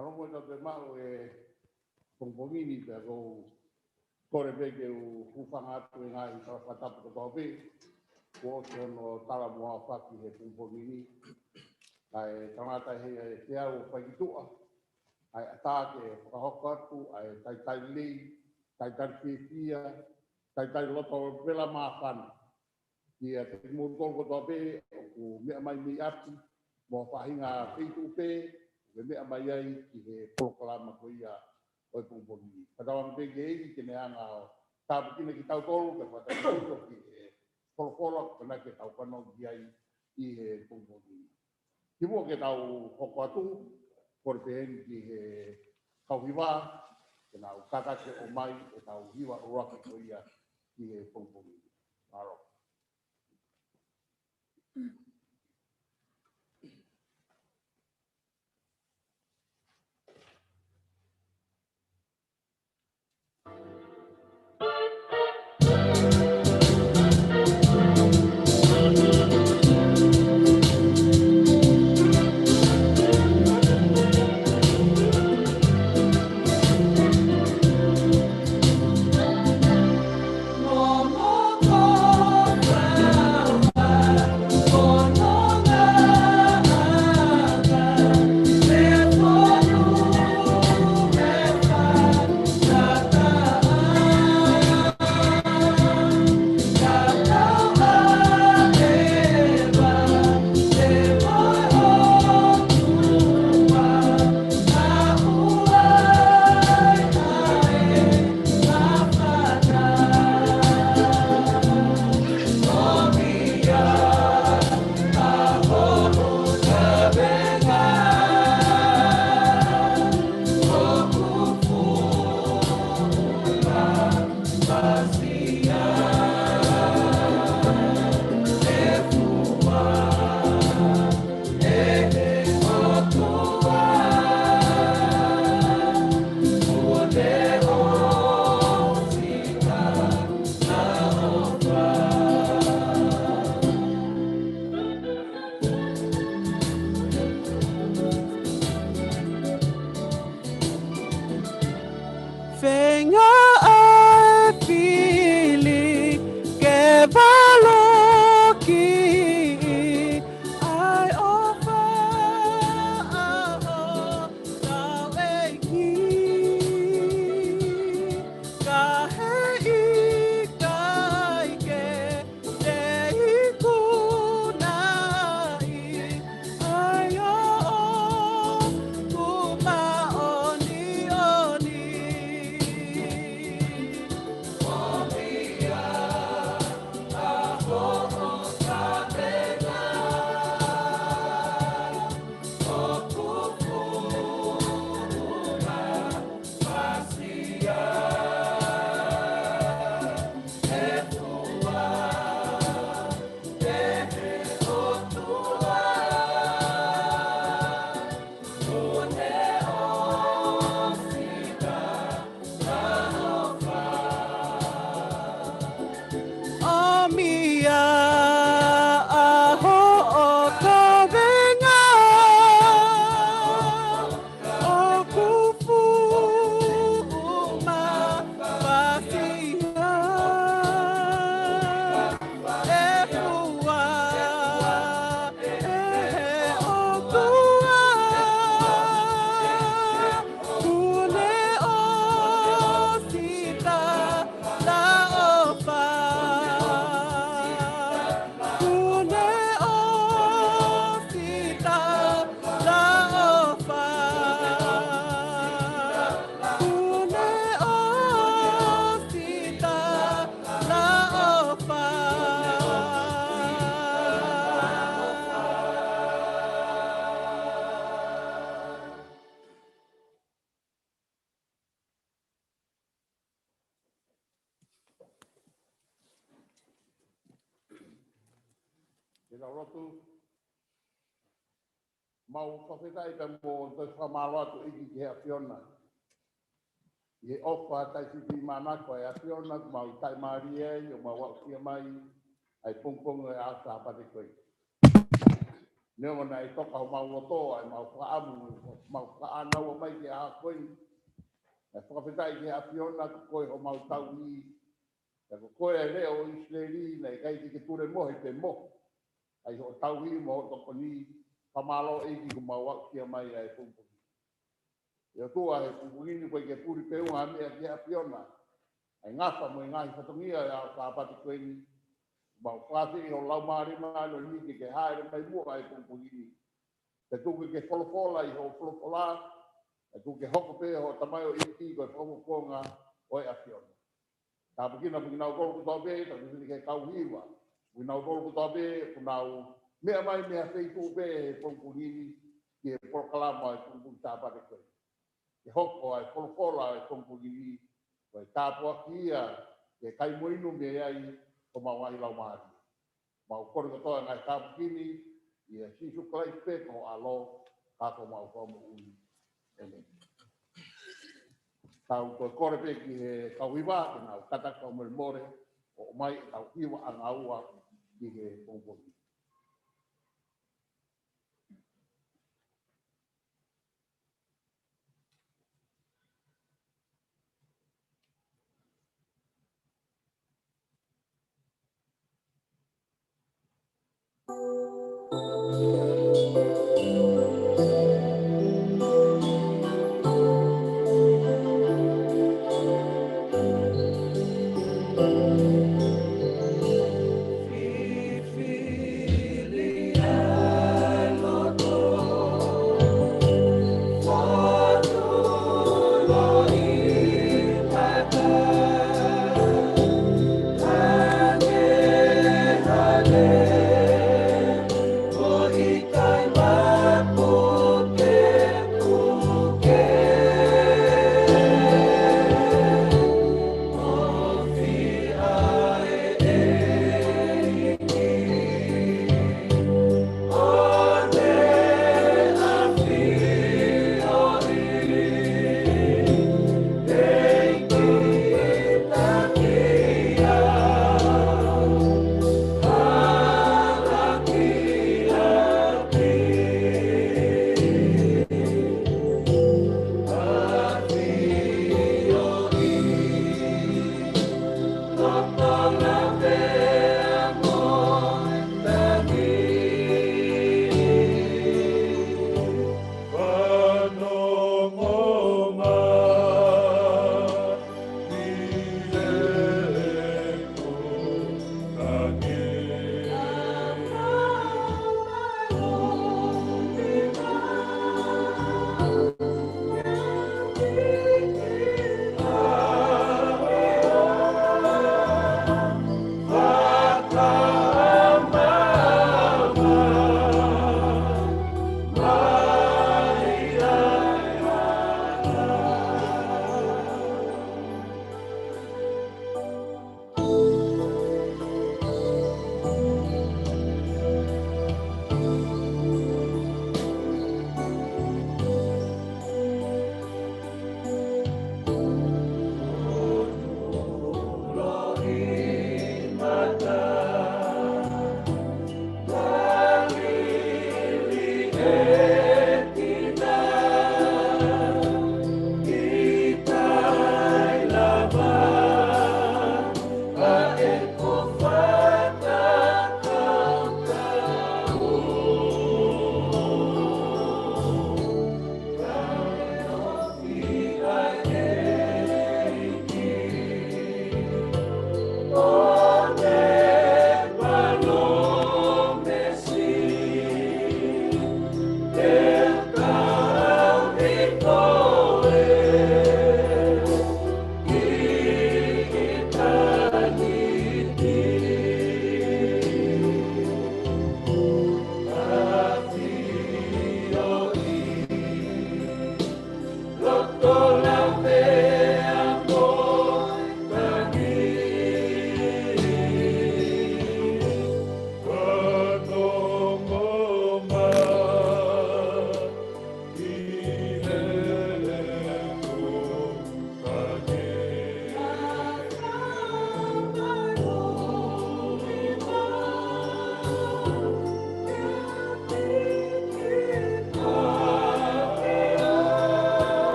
Mālō mo e tau te maʻu e pongipongi ni pea ʻoku ou kole pē ke u hūfanga atu he ngaahi fakatapu kotoa pē kuo ʻosi hono tala mo aofaki he pongipongi ni. ʻA e tangata he ʻa e teau ʻo fai ki tuʻa, ʻa e ʻatā ke fakahoko atu ʻa e talitali lelei, talitali fiefia, talitali loto vela māfana. Kiate kimoutolu kotoa pē ʻoku meʻa mai mei ʻapi mo e faʻahinga feituʻu pē ʻoku ke meʻa mai ai ki he polokalama ko ia ʻo e pongipongi ni. Fakatauange pē ke ʻi ai ke ne hanga ʻo tāpuekina kitautolu, ke fakatauange ki he folofola ko ena ke tau fanongo ki ai ʻi he pongipongi ni. Kimuʻa ke tau hoko atu, kole pē heni ki he kau hiva ke nau kātaki ʻo ʻomai ʻetau hiva ʻuluaki ko ia ʻi he pongipongi ni. Mālō. Feinga ʻa e fili ke valoki ʻa e ʻofa ʻa hotau ʻEiki, ka heʻikai ke te ikunaʻi ʻa e ʻoʻoku māʻoniʻoni. ʻOmi ā ʻa hoʻo kavenga ʻoku fuʻu mafasia. ʻE fua ʻe he ʻOtua kuo ne ʻosi talaʻofa. Kuo ne ʻosi talaʻofa. Kuo ne ʻosi talaʻofa. Ke tau lotu. Mau fakafetaʻi pea mo toe fakamālō atu ʻEiki ki he ʻAfiona ʻi he ʻofa taʻesipi manako ʻa e ʻAfiona, mau taʻimālie ai ʻo mau aʻusia mai ʻa e pongipongi ʻo e ʻaho Sāpate ko eni. Neongo naʻe toka homau loto ʻa ʻemau fakaʻamu, mau fakaʻānaua mai ki he ʻaho ko eni. ʻE fakafetaʻi ki he ʻAfiona, ko koe homau tauhi. Pea ko koe ʻa e leʻo ʻo ʻIsileli, naʻe ʻikai te ke tulemohe pe mohu ʻi hoʻo tauhi mo hoʻo tokoni. Fakamālō ʻEiki kuo mau aʻusia mai ʻa e pongipongi. ʻE ʻOtua, he pongipongi ni ʻoku ʻikai ke puli pe ʻunga ha meʻa ki he ʻAfiona ʻa e ngafa mo e ngaahi fatongia ʻo e ʻaho Sāpate ko eni. Mau fakafeʻiloaki ho Laumālie Māʻoniʻoni ke ke hāʻele mai muʻa he pongipongi ni. Pea tuku ke ke folofola ʻi hoʻo folofola, pea tuku ke hoko pē hoʻo tamaioʻeiki ko e fakafofonga ʻo e ʻAfiona. Tāpuekina pē kinautolu kotoa pē, tāpuekina ki he kau hiva. Kinautolu kotoa pē, kuo nau meʻa mai mei ha feituʻu pē he pongipongi ni, ki he polokalama ʻo e pongipongi Sāpate ko eni. Ke hoko ʻa e folofola ʻo e pongipongi ni, ko e tāpuaki ia, ke kai mo inu mei ai homau ngaahi laumālie. Mau kole kotoa e ngaahi tāpuaki ni, ʻia Sīsū Kalaisi pē ko ho ʻAlo, ka ko homau Fakamoʻui. ʻĒmeni. Tau toe kole pē ki he kau hiva, ke nau kātaki fakamolemole, ʻo ʻomai ʻetau hiva ʻanga ua ki he pongipongi.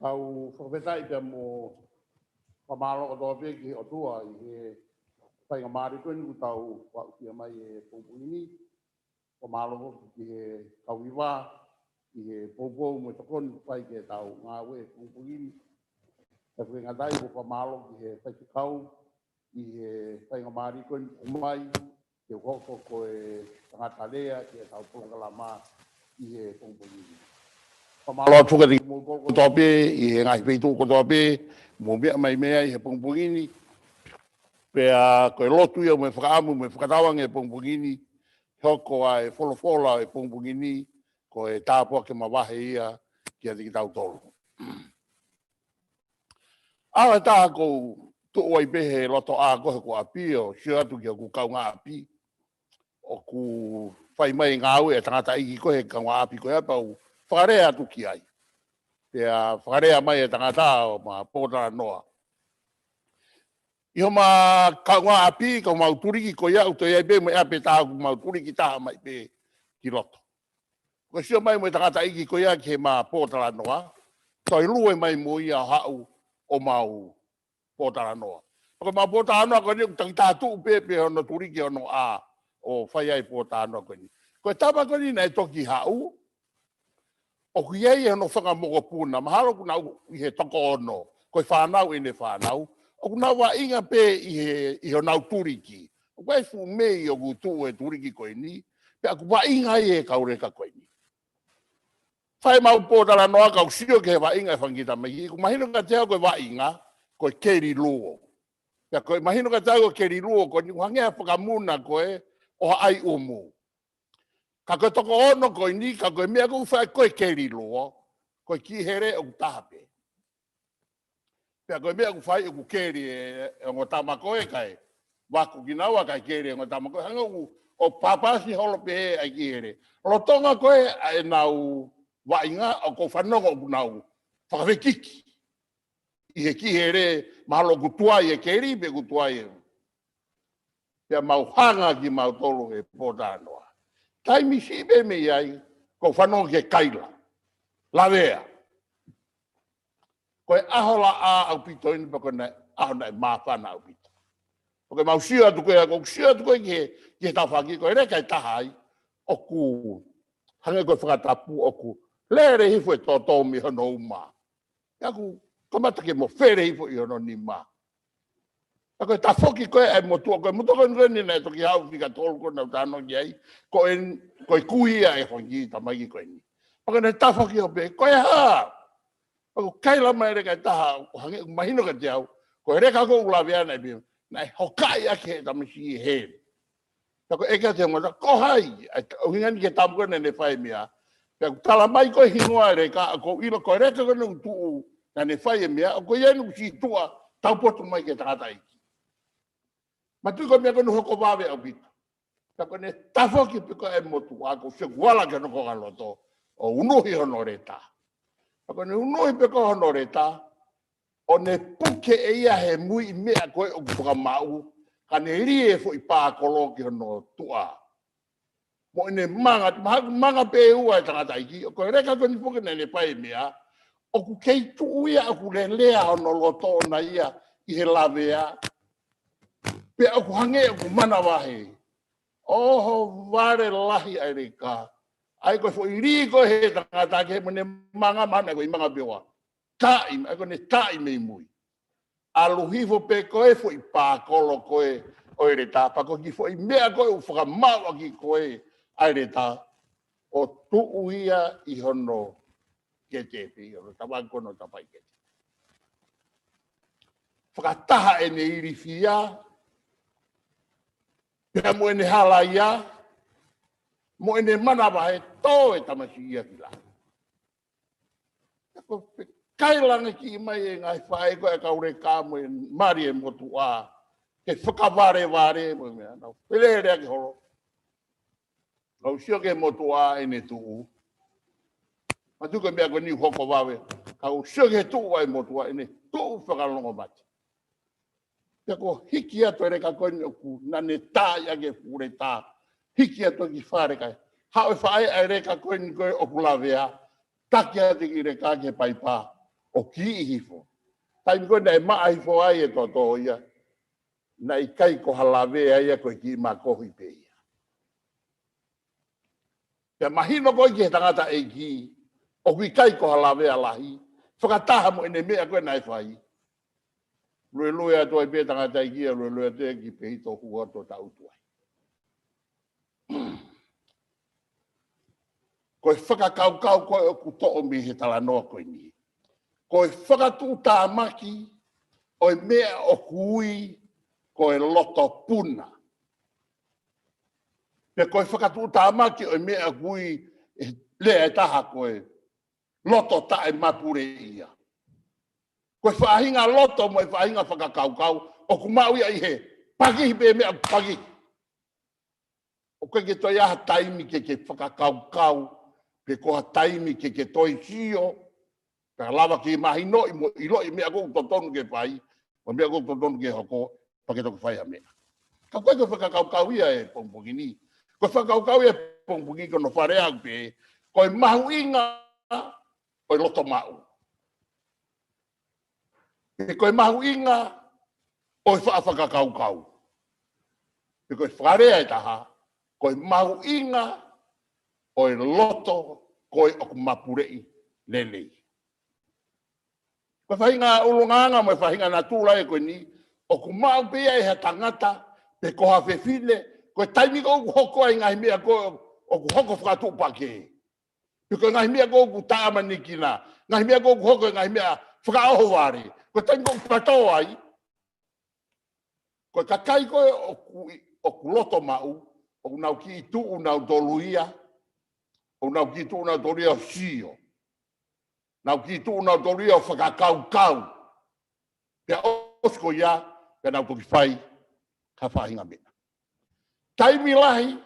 Tau fakafetaʻi pea mo fakamālō kotoa pē ki he ʻOtua ʻi he faingamālie ko eni kuo tau aʻusia mai he pongipongi ni. Fakamālō foki ki he kau hiva ʻi he poupou mo e tokoni kuo fai ki heʻetau ngāue he pongipongi ni. Pea ʻoku ʻikai ngata ai, ko e fakamālō ki he faifekau ʻi he faingamālie ko eni kuo ʻomai ke u hoko ko e tangata lea ki heʻetau polokalama ʻi he pongipongi ni. Fakamālō atu foki kiate kimoutolu kotoa pē ʻi he ngaahi feituʻu kotoa pē ʻoku mou meʻa mai mei ai he pongipongi ni. Pea ko e lotu ia mo e fakaʻamu mo e fakatauange he pongipongi ni, hoko ʻa e folofola he pongipongi ni ko e tāpuaki mavahe ia kiate kitautolu. ʻAho ʻe taha ʻoku ou tuʻu ai pē he loto ʻā ko ē ʻi hoku ʻapi ʻo sio atu ki hoku kaungāʻapi. ʻOku fai mai e ngāue ʻa e tangataʻeiki ko ē he kaungāʻapi ko ia, pea u fakalea atu ki ai. Pea fakalea mai e tangata ʻo ma pōtalanoa. ʻI homa kaungāʻapi, ko homau tuliki ko ia ʻoku toe ʻi ai pē mo e ʻapi ʻe taha, ko homau tuliki taha mai pē ki loto. Ko e sio mai mo e tangataʻeiki ko ia ki heʻema pōtalanoa, toe lue mai mo ia ʻo haʻu ʻo mau pōtalanoa. Ko ʻema pōtalanoa ko eni ʻoku takitaha tuʻu pē pē hono tuliki hono ʻā ʻo fai ai e pōtalanoa ko eni. Ko e tama ko eni naʻe toki haʻu, ʻoku ʻi ai hono fanga mokopuna, mahalo ʻoku nau ʻi he toko ono, ko e fānau ʻene fānau, ʻoku nau vaʻinga pē ʻi he, ʻi honau tuliki. ʻOku ʻi ai e fuʻu mei ʻoku tuʻu he tuliki ko eni, pea ʻoku vaʻinga ai e kau leka ko eni. Fai ʻemau pōtalanoa ka u sio ki he vaʻinga ʻa e fanga kiʻi tamaiki, ʻoku mahino kiate au ko e vaʻinga ko e keli luo. Pea ko e mahino kiate au ko e keli luo ko eni ʻoku hangē ha fakamuna ko ē ʻo ha ʻaiʻumu. Ka ko e toko ono ko eni, ka ko e meʻa ʻoku fai ko e keli luo, ko e kiʻi hele ʻoku taha pē. Pea ko e meʻa ʻoku fai ʻoku keli e, e ongo tama ko ē kae vaku kinaua kae keli e ongo tama ko ē. Hangē ʻoku, ʻoku papasi holo pē ʻa e kiʻi hele. Lolotonga ko ē ʻa ʻenau vaʻinga ʻoku ou fanongo ʻoku nau fakafekiki ʻi he kiʻi hele, mahalo ʻoku tuai e keli pe ʻoku tuai e. Pea mau hanga kimautolu he pōtalanoa. Taimi siʻi pē mei ai, ʻoku ou fanongo ki he kaila. Lavea. Ko e ʻaho laʻā ʻaupito eni pea ko e ʻaho naʻe māfana ʻaupito. ʻOku mau sio atu ko ē, ʻoku ou sio atu ko ē ki he, ki he tafaʻaki ko e leka ʻe taha ai, ʻoku hangē ko e fakatapu ʻoku lele hifo e toto mei hono uma. Pea ʻoku kamata ke mofele hifo ʻi hono nima. Pea ko e tafoki ko ē ʻa e motuʻa, ko e motuʻa ko eni naʻe toki haʻu fika tolu ko ē naʻa ku talanoa ki ai, ko e, ko e kui ia ʻa e fanga kiʻi tamaiki ko eni. Pea ko ʻene tafoki ʻo pehē, ko e hā? Pea ʻoku kaila mai e leka ʻe taha, ʻoku hangē ʻoku mahino kiate au, ko e leka ko ē ʻoku lavea naʻe pehē, naʻe hokaʻi ʻaki ʻe he tamasiʻi e hele. Pea ko e ʻeke atu ʻe he ongo tama, ko hai, ʻa e, ʻuhinga eni ki he tama ko ē naʻa ne fai e meʻa. Pea ʻoku tala mai ko ē hingoa e leka, ʻoku ou ʻilo ko e leka ko ē naʻe tuʻu naʻa ne fai e meʻa, ʻoku ʻi ai ʻene sītuʻa taupotu mai ki he tangataʻeiki. Manatuʻi ko e meʻa ko ē naʻe hoko vave ʻaupito. Pea ko ʻene tafoki pē ko ē e motuʻa, ʻoku ou sio kuo ala ki hono konga loto, ʻo unuhi hono leta. Pea ko ʻene unuhi pē ko ē hono leta, ʻo ne puke ʻe ia he muiʻi meʻa ko ē ʻoku fakamaʻu, ka ne lī e foʻi pākolo ki hono tuʻa. Mo ʻene manga, mahalo ʻoku manga pē ʻe ua e tangataʻeiki, ʻoku ko e leka ko eni foki naʻa ne fai e meʻa, ʻoku kei tuʻu ia ʻoku lelea hono loto ʻona ia ʻi he lavea, pea ʻoku hangē ʻoku manavahē. ʻOhovale lahi ʻa e leka. ʻA ia ko e foʻi lī ko ē he tangata ki he mo ʻene manga, mahalo naʻe ko e manga pē ʻe ua. Taʻi, ʻa ia ko ʻene taʻi mei mui. ʻAlu hifo pē ko ē foʻi pākolo ko ē ʻo e leta, pea ko e kiʻi foʻi meʻa ko ē ʻoku fakamaʻu ʻaki ko ē ʻa e leta, ʻo tuʻu ia ʻi hono kete pē, ʻi hono tafaʻaki ko ē hono tafaʻaki kete. Fakataha ʻene ilifia, pea mo ʻene halaia, mo ʻene manavahē, tō e tamasiʻi ia ki lalo. Pea ko e kaila ange kiʻi mai e ngaahi faʻē ko ē ʻa e kau leka mo e mali e motuʻa, ke fakavalevale mo e meʻa, nau felelea ki holo. Nau sio ki he motuʻa ʻene tuʻu. Manatuʻi ko e meʻa ko eni ʻoku hoko vave. Ka ʻoku sio ki he tuʻu ʻa e motuʻa ʻene tuʻu fakalongomate. Pea ko e hiki atu e leka ko eni ʻoku naʻa ne taʻi ʻaki e fuʻu leta. Hiki atu ki fale kae haʻu e faʻē ʻa e leka ko eni ko ē ʻoku lavea. Taki atu e kiʻi leka ki he paipa. ʻo kiʻi hifo. Taimi ko ē naʻe maʻa hifo ai e toto ia, naʻe ʻikai ko ha lavea ia, ko e kiʻi makohi pē ia. Pea mahino ko ē ki he tangataʻeiki, ʻoku ʻikai ko ha lavea lahi, fakataha mo ʻene meʻa ko ē naʻe fai. Luelue atu ai pē tangataʻeiki ia, luelue atu ia ki Pehito, hū atu ʻo taʻutu ai. Ko e fakakaukau ko ē ʻoku toʻo mei he talanoa ko eni, ko e fakatuʻutāmaki ʻo e meʻa ʻoku ui ko e loto puna. Pe ko e fakatuʻutāmaki ʻo e meʻa ʻoku ui ʻe he lea ʻe taha ko e loto taʻemapuleʻia. Ko e faʻahinga loto mo e faʻahinga fakakaukau ʻoku maʻu ia ʻi he pakihi pē meʻa pakihi. ʻOku ʻikai ke toe ʻi ai ha taimi ke ke fakakaukau, pe ko ha taimi ke ke toe sio, pea lava ke mahinoʻi mo ʻiloʻi meʻa ʻoku totonu ke fai, mo e meʻa ʻoku totonu ke hoko, pea ke toki fai ha meʻa. Ka ko e fakakaukau ia e pongipongi ni. Ko e fakakaukau ia e pongipongi ko hono fakalea ʻoku pehē, ko e mahuʻinga ʻo e loto maʻu. Pe ko e mahuʻinga ʻo e faʻa fakakaukau. Pe ko e fakalea ʻe taha, ko e mahuʻinga ʻo e loto ko ē ʻoku mapuleʻi lelei. Ko e faʻahinga ʻulungaanga mo e faʻahinga natula ē ko eni, ʻoku maʻu pē ia ʻe ha tangata, pe ko ha fefine, ko e taimi ko ē ʻoku hoko ai ngaahi meʻa ko ē ʻoku hoko fakatuʻupakē. Pe ko e ngaahi meʻa ko ē ʻoku tāmanekina, ngaahi meʻa ko ē ʻoku hoko, ngaahi meʻa fakaʻohovale. Ko e taimi ko ē ʻoku patō ai, ko e kakai ko ē ʻoku, ʻoku loto maʻu, ʻoku nau kiʻi tuʻu nautolu ia, ʻoku nau kiʻi tuʻu nautolu ia ʻo sio. Nau kiʻi tuʻu nautolu ia ʻo fakakaukau. Pea ʻosi ko ia, pea nau toki fai ha faʻahinga meʻa. Taimi lahi,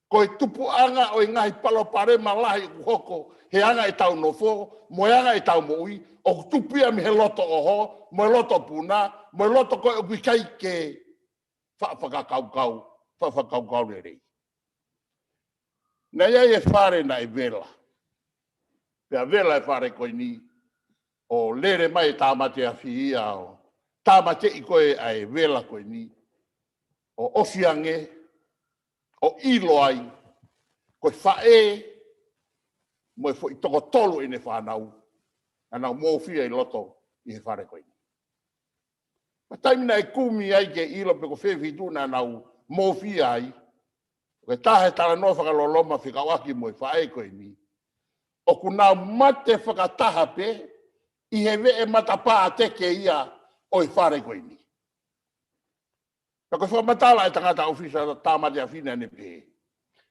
ko e tupuʻanga ʻo e ngaahi palopalema lahi ʻoku hoko he anga ʻetau nofo, mo e anga ʻetau moʻui, ʻoku tupu ia mei he loto ʻoho, mo e loto puna, mo e loto ko ē ʻoku ʻikai ke faʻa fakakaukau, faʻa fakakaukau lelei. Naʻe ʻi ai e fale naʻe vela. Pea vela e fale ko eni, ʻo lele mai e tāmate afi ia ʻo tāmateʻi ko ē ʻa e vela ko eni, ʻo ʻosi ange, ʻo ʻilo ai, ko e faʻē mo e foʻi toko tolu ʻene fānau, naʻa nau mōfia ʻi loto ʻi he fale ko eni. Pea taimi naʻe kumi ai ke ʻilo pe ko fē feituʻu naʻa nau mōfia ai, ko e taha e talanoa fakaloloma fekauʻaki mo e faʻē ko eni, ʻoku nau mate fakataha pē ʻi he veʻe matapā teke ia ʻo e fale ko eni. Pea ko e fakamatala e tangata ʻofisa tāmate afi naʻa ne pehē,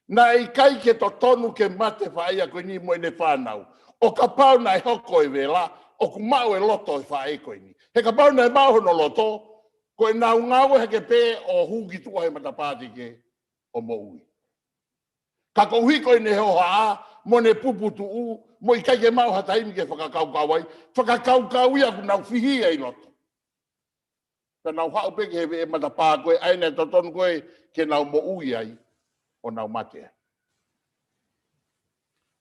naʻe ʻikai ke totonu ke mate e faʻē ia ko eni mo ʻene fānau. ʻO kapau naʻe hoko e vela, ʻoku maʻu e loto e faʻē ko eni. He kapau naʻe maʻu hono loto, ko ʻenau ngāue hake pē ʻo hū ki tuʻa he matapā teke ʻo moʻui. Ka koeʻuhi ko ʻene hohaʻa, mo ʻene puputuʻu, mo e ʻikai ke maʻu ha taimi ke fakakaukau ai, fakakaukau ia ʻoku nau fihi ai ʻi loto. Pea nau haʻu pē ki he veʻe matapā ko ē, ʻa ia naʻe totonu ko ē ke nau moʻui ai, ʻo nau mate ai.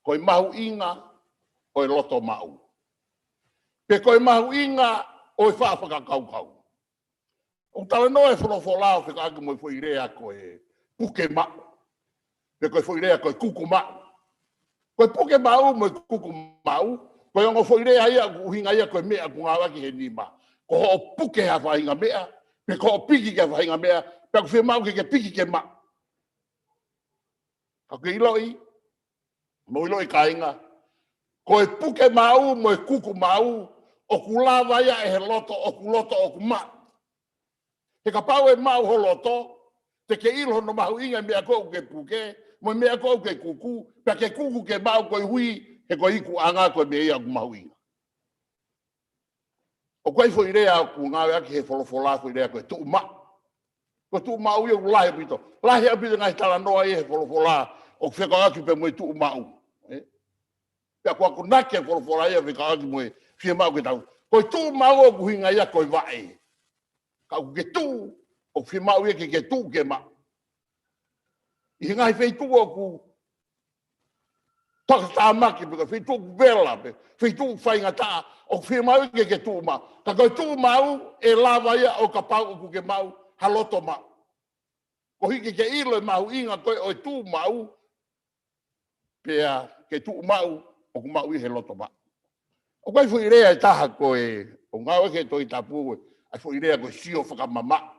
Ko e mahuʻinga ʻo e loto maʻu. Pe ko e mahuʻinga ʻo e faʻa fakakaukau. ʻOku talanoa e folofola ʻo fekauʻaki mo e foʻi lea ko e puke maʻu. Pe ko e foʻi lea ko e kuku maʻu. Ko e puke maʻu mo e kuku maʻu, ko e ongo foʻi lea ia ʻoku ʻuhinga ia ko e meʻa ʻoku ngāueʻaki he nima. Ko hoʻo puke ha faʻahinga meʻa, pe ko hoʻo piki ki ha faʻahinga meʻa, pea ʻoku fiemaʻu ke ke piki ke maʻu. Ka ke ʻiloʻi, mou ʻiloʻi kāinga, ko e puke maʻu mo e kuku maʻu, ʻoku lava ia ʻe he loto, ʻoku loto, ʻoku maʻu. He kapau ʻe maʻu ho loto, te ke ʻilo hono mahuʻinga e meʻa ko ē ʻoku ke puke, mo e meʻa ko ē ʻoku ke kuku, pea ke kuku ke maʻu koeʻuhi, he ko e ikuʻanga ko e meʻa ia ʻoku mahuʻinga. ʻOku ʻi ai foʻi lea ʻoku ngāueʻaki he folofola, foʻi lea ko e tuʻu maʻu. Ko e tuʻu maʻu ia ʻoku lahi ʻaupito. Lahi ʻaupito ngaahi talanoa ia he folofola, ʻoku fekauʻaki pē mo e tuʻu maʻu. Ē? Pea ko e akonaki e folofola ia fekauʻaki mo e fiemaʻu ke tau. Ko e tuʻu maʻu ʻoku ʻuhinga ia ko e vaʻe. Ka ʻoku ke tuʻu, ʻoku fiemaʻu ia ke ke tuʻu ke maʻu. ʻI he ngaahi feituʻu ʻoku takatāmaki pe ko e feituʻu vela pe feituʻu faingataʻa, ʻoku fiemaʻu ke ke tuʻu maʻu. Ka ko e tuʻu maʻu ʻe lava ia ʻo kapau ʻoku ke maʻu ha loto maʻu. Koeʻuhi ke ke ʻilo e mahuʻinga ko ē ʻo e tuʻu maʻu, pea ke tuʻu maʻu ʻoku maʻu ia he loto maʻu. ʻOku ʻi ai e foʻi lea ʻe taha ko ē ʻoku ngāueʻaki he Tohi Tapu, ʻa e foʻi lea ko e sio fakamamaʻu.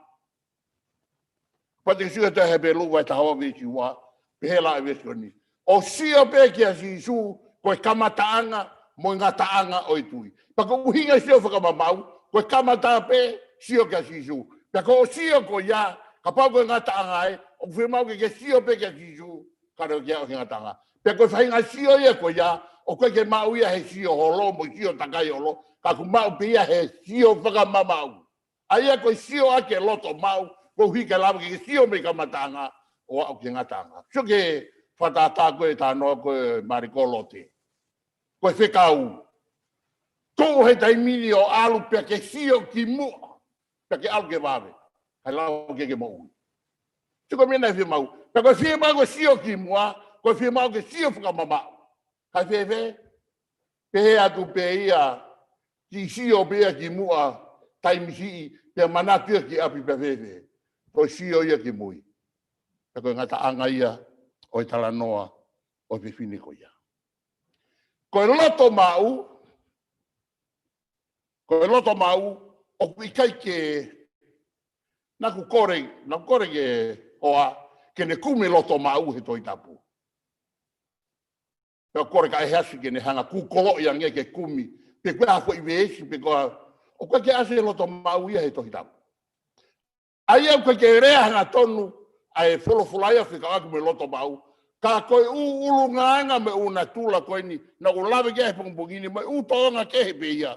Pea te ke sio he tohi Hepelū vahe taha ua veesi ua, pehē leva e veesi ko eni: ʻO sio pē kia Sīsū, ko e kamataʻanga mo e ngataʻanga ʻo e tui. Pea ko e ʻuhinga e sio fakamamaʻu, ko e kamata pē sio kia Sīsū. Pea ko hoʻo sio ko ia, kapau ko e ngataʻanga ē, ʻoku fiemaʻu ke ke sio pē kia Sīsū, kae ʻoua ke aʻu ki he ngataʻanga. Pea ko e faʻahinga sio ia ko ia, ʻoku ʻikai ke maʻu ia he sio holo mo e sio takai holo, ka ʻoku maʻu pē ia he sio fakamamaʻu. ʻA ia ko e sio ʻaki e loto maʻu, koeʻuhi ke lava ke ke sio mei he kamataʻanga ʻo aʻu ki he ngataʻanga. Sio ki he fakatātā ko ē, talanoa ko ē Maliko Lote. Ko e fekau. Tuʻu he taimi ni ʻo ʻalu pea ke sio ki muʻa, pea ke ʻalu ke vave, kae lava ke ke moʻui. Sio ko e meʻa naʻe fiemaʻu. Pea ko e fiemaʻu ko e sio ki muʻa, ko e fiemaʻu ke sio fakamamaʻu. Kae fēfē? Pehē atu pē ia, kiʻi sio pē ia ki muʻa, taimi siʻi, pea manatu ia ki ʻapi, pea fēfē? Ko e sio ia ki mui. Pea ko e ngataʻanga ia ʻo e talanoa ʻo e fefine ko ia. Ko e loto maʻu, ko e loto maʻu, ʻoku ʻikai ke, naʻa ku kole, naʻa ku kole ki he hoa ke ne kumi loto maʻu he Tohi Tapu. Pea kole kae ʻasi ke ne hanga ʻo kūkoloʻi ange ke kumi, pe ko e hā e foʻi veesi, pe ko e hā, ʻoku ʻikai ke ʻasi e loto maʻu ia he Tohi Tapu. ʻA ia ʻoku ʻikai ke lea hangatonu ʻa e folofola ia fekauʻaki mo e loto maʻu. Ka ko e ʻū ʻulungaanga mo e ʻū natula ko eni, naʻa ku lave ki ai he pongipongi ni, mo e ʻū tōʻonga kehe pē ia,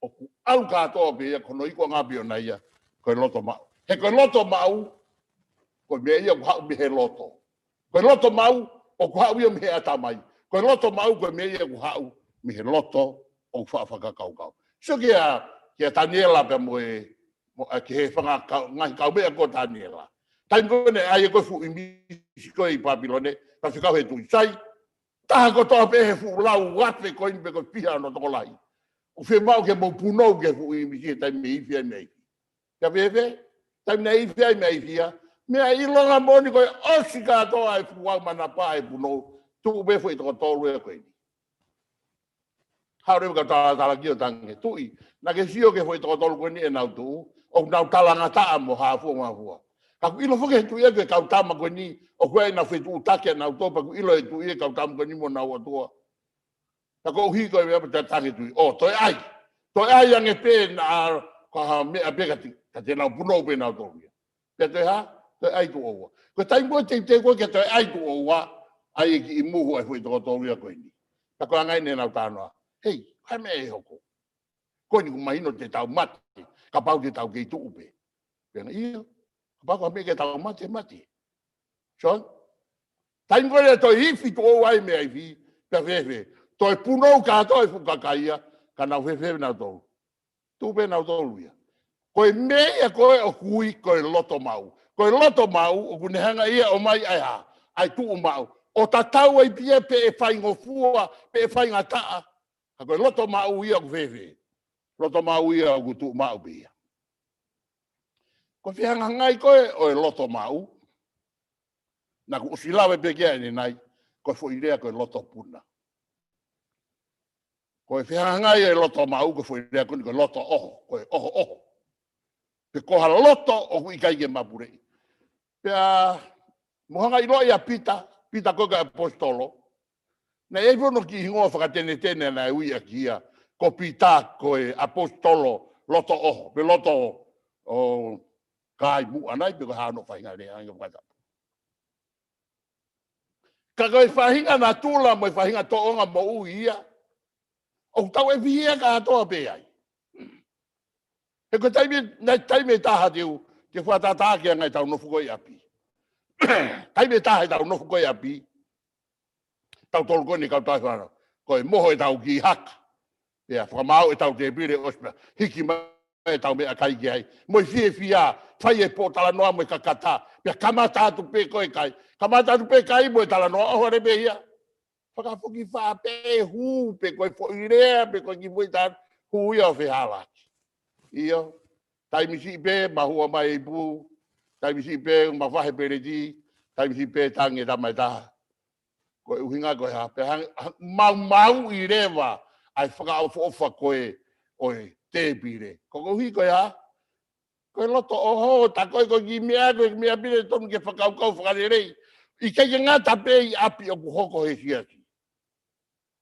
ʻoku ʻalu kātoa pē ia ki hono ikuʻanga pē ʻona ia, ko e loto maʻu. He ko e loto maʻu, ko e meʻa ia ʻoku haʻu mei he loto. Ko e loto maʻu, ʻoku haʻu ia mei he ʻatamai. Ko e loto maʻu, ko e meʻa ia ʻoku haʻu mei he loto ʻoku faʻa fakakaukau. Sio kia, kia Taniela pea mo e, mo, ʻa, ki he fanga kau, ngaahi kaumeʻa ko Taniela. Taimi ko ē naʻe ʻai ko ē e fuʻu ʻīmisi ko ē ʻi Papilone, ka fekau he tuʻi sai, taha kotoa pē he fuʻu lau afe ko eni pe ko e fiha hono tokolahi, ʻoku fiemaʻu ke mou punou ki he fuʻu ʻīmisi he taimi ʻe ifi ai mei ai. Pea fēfē? Taimi naʻe ifi ai mei ai ia, meʻa ʻilonga moʻoni ko e ʻosi kātoa e fuʻu ʻau manapā e punou, tuʻu pē foʻi toko tolu ia ko eni. Haʻu leva e kau talatalakiʻi ʻo tangi, Tuʻi, naʻa ke sio ki he foʻi toko tolu ko eni ʻenau tuʻu, ʻoku nau talangataʻa mo hāfua mo hāfua. Ka ʻoku ʻilo foki he tuʻi ia ko e kau tama ko eni, ʻoku ʻi ai ʻenau fetuʻutaki ʻanautolu, pea ʻoku ʻilo he tuʻi ia e kau tama ko eni mo honau ʻOtua. Pea ko e ʻuhi ko e meʻa pē, tangi e tuʻi, ʻo, toe ʻai. Toe ʻai ange pē naʻa, ko ha meʻa pē ka te, ka te nau punou pē nautolu ia. Pea toe hā? Toe ʻai tuʻo ua. Ko e taimi ko ē te, te ko ē ke toe ʻai tuʻo ua, ʻai e kiʻi muhu ʻa e foʻi toko tolu ia ko eni. Pea ko e anga eni ʻenau talanoa. Hei, ko e hā e meʻa ʻe hoko? Ko eni ʻoku mahino te tau mate, kapau te tau kei tuʻu pē. Pea ʻio, kapau ko e meʻa ke tau mate, mate. So, taimi ko ē toe ifi tuʻo ua ai mei ai, pea fēfē? Toe punou kātoa e fuʻu kakai ia, ka nau fēfē nautolu? Tuʻu pē nautolu ia. Ko e meʻa ia ko ē ʻoku ui ko e loto maʻu. Ko e loto maʻu, ʻoku ne hanga ia ʻo ʻomai ʻa e hā? ʻA e tuʻu maʻu. ʻO tatau ai pē ia pe ʻe faingofua, pe ʻe faingataʻa. Ka ko e loto maʻu ia ʻoku fēfē? Loto maʻu ia ʻoku tuʻu maʻu pē ia. Ko e fehangahangai ko ē ʻo e loto maʻu, naʻa ku ʻosi lave pē ki ai ʻanenai, ko e foʻi lea ko e loto puna. Ko e fehangahangai ʻo e loto maʻu, ko e foʻi lea ko eni ko e loto ʻoho, ko e ʻohoʻoho. Pe ko ha loto ʻoku ʻikai ke mapuleʻi. Pea mou hanga ʻo ʻiloʻi ʻa Pita, Pita ko e kau ʻaposetolo. Naʻe ʻi ai foki hono kiʻi hingoa fakatenetene naʻe ui ʻaki ia, ko Pita ko e ʻaposetolo loto ʻoho, pe loto ʻo kai muʻa nai, pe ko e hā hono faʻahinga lea ange fakatapu. Ka ko e faʻahinga natula mo e faʻahinga tōʻonga moʻui ia, ʻoku tau ʻefihia kātoa pē ai. He ko e taimi, naʻe taimi ʻe taha te u, te u fakatātā ki he anga ʻetau nofo ko ē ʻi ʻapi. Taimi ʻe taha ʻetau nofo ko ē ʻi ʻapi, tautolu ko eni kau tau fānau, ko e moho ʻetau kiʻi haka, pea fakamaau ʻetau tēpile, ʻosi pea hiki mai ʻetau meʻakai ki ai. Mo e fiefia, fai e pōtalanoa mo e kakata, pea kamata atu pē ko e kai. Kamata atu pē kai mo e talanoa, ʻoho, ʻalu pē ia. Fakafoki faʻa pē hū, pe ko e foʻi lea, pe ko e kiʻi foʻi tā, hū ia ʻo fehālaaki. ʻIo, taimi siʻi pē mahua mai e ipu, taimi siʻi pē mavahe peleti, taimi siʻi pē tangi e tama ʻe taha. Ko e ʻuhinga ko e hā, pea hang-, hang-, maumauʻi leva ʻa e fakaʻofoʻofa ko ē ʻo e tēpile. Ko koeʻuhi ko e hā, ko e loto ʻoho, tā ko ē ko e kiʻi meʻa, ko e kiʻi meʻa pē naʻe tonu ke fakakaukau fakalelei. ʻIkai ke ngata pē ʻi ʻapi, ʻoku hoko he siasi.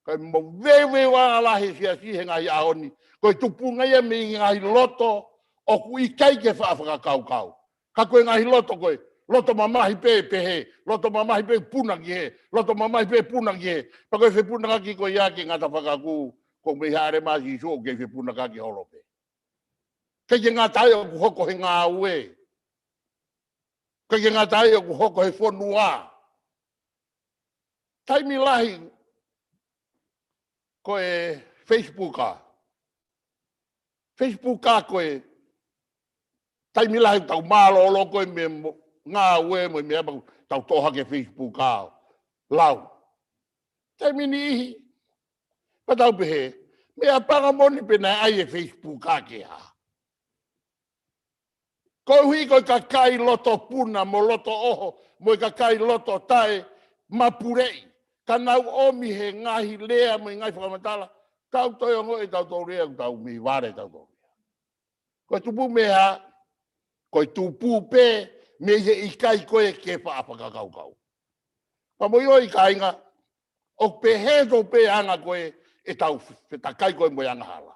Ko e moveuveuaʻanga lahi he siasi he ngaahi ʻaho ni, ko e tupunga ia mei he ngaahi loto ʻoku ʻikai ke faʻa fakakaukau. Ka ko e ngaahi loto ko ē, loto mamahi pē pehē, loto mamahi pē puna ki hē, loto mamahi pē puna ki hē. Pea ko e fepunakaki ko ia ke ngata fakakū, ko e meʻa ʻa e lea ʻa Sīsū ʻoku kei fepunakaki holo pē. ʻIkai ke ngata ai ʻoku hoko he ngāue. ʻIkai ke ngata ai ʻoku hoko he fonua. Taimi lahi ko e Facebook ā. Facebook ā ko e taimi lahi tau mālōlō ko ē mei he mo-, ngāue mo e meʻa pea tau toʻo hake Facebook ā ʻo lau. Taimi niʻihi, pea tau pehē, meʻapango moʻoni pē naʻe ʻai e Facebook ā ke hā. Koeʻuhi ko e kakai loto puna mo loto ʻoho, mo e kakai loto taʻemapuleʻi, ka nau ʻomi he ngaahi lea mo e ngaahi fakamatala, tau toe ongoʻi ʻe tautolu ia ʻoku tau mei vale tautolu ia. Ko e tupu mei hā, ko e tupu pē mei he ʻikai ko ē ke faʻa fakakaukau. Pea mou ʻilo ʻi kāinga, ʻoku pehē tō pē anga ko ē ʻetau fetakai ko ē mo e angahala.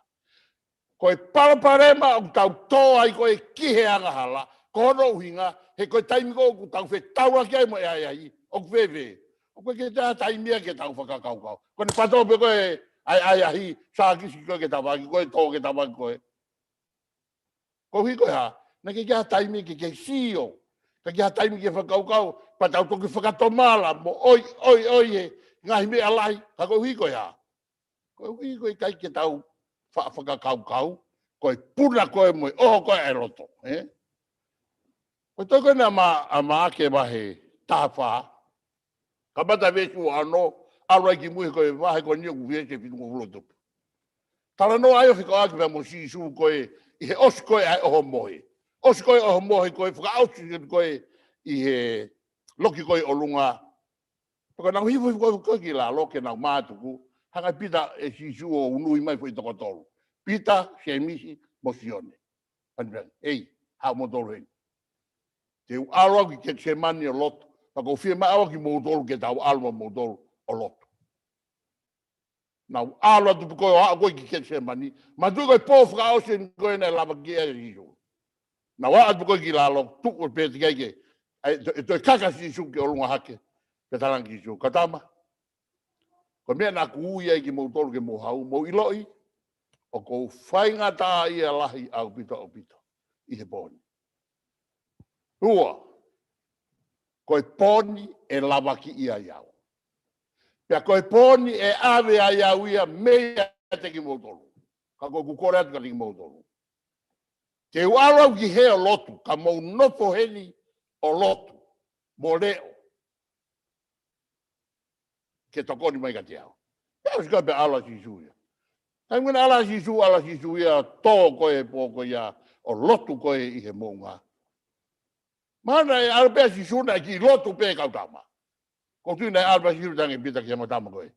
Ko e palopalema ʻoku tau tō ai ko ē ki he angahala, ko hono ʻuhinga, he ko e taimi ko ē ʻoku tau fetaulaki ai mo e ʻahiʻahi, ʻoku fēfē. ʻOku ʻikai ke toe taimi ia ke tau fakakaukau. Ko ʻene pato pē ko ē ʻa e ʻahiʻahi, sākisi ko ē ke tavaki, ko e tō ke tavaki ko ē. Koeʻuhi ko e hā, naʻe ʻikai ke ʻi ai ha taimi ke ke sio, ʻikai ke ʻi ai ha taimi ke fakakaukau, pea tau toki fakatomala mo ʻoi, ʻoi, ʻoi he ngaahi meʻa lahi, ka koeʻuhi ko e hā. Koeʻuhi ko e ʻikai ke tau fa-, fakakaukau, ko e puna ko ē mo e ʻoho ko ē ʻa e loto, ē? Ko e tohi ko ena ʻa Ma-, ʻa Maʻake vahe taha fā, kamata veesi ua ono, ʻalu ai ki mui he ko e vahe ko eni ʻoku veesi ʻe fitungofulu ʻo tupu. Talanoa ai ʻo fekauʻaki pea mo Sīsū ko ē, ʻi he ʻosi ko ē ʻa e ʻohomohe. ʻOsi ko ē ʻohomohe ko ē, fakaʻosi ko ē, ʻi he loki ko ē ʻolunga. Pea ko ʻenau hifo hifo ko ē ki lalo ke nau mātuku, hanga ʻe Pita ʻe Sīsū ʻo unuhi mai foʻi toko tolu. Pita, Sēmisi, mo Sione. Pani pani, ei, haʻu moutolu heni. Te u ʻalu au ki Ketisemani ʻo lotu. Pea ʻoku ou fiemaʻu au kimoutolu ke tau ʻalu mo moutolu ʻo lotu. Nau ʻalu atu pē ko ē ʻo aʻu ko ē ki Ketisemani. Manatuʻi ko e pō fakaʻosi eni ko ē naʻe lavakiʻi ai ʻa Sīsū. Nau aʻu atu pē ko ē ki lalo, tuʻu pē teʻeki ai ke, ʻe toe, ʻe toe kaka Sīsū ki ʻolunga hake. Pea talaange ʻe Sīsū, kau tama, ko e meʻa naʻa ku ui ai kimoutolu ke mou haʻu, mou ʻiloʻi, ʻoku ou faingataʻaʻia lahi ʻaupito, ʻaupito ʻi he pō ni. Ua, ko e pō ni ʻe lavakiʻi ai au. Pea ko e pō ni ʻe ʻave ai au ia meiate kimoutolu. Ka ko ʻeku kole atu kiate kimoutolu, te u ʻalu au ki hē ʻo lotu, ka mou nofo heni ʻo lotu mo leʻo ke tokoni mai kiate au. Pea ʻosi ko ē pea ʻalu ʻa Sīsū ia. Taimi ko ē naʻe ʻalu ʻa Sīsū, ʻalu ʻa Sīsū ia, tō ko ē pō ko ia ʻo lotu ko ē ʻi he moʻunga. Mahalo naʻe ʻalu pē ʻa Sīsū naʻe kiʻi lotu pē, kau tama. ʻOku ou tui naʻe ʻalu pē ʻa Sīsū, talaange ʻe Pita ki he ongo tama ko ē,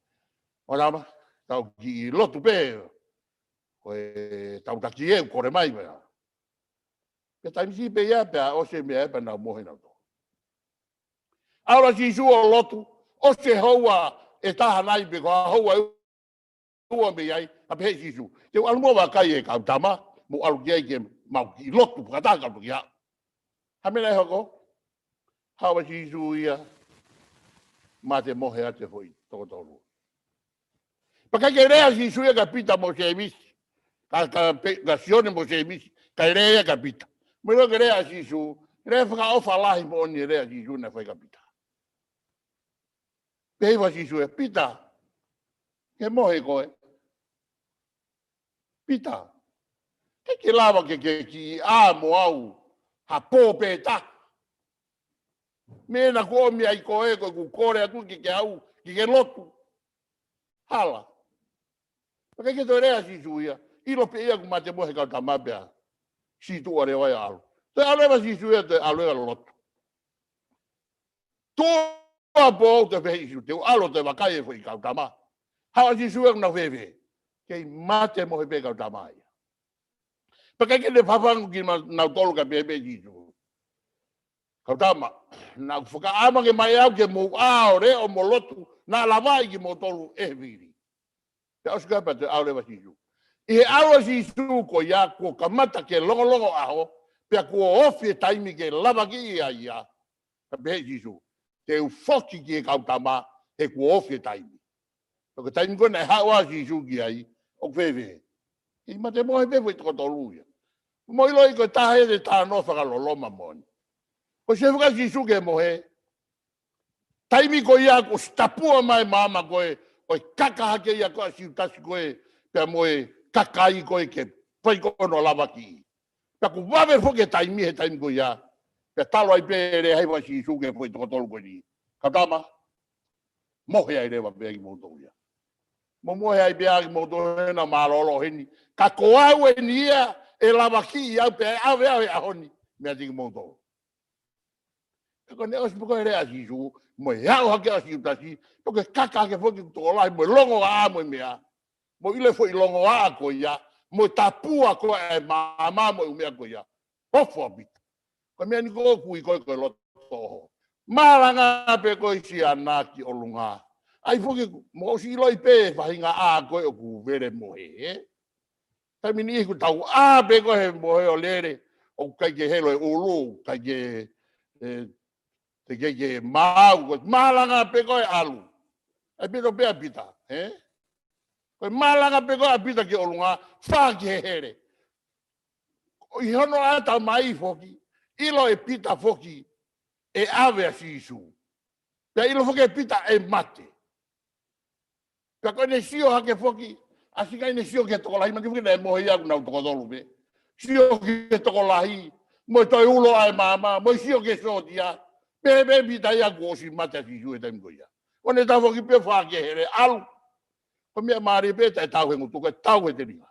ongo tama, tau kiʻi lotu pē. Ko e tautaki ē, kole mai pē. Pea taimi siʻi pē ia, pea ʻosi e meʻa ia, pea nau mohe nautolu. ʻAlu ʻa Sīsū ʻo lotu, ʻosi e houa ʻe taha nai pe ko e houa ʻe ua mei ai, pea pehē ʻe Sīsū, te u ʻalu muʻa ʻo vakai e kau tama, mou ʻalu ki ai ke mau kiʻi lotu fakataha ka u toki haʻu. Hā e meʻa naʻe hoko? Haʻu ʻa Sīsū ia, mate mohe atu e foʻi toko tolu. Pea ʻikai ke lea ʻa Sīsū ia kia Pita mo Sēmisi, ka, ka pe-, kia Sione mo Sēmisi, kae lea ia kia Pita. Mou ʻilo ko e lea ʻa Sīsū, lea fakaʻofa lahi moʻoni e lea ʻa Sīsū naʻe fai kia Pita. Pehē ʻe Sīsū ia, Pita, ke mohe koe? Pita, ʻikai ke lava ke ke kiʻi ʻā mo au ha pō pē taha? Meʻa naʻa ku ʻomi ai koe, ko ʻeku kole atu ke ke haʻu, ke ke lotu. Hala. Pea ʻikai ke toe lea ʻa Sīsū ia, ʻilo pē ia kuo mate mohe e kau tama pea sītuʻa leva ia ʻo ʻalu. Toe ʻalu leva ʻa Sīsū ia, toe ʻalu ia ʻo lotu. Tuʻo pō ʻoku toe pehē ʻe Sīsū, te u ʻalu ʻo toe vakai e foʻi kau tama. Haʻu ʻa Sīsū ia, kuo nau fēfē? Kei mate mohe pē e kau tama ia. Pea ʻikai ke ne fafangu kinautolu, ka pehē pē ʻe Sīsū, kau tama, naʻa ku fakaʻamu ange mai au ke mou ʻā ʻo leʻo mo lotu, naʻa lavaʻi kimoutolu ʻe he fili. Pea ʻosi ko ia pea toe ʻalu leva ʻa Sīsū. ʻI he ʻalu ʻa Sīsū ko ia kuo kamata ke longolongo ʻaho, pea kuo ofi e taimi ke lavakiʻi ai ia. Pea pehē ʻe Sīsū, te u foki ki he kau tama, he kuo ofi e taimi. Pea ko e taimi ko ē naʻe haʻu ai ʻa Sīsū ki ai, ʻoku fēfē? Kei mate mohe pē e foʻi toko tolu ia. Mou ʻiloʻi ko e taha ia e talanoa fakaloloma moʻoni. Ko e sio faka ʻa Sīsū ki he mohe, taimi ko ia kuo ʻosi tapua mai e maama ko ē, ʻo e kaka hake ia ko ē ʻa Siutasi ko ē, pea mo e kakai ko ē ke fai ko ē hono lavakiʻi. Pea kuo vave foki e taimi he taimi ko ia. Pea talu ai pē e lea ʻa Sīsū ki he foʻi toko tolu ko eni. Kau tama, mohe ai leva pē kimoutolu ia. Mou mohe ai pē kimoutolu hena, mālōlō heni. Ka ko au eni ia ʻe lavakiʻi au pea ʻe ʻave au he ʻaho ni meiate kimoutolu. Pea ko ʻene ʻosi pē ko ē e lea ʻa Sīsū, mo e aʻu hake ʻa Siutasi, pea ko e kaka hake foki ʻoku tokolahi, mo e longoaʻa mo e meʻa. Mou ʻilo e foʻi longoaʻa ko ia, mo e tapua ko ē e maama mo e ʻū meʻa ko ia. Ofo ʻa Pita. Ko e meʻa ni ʻoku ui ko ē ko e loto ʻoho. Malanga pē ko ē siana ki ʻolunga. ʻAi foki, mou ʻosi ʻiloʻi pē e faʻahinga ʻā ko ē ʻoku vele mohe, ē? Taimi ni ʻoku tau ʻā pē ko ē he mohe ʻo lele, ʻoku ʻikai ke helo e ʻulu, ʻikai ke, ē, teʻeki ke maau, ko e malanga pē ko ē ʻalu. ʻAi pē tō pē ʻa Pita, ē? Ko e malanga pē ko ē ʻa Pita ki ʻolunga, fā ki he hele. ʻI hono ʻatamai foki, ʻilo ʻe Pita foki, ʻe ʻave ʻa Sīsū. Pea ʻilo foki ʻe Pita ʻe mate. Pea ko ʻene sio hake foki, ʻosi ʻikai ke ne sio ki he tokolahi, mahino foki naʻe mohe ia ʻoku nau toko tolu pē. Sio ki he tokolahi, mo e toe ulo ʻa e maama, mo e sio ki he sōtia. Pehē pē ʻe Pita ia kuo ʻosi mate ʻa Sīsū he taimi ko ia. ʻO ne tau foki pē fā ki he hele, ʻalu. Ko e meʻa mālie pē, taʻe tau he ngutu, kae tau he telinga.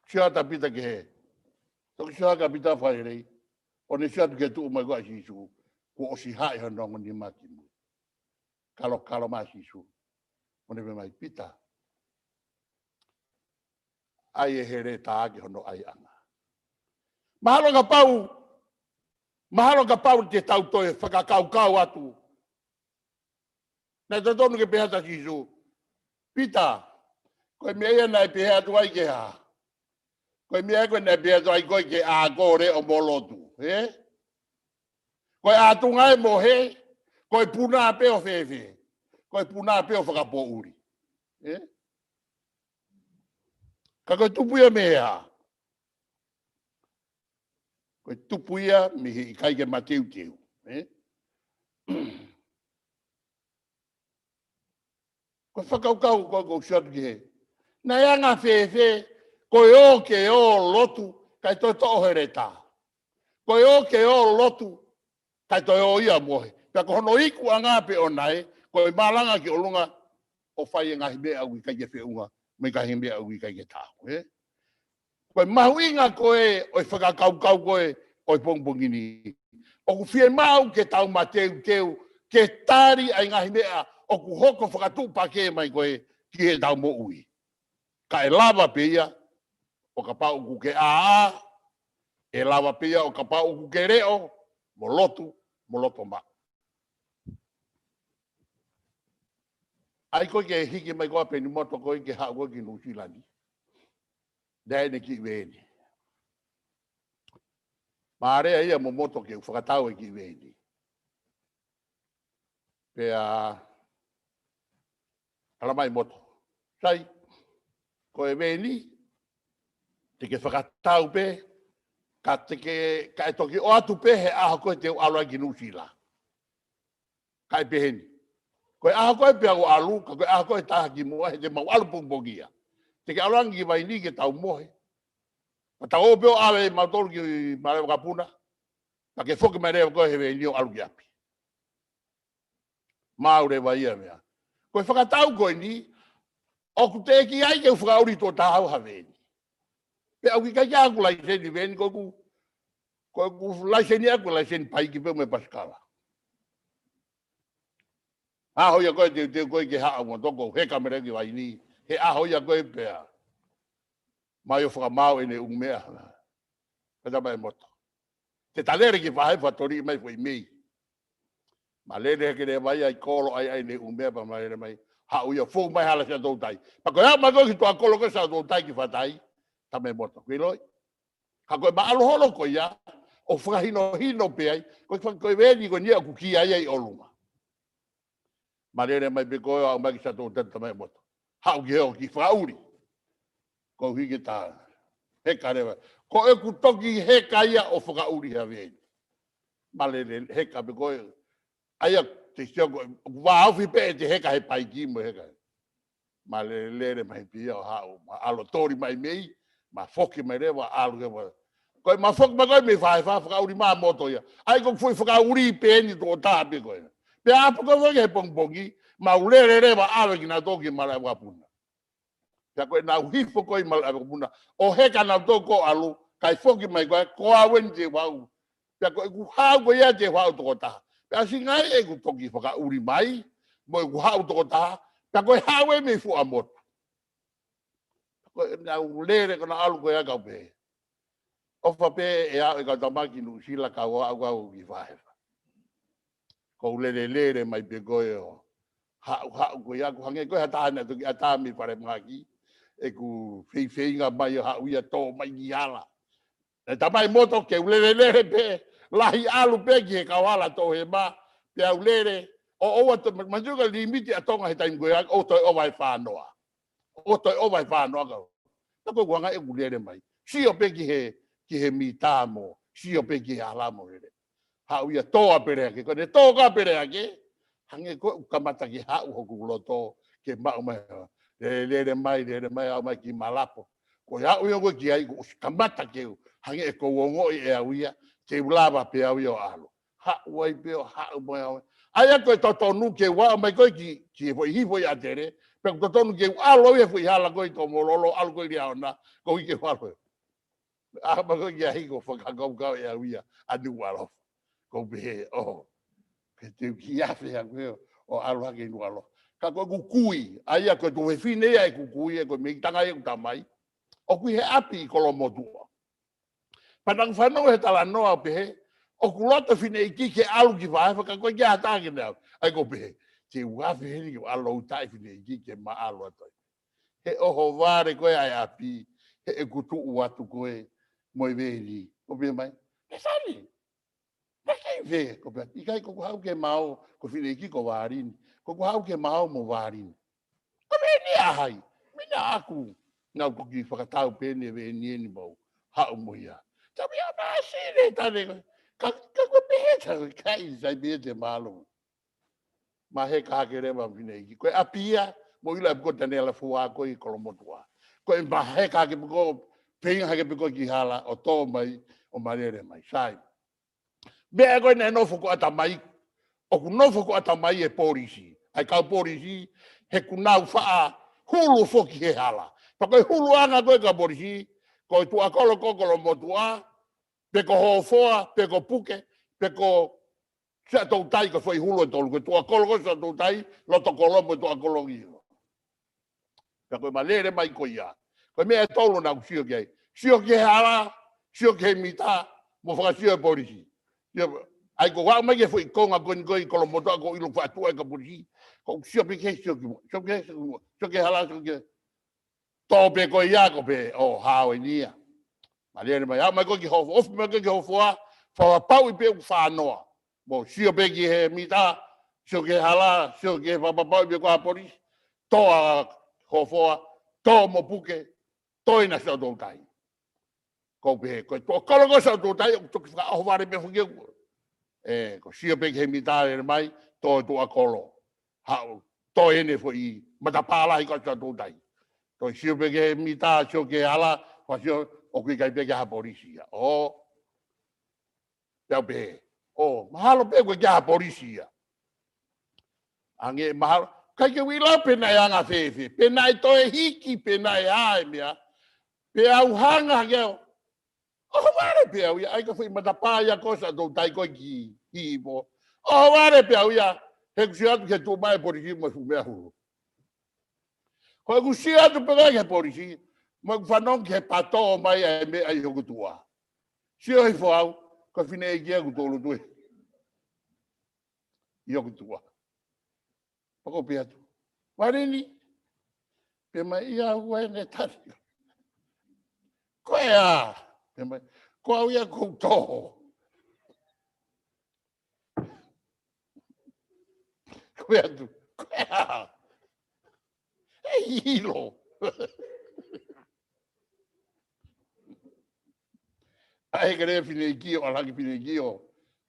Sio atu ʻa Pita ki he. Toki sio atu ʻa Pita fai lelei. ʻO ne sio atu ki he tuʻu mai ko ē ʻa Sīsū. Kuo ʻosi haʻi hono ongo nima ki mui. Kalokalo mai ʻa Sīsū. ʻO ne pehē mai, Pita, ʻai e hele tā ki hono ʻaiʻanga. Mahalo kapau, mahalo kapau te tau toe fakakaukau atu. Naʻe totonu ke pehē atu ʻa Sīsū, Pita, ko e meʻa ia naʻe pehē atu ai ke hā? Ko e meʻa ko ē naʻe pehē atu ai ko ē ke ʻā koe ʻo leʻo mo lotu, ē? Ko e ʻātunga e mohe, ko e puna pē ʻo fēfē? Ko e puna pē ʻo fakapoʻuli, ē? Ka ko e tupu ia mei he hā? Ko e tupu ia mei he ʻikai ke mateuteu, ē? Ko e fakakaukau ko ē ʻoku ou sio atu ki he. Naʻe anga fēfē, ko e ō ke ō lotu, kae toe toʻo hele tā? Ko e ō ke ō lotu, kae toe ō ia mohe. Pea ko hono ikuʻanga pē ʻona ē, ko e malanga ki ʻolunga ʻo fai e ngaahi meʻa ʻoku ʻikai ke feʻunga, mo e ngaahi meʻa ʻoku ʻikai ke taau, ē? Ko e mahuʻinga ko ē ʻo e fakakaukau ko ē ʻo e pongipongi ni. ʻOku fiemaʻu ke tau mateuteu, ke tali ʻa e ngaahi meʻa ʻoku hoko fakatuʻupakē mai ko ē ki heʻetau moʻui. Ka ʻe lava pē ia, ʻo kapau ʻoku ke ʻā, ʻe lava pē ia, ʻo kapau ʻoku ke leʻo, mo lotu, mo loto maʻu. ʻAi ko ē ke hiki mai ko ē ʻa Penimoto ko ē ke haʻu ko ē ki Nuʻusila ni. Naʻe ʻi ai ʻene kiʻi veeni. Mālea ia mo Moto ke u fakatau e kiʻi veeni. Pea, ala mai Moto. Sai, ko e veeni, te ke fakatau pē, ka te ke, kae toki ʻoatu pē he ʻaho ko ē te u ʻalu ai ki Nuʻusila. Kae pehē ni. Ko e ʻaho ko ē pea u ʻalu, ka ko e ʻaho ko ē taha kimuʻa, he te mau ʻalu pongipongia. Te ke ʻalu ange ki Vainī ke tau mohe. Ka tau ō pē ʻo ʻave mautolu ki Mālea Vakapuna. Ka ke foki mai leva ko ē he veeni ʻo ʻalu ki ʻapi. Maau leva ia meʻa. Ko e fakatau ko eni, ʻoku teʻeki ai ke u fakaʻuli tuʻo taha au ha veeni. Pea ʻoku ʻikai ke ʻi ai haku laiseni veeni, ko ʻeku, ko ʻeku laiseni ʻaʻaku ko e laiseni paiki pē mo e pasikala. ʻAho ia ko ē teuteu ko ē ke haʻu mo toko heka mele ki vaini. He ʻaho ia ko ē pea mai ʻo fakamaau ʻene ʻū meʻa. Pea tama e moto. Te ta lele ki fahe fatori mai foʻi mei. Ma lele ke leva ia ʻi kolo ʻai ʻai ʻene ʻū meʻa pea ma lele mai. Haʻu ia fou mai hala Siaʻatoutai. Pea ko e haʻu mai ko ē ki tuʻa kolo ko ē Siaʻatoutai ki fatai. Tama e moto. Kui loi. Ka ko e maʻalu holo ko ia, ʻo fakahinohino pē ai, ko e fa-, ko e veeni ko eni ʻoku ki ai ai ʻolunga. Ma lele mai pē ko ē ʻo aʻu mai ki Siaʻatoutai tama e moto. Haʻu ki he ʻoku fakaʻuli. Ko hiki ta. Heka leva. Ko ʻeku toki heka ia ʻo fakaʻuli ha veeni. Ma lele heka pē ko ē. ʻAia te sio ko, ʻoku vāofi pē ʻete heka he paiki mo heka. Ma lele mai pē ia ʻo haʻu, ma ʻalu toli mai mei, ma foki mai leva, ʻalu ke ma. Ko e ma foki mai ko ē mei fahe fa fakaʻuli ma moto ia. ʻAi ko e foʻi fakaʻuli pē eni tuʻo taha pē ko ē. Pea ʻapo ko ē he pongipongi, ma u lele leva ʻave kinautolu ki malaʻe vakapuna. Pea ko ʻenau hifo ko ē ʻi malaʻe vakapuna. ʻO heka nautolu ko ē ʻalu, kae foki mai ko ē, ko au eni te u haʻu. Pea ko ʻeku haʻu ko ia te u haʻu toko taha. Pea ʻosi ngali ʻeku toki fakaʻuli mai, mo ʻeku haʻu toko taha. Pea ko e haʻu ē mei fuaʻamotu. Pea ko ʻenau lele ko ʻenau ʻalu ko ia kau pehē. ʻOfa pē ʻe aʻu e kau tama ki Nuʻusila kau aʻu kau ki fahe fa. Ko u lele lele mai pē ko ē ʻo haʻu haʻu ko ia ʻoku hangē ko e ha taha naʻe toki ʻatā mei falemahaki. ʻEku feifeinga mai ʻo haʻu ia tō mai ki hala. ʻE tama e moto ke u lele lele pē, lahi ʻalu pē ki he kau hala tō he ma, pea u lele, ʻo ʻoua toe, ma, ma tuka limiti ʻa Tonga he taimi ko ia, ʻo toe ʻova e fānoa. ʻO toe ʻova e fānoa kau. Pea ko ʻeku anga ʻeku lele mai. Sio pē ki he, ki he mita mo, sio pē ki he hala mo lele. Haʻu ia tō ʻa Peleake, ko ʻene tō ka Peleake, hangē ko ʻeku kamata ke haʻu hoku loto, ke maʻu mai, lele, lele mai, lele mai, aʻu mai ki Malapo. Ko e aʻu ia ko ē ki ai, kuo ʻosi kamata ke u, hangē ʻeku ongoʻi ʻe au ia, te u lava pē au ia ʻo ʻalu. Haʻu ai pē ʻo haʻu mai au. ʻAia ko e totonu ke u aʻu mai ko ē ki, ki he foʻi hifo ʻi ʻAtele, pea ʻoku totonu ke u ʻalu au ia foʻi hala ko ē ʻi Tomololo, ʻalu ko ē ʻi Liaona, ko ʻeku ʻalu. ʻA ma ko ʻeku ʻalu ko ē fakakaukau ʻe au ia, ʻa Nukuʻalofa. Ko u pehē, ʻo, ke te u kiʻi afe ʻaku ē, ʻo ʻalu hake ʻi Nukuʻalofa. Ka ko ʻeku kui, ʻaia ko e tuofefine ia ʻeku kui, ʻe ko e mei tanga ia ʻeku tamai. ʻOku ʻi he ʻapi ʻi Kolomotuʻa. Pea naʻa ku fanongo he talanoa pehē, ʻoku loto fineʻeiki ke ʻalu ki fahe fa ka ko e kiʻi ʻatā ke ne ʻalu. ʻAi ko u pehē, te u afe heni ke u ʻalu ʻo taʻe fineʻeiki ke ma ʻalu atu ai. He ʻohovale ko ē ʻa e ʻapi, he ʻeku tuʻu atu ko ē mo e veeni. Ko u pehē mai, he sani, naʻe kei fē, ko u pehē, ʻikai ko ʻeku haʻu ke ma ō, ko e fineʻeiki ko Valini. Ko ʻeku haʻu ke ma ō mo Valini. Ko e veeni ʻa hai, mei na ʻaku, nau toki fakatau pē eni e veeni eni mo au, haʻu mo ia. Tau ia ma sine tane, ka, ka ko u pehē tau, kai sai pē te malu. Ma heka hake leva fineʻeiki. Ko e ʻapi ia, mo ʻilo ʻe au ko Taniela Fua ko ē ʻi Kolomotuʻa. Ko e ma heka hake pē ko, feinga hake pē ko ē ki hala, ʻo tō mai, ʻo ma lele mai. Sai. Meʻa ko ē naʻe nofo ko ē ʻatamai, ʻoku nofo ko ē ʻatamai e polisi. ʻAi kau polisi, he ʻoku nau faʻa hulu foki he hala. Pea ko e huluʻanga ko ē kau polisi, ko e tuʻa kolo ko Kolomotuʻa, pe ko Hofoa, pe ko Puke, pe ko Siaʻatoutai ko e foʻi hulu ʻe tolu, ko e tuʻa kolo ko Siaʻatoutai, loto kolo mo e tuʻa kolo ki. Pea ko e ma lele mai ko ia. Ko e meʻa ʻe tolu naʻa ku sio ki ai. Sio ki he hala, sio ki he mita, mo fakasio e polisi. Sio, ʻai ko u aʻu mai ki he foʻi konga ko eni ko ē ʻi Kolomotuʻa ko u ʻilo faʻa tuʻa e kau polisi. Ko u sio pē ki he sio ki muʻa, sio ki he sio ki muʻa, sio ki he hala, sio ki he tō pē ko ia ko pē, ʻo hao eni ia. Ma lele mai, aʻu mai ko ē ki Hofoa, ofi mai ko ē ki Hofoa, fakapapauʻi pē ʻoku fānoa. Mo sio pē ki he mita, sio ki he hala, sio ki he fakapapauʻi pē ko e polisi, tō ʻa Hofoa, tō mo Puke, tō ʻi na Siaʻatoutai. Ko u pehē, ko e tuʻa kolo ko Siaʻatoutai, ʻoku toki fakaʻohovale pē foki ʻeku. ʻE, ko u sio pē ki he mita lele mai, tō e tuʻa kolo. Haʻu, tō ʻene foʻi matapā lahi ko Siaʻatoutai. Ko u sio pē ki he mita, sio ki he hala, ko u sio, ʻoku ʻikai pē ke ʻi ai ha polisi ia. ʻO, pea u pehē, ʻo, mahalo pē ʻoku ʻikai ha polisi ia. Ange mahalo, ʻikai ke u ʻilo pe naʻe anga fēfē, pe naʻe toe hiki, pe naʻe ʻai meʻa, pea u hanga hake au. ʻOhovale pē au ia, ʻai ka foʻi matapā ia ko sa tou tai ko ē ki, ki po. ʻOhovale pē au ia, he ʻoku sio atu ke tuʻu mai e polisi mo e fuʻu meʻa hulu. Ko ʻeku sio atu pē ko ē ki he polisi, mo ʻeku fanongo ki he patō mai ʻa e meʻa ʻi hoku tuʻa. Sio hifo au, ko e fineʻeiki ia ʻoku tō loto ē ʻi hoku tuʻa. Pea ʻoku ou pehē atu, Valeni, pehē mai ia, ʻoku ʻi ai ʻene tali. Ko e hā? Pehē mai, ko au ia ʻoku ou tō. Ko e hā? Ko e hā? ʻE ʻilo. ʻAi ke lea fineʻeiki ʻo, ʻalu hake fineʻeiki ʻo,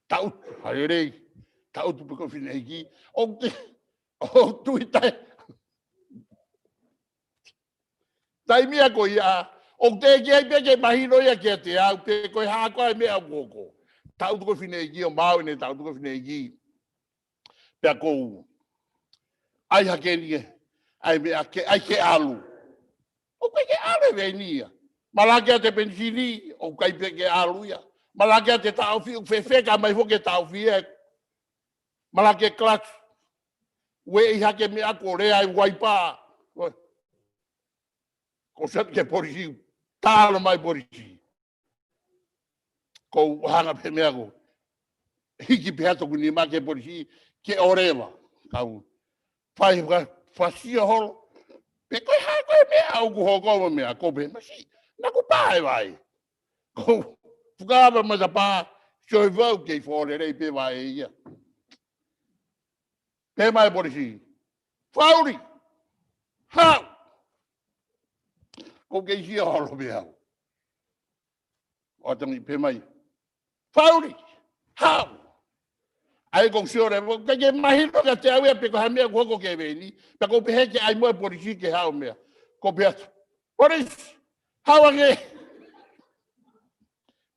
tautu, ʻai lelei, tautu pē ko e fineʻeiki. ʻOku te, ʻoku tui tai. Taimi ia ko ia, ʻoku teʻeki ai pē ke mahino ia kiate au, pe ko e hā koā e meʻa ʻoku hoko. Tautu ko e fineʻeiki ʻo maau ʻene tautu ko e fineʻeiki. Pea ʻoku ou ʻai hake ni ē, ʻai meʻa ke, ʻai ke ʻalu. ʻOku ʻikai ke ʻalu e veini ia. Malaki ʻa e penisini, ʻoku ʻikai pē ke ʻalu ia. Malaki ʻa e taʻofi, ʻoku fefeka mai foki e taʻofi ē. Malaki e kalasi. Ueʻi hake meʻa ko e lea e uaipa. Ko e sio atu ki he polisi, tala mai polisi. ʻOku ou hanga pē meʻa ko ē. Hiki pē atu ʻeku nima ki he polisi, ke ʻoleva. Kau fai fa-, fasio holo. Pe ko e hā koā e meʻa ʻoku hoko mo e meʻa, ʻoku ou pehē mai, naʻa ku pā e vai. ʻOku ou fukava matapā, sio hifo au kei fō lelei pē vai ia. Pehē mai e polisi, Fakauli, haʻu. ʻOku ou kei sio holo pē au. ʻO tangi pē mai, Fakauli, haʻu. ʻAi ʻoku ou sio leva, ʻoku ʻikai ke mahino kiate au ia pe ko e hā e meʻa ʻoku hoko ki he veini, pea ʻoku ou pehē ke ʻai mo e polisi ke haʻu meʻa. ʻOku ou pehē atu, Polisi, haʻu ange.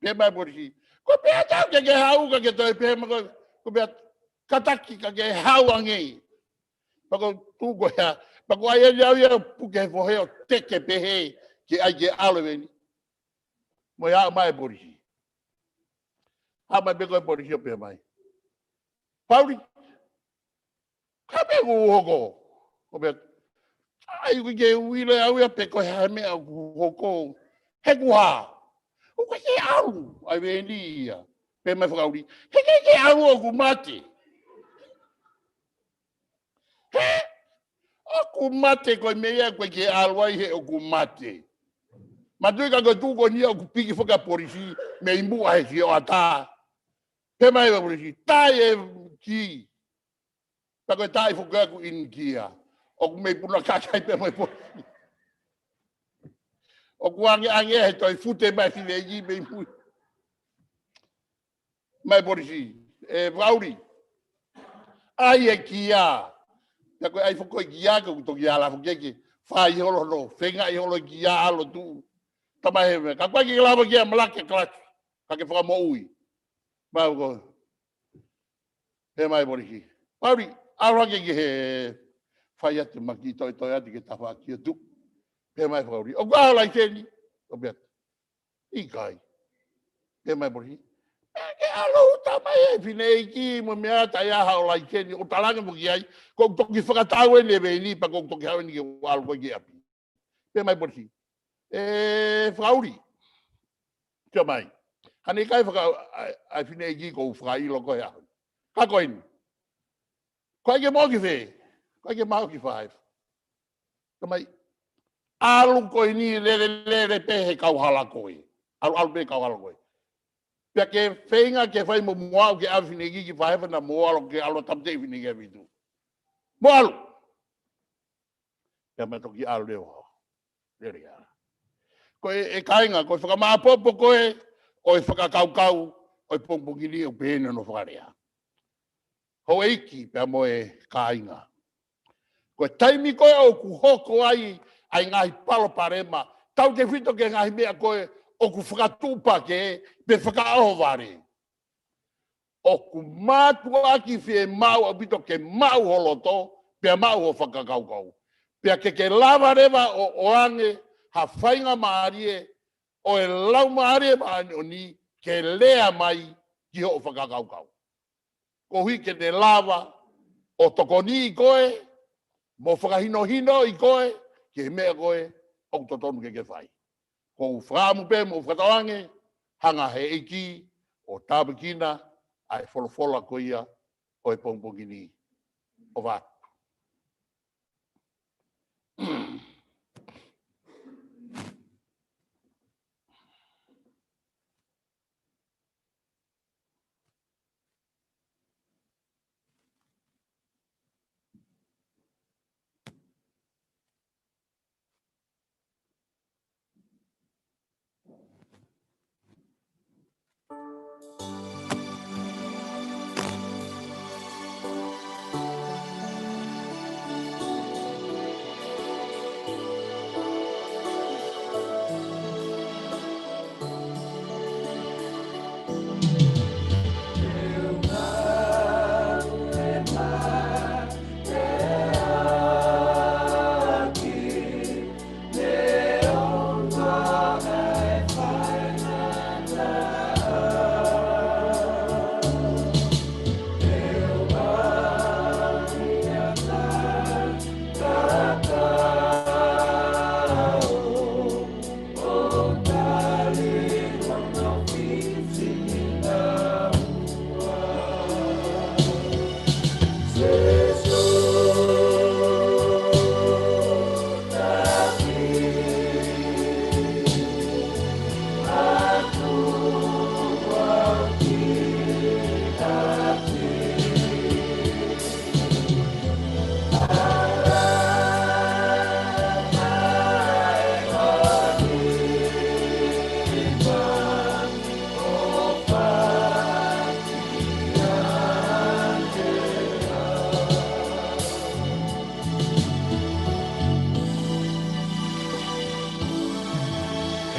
Pehē mai e polisi, ʻoku ou pehē atu ke ke haʻu ka ke toe pehē mai ko, ʻoku ou pehē atu, kātaki ka ke haʻu ange. Pea ʻoku ou tuʻu ko ia, pea ʻoku ʻai ʻeni au ia puke he fohe ʻo teke pehē ke ʻai ke ʻalu e veini. Mo ia mai e polisi. Haʻu mai pē ko e polisi ʻo pehē mai, Fakauli, ko e hā e meʻa ʻoku hoko? ʻOku ou pehē, ʻai ʻoku ʻikai ke u ʻilo au ia pe ko e hā e meʻa ʻoku hoko. He ʻoku hā? ʻOku ʻikai ke ʻalu ʻa e veini ia. Pehē mai e fakauli, he ʻikai ke ʻalu ʻoku mate. He ʻoku mate ko e meʻa ia ʻoku ʻikai ke ʻalu ai he ʻoku mate. Mātuʻaki ka ko e tuʻu ko eni ia ʻoku piki foki ʻa e polisi mei muʻa he sioʻata. Pehē mai e polisi, tai e kī. Pea ko e tai foki ʻaku ʻi kia. ʻOku mei puna kakai pē mo e polisi. ʻOku angeange he toe fute mai e fineʻeiki mei mui. Mai e polisi, ē, Fakauli. ʻAi e kia. Pea ko e ʻai foki e kia, ʻoku toki ʻalu foki ke fai holo holo, feingaʻi holo e kia ʻalu ʻo tuʻu. Tama he meʻa, ka ʻoku ʻikai ke lava kia, malaki e kalasi. Ka ke fakamoʻui. Mai ko, pehē mai e polisi, Fakauli, ʻalu hake ki he fai atu maki toetoe atu ki he tafaʻaki ʻo tuʻu. Pehē mai e fakauli, ʻoku ʻi ai ho laiseni? ʻOku ou pehē atu, ʻikai. Pehē mai e polisi, ē, ke ʻalu ʻo uta mai e fineʻeiki mo e meʻa, taʻe ʻi ai haʻo laiseni, ʻo talaange mo ki ai, ʻoku ou toki fakatau ʻeni e veini, pea ʻoku ou toki haʻu ʻeni ke u ʻalu ko ē ki ʻapi. Pehē mai e polisi, ē, Fakauli, sio mai. Ka ne ʻikai faka, ʻa, ʻa e fineʻeiki ʻoku ou fakaʻilo ko e ʻaho ni. Ka ko eni. ʻOku ʻikai ke mau ki fē? ʻOku ʻikai ke mau ki fē? Sio mai. ʻAlu ko eni lele, lele pē he kauhala ko ē. ʻAlu, ʻalu pē he kauhala ko ē. Pea ke feinga ke fai mo, mo au ke ʻave e fineʻeiki ki Fahefa na mo ʻalu ke ʻalu ʻo tāmateʻi e fineʻeiki ʻa Vitu. Mo ʻalu. Pea ma toki ʻalu leva. Lele ia. Ko e, ʻe kāinga, ko e fakamāʻopoʻopo ko ē ʻo e fakakaukau ʻo e pongipongi ni ʻoku pehē ni hono fakalea. Houʻeiki pea mo e kāinga. Ko e taimi ko ē ʻoku hoko ai ʻa e ngaahi palopalema, tautefito ki he ngaahi meʻa ko ē ʻoku fakatuʻupakē pe fakaʻohovale. ʻoku mātuʻaki fiemaʻu ʻaupito ke maʻu ho loto, pea maʻu ho fakakaukau. Pea ke ke lava leva ʻo ʻoange ha faingamālie ʻo e Laumālie Māʻoniʻoni ke lea mai ki hoʻo fakakaukau. Koeʻuhi ke ne lava ʻo tokoniʻi koe, mo fakahinohinoʻi koe ki he meʻa ko ē ʻoku totonu ke ke fai. ʻOku ou fakaʻamu pē mo fakatauange, hanga he ʻEiki ʻo tāpuekina ʻa e folofola ko ia ʻo e pongipongi ni. ʻOfa atu.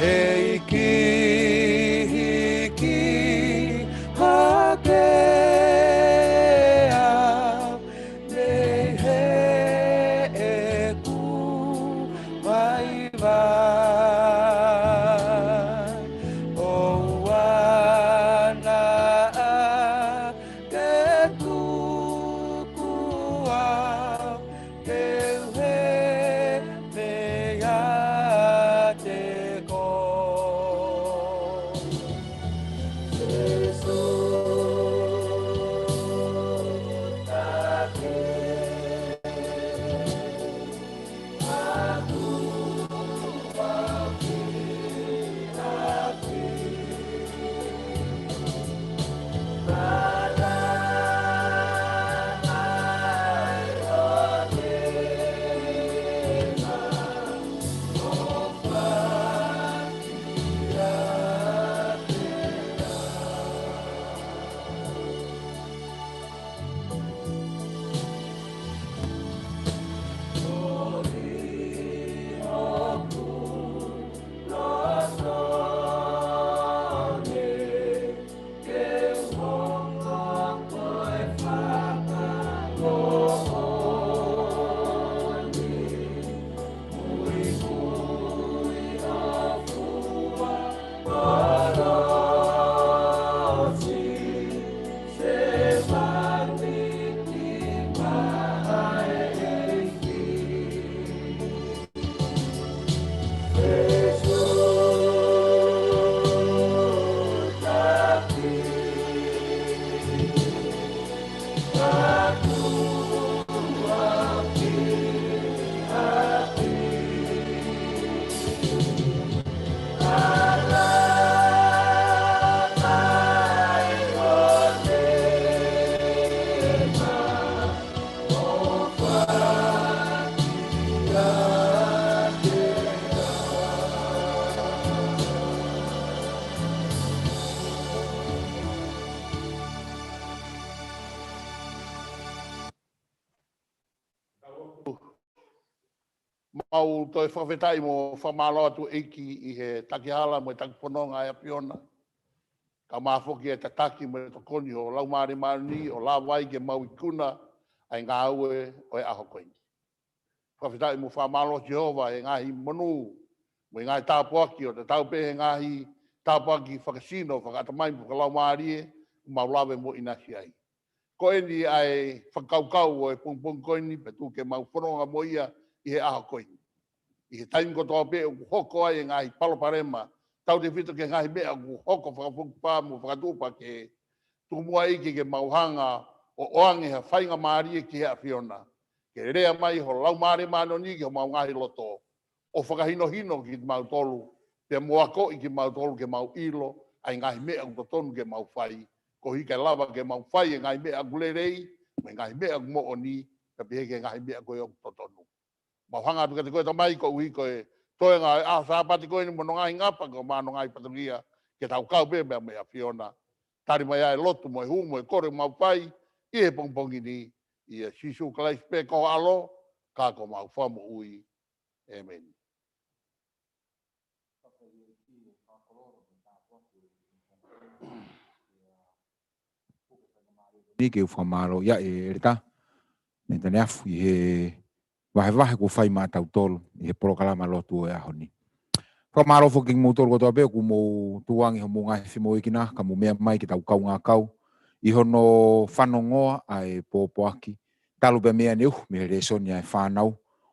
ʻEiki, hiki hake au mei heʻeku vaivai. ʻOua naʻa ke tuku au ke u hē meiate koe. Mau toe fakafetaʻi mo fakamālō atu ʻEiki ʻi he takihala mo e takifononga ʻa e ʻAfiona. Kae ʻumaʻā foki e tataki mo e tokoni ho Laumālie Māʻoniʻoni ʻo lava ai ke mau ikuna ʻa e ngāue ʻo e ʻaho ko eni. Fakafetaʻi mo fakamālō Sihova he ngaahi monū mo e ngaahi tāpuaki ʻo tatau pē he ngaahi tāpuaki fakasino, fakaʻatamai mo fakalaumālie ʻoku mau lava mo ʻinasi ai. Ko eni ʻa e fakakaukau ʻo e pongipongi ko eni pea tuku ke mau fononga mo ia ʻi he ʻaho ko eni. ʻI he taimi kotoa pē ʻoku hoko ai e ngaahi palopalema, tautefito ki he ngaahi meʻa ʻoku hoko fakafokifā mo fakatuʻupakē, tuku muʻa ʻEiki ke mau hanga ʻo ʻoange ha faingamālie ki he ʻAfiona ke lea mai ho Laumālie Māʻoniʻoni ki homau ngaahi loto, ʻo fakahinohino kimautolu, pea mo akoʻi kimautolu ke mau ʻilo ʻa e ngaahi meʻa ʻoku totonu ke mau fai, koeʻuhi kae lava ke mau fai e ngaahi meʻa ʻoku lelei mo e ngaahi meʻa ʻoku moʻoni, pea pehē ki he ngaahi meʻa ko ē ʻoku totonu. Mau hanga atu kiate koe Tamai koeʻuhi ko e toenga ʻo e ʻaho Sāpate ko eni mo hono ngaahi ngapa, ko homau ngaahi fatongia, ke tau kau pē meʻa mo e ʻAfiona. Tali mai ʻa e lotu mo e hū mo e kole ʻoku mau fai ʻi he pongipongi ni, ʻia Sīsū Kalaisi pē ko ho ʻAlo, ka ko homau Fakamoʻui. ʻĒmeni. Ni ke u fakamālō ia ʻEletā Netaneafu ʻi he vahevahe kuo fai maʻatautolu ʻi he polokalama lotu ʻo e ʻaho ni. Fakamālō foki kimoutolu kotoa pē ʻoku mou tuku ange homou ngaahi femoʻuekina ka mou meʻa mai ke tau kaungā kau ʻi hono fanongoa ʻa e pōpoaki, talu pē mei ʻaneuhu mei he lēsoni ʻa e fānau,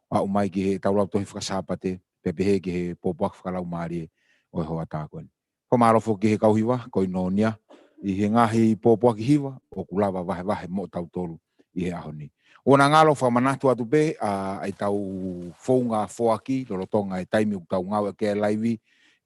aʻu mai ki heʻetau lautohi faka-Sāpate, pea pehē ki he pōpoaki fakalaumālie ʻo e hoʻatā ko eni. Fakamālō foki ki he kau hiva, Koinonia, ʻi he ngaahi pōpoaki hiva ʻoku lava vahevahe moʻotautolu ʻi he ʻaho ni. ʻOua naʻa ngalo, fakamanatu atu pē ʻa ʻetau founga foaki lolotonga e taimi ʻoku tau ngāueʻaki e laivi,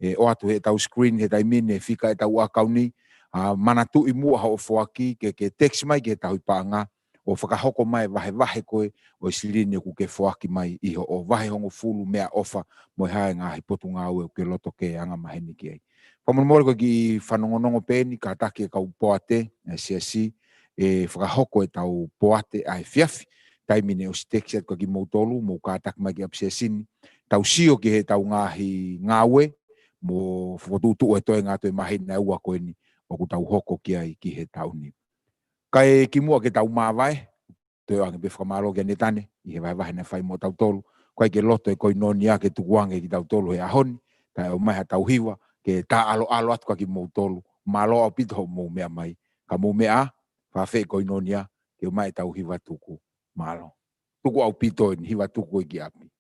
ʻe ʻoatu heʻetau screen he taimi ni e fika ʻetau ʻakauni, ʻa, manatuʻi muʻa hoʻo foaki ke, ke text mai ki he tauhi paʻanga, ʻo fakahoko mai e vahevahe ko ē ʻo e silini ʻoku ke foaki mai ʻi hoʻo vahe hongofulu meʻaʻofa mo e hā e ngaahi potungāue ʻoku ke loto ke angamaheni ki ai. Fakamolemole ko e kiʻi fanongonongo pē eni, kātaki e kau poate ʻa e siasi ʻe fakahoko ʻetau poate ʻa e efiafi. Taimi ni ʻosi text atu kia kimoutolu, mou kātaki mai ki ʻapi siasi ni. Tau sio ki heʻetau ngaahi ngāue, mo fokotuʻutuʻu e toenga atu e māhina ʻe ua ko eni ʻoku tau hoko ki ai ki he taʻu ni. Kae kimuʻa ke tau māvae, toe ʻoange pē fakamālō kia Netane ʻi he vahevahe naʻe fai moʻotautolu. ʻOku ʻikai ke loto e Koinonia ke tukuange kitautolu he ʻaho ni, kae ʻomai haʻatau hiva ke tā ʻaloʻalo atu kia kimoutolu. Mālō ʻaupito hoʻomou meʻa mai. Ka mou meʻa ā, fakaafeʻi Koinonia ke ʻomai ʻetau hiva tuku. Mālō. Tuku ʻaupito eni, hiva tuku ʻi ki ʻapi.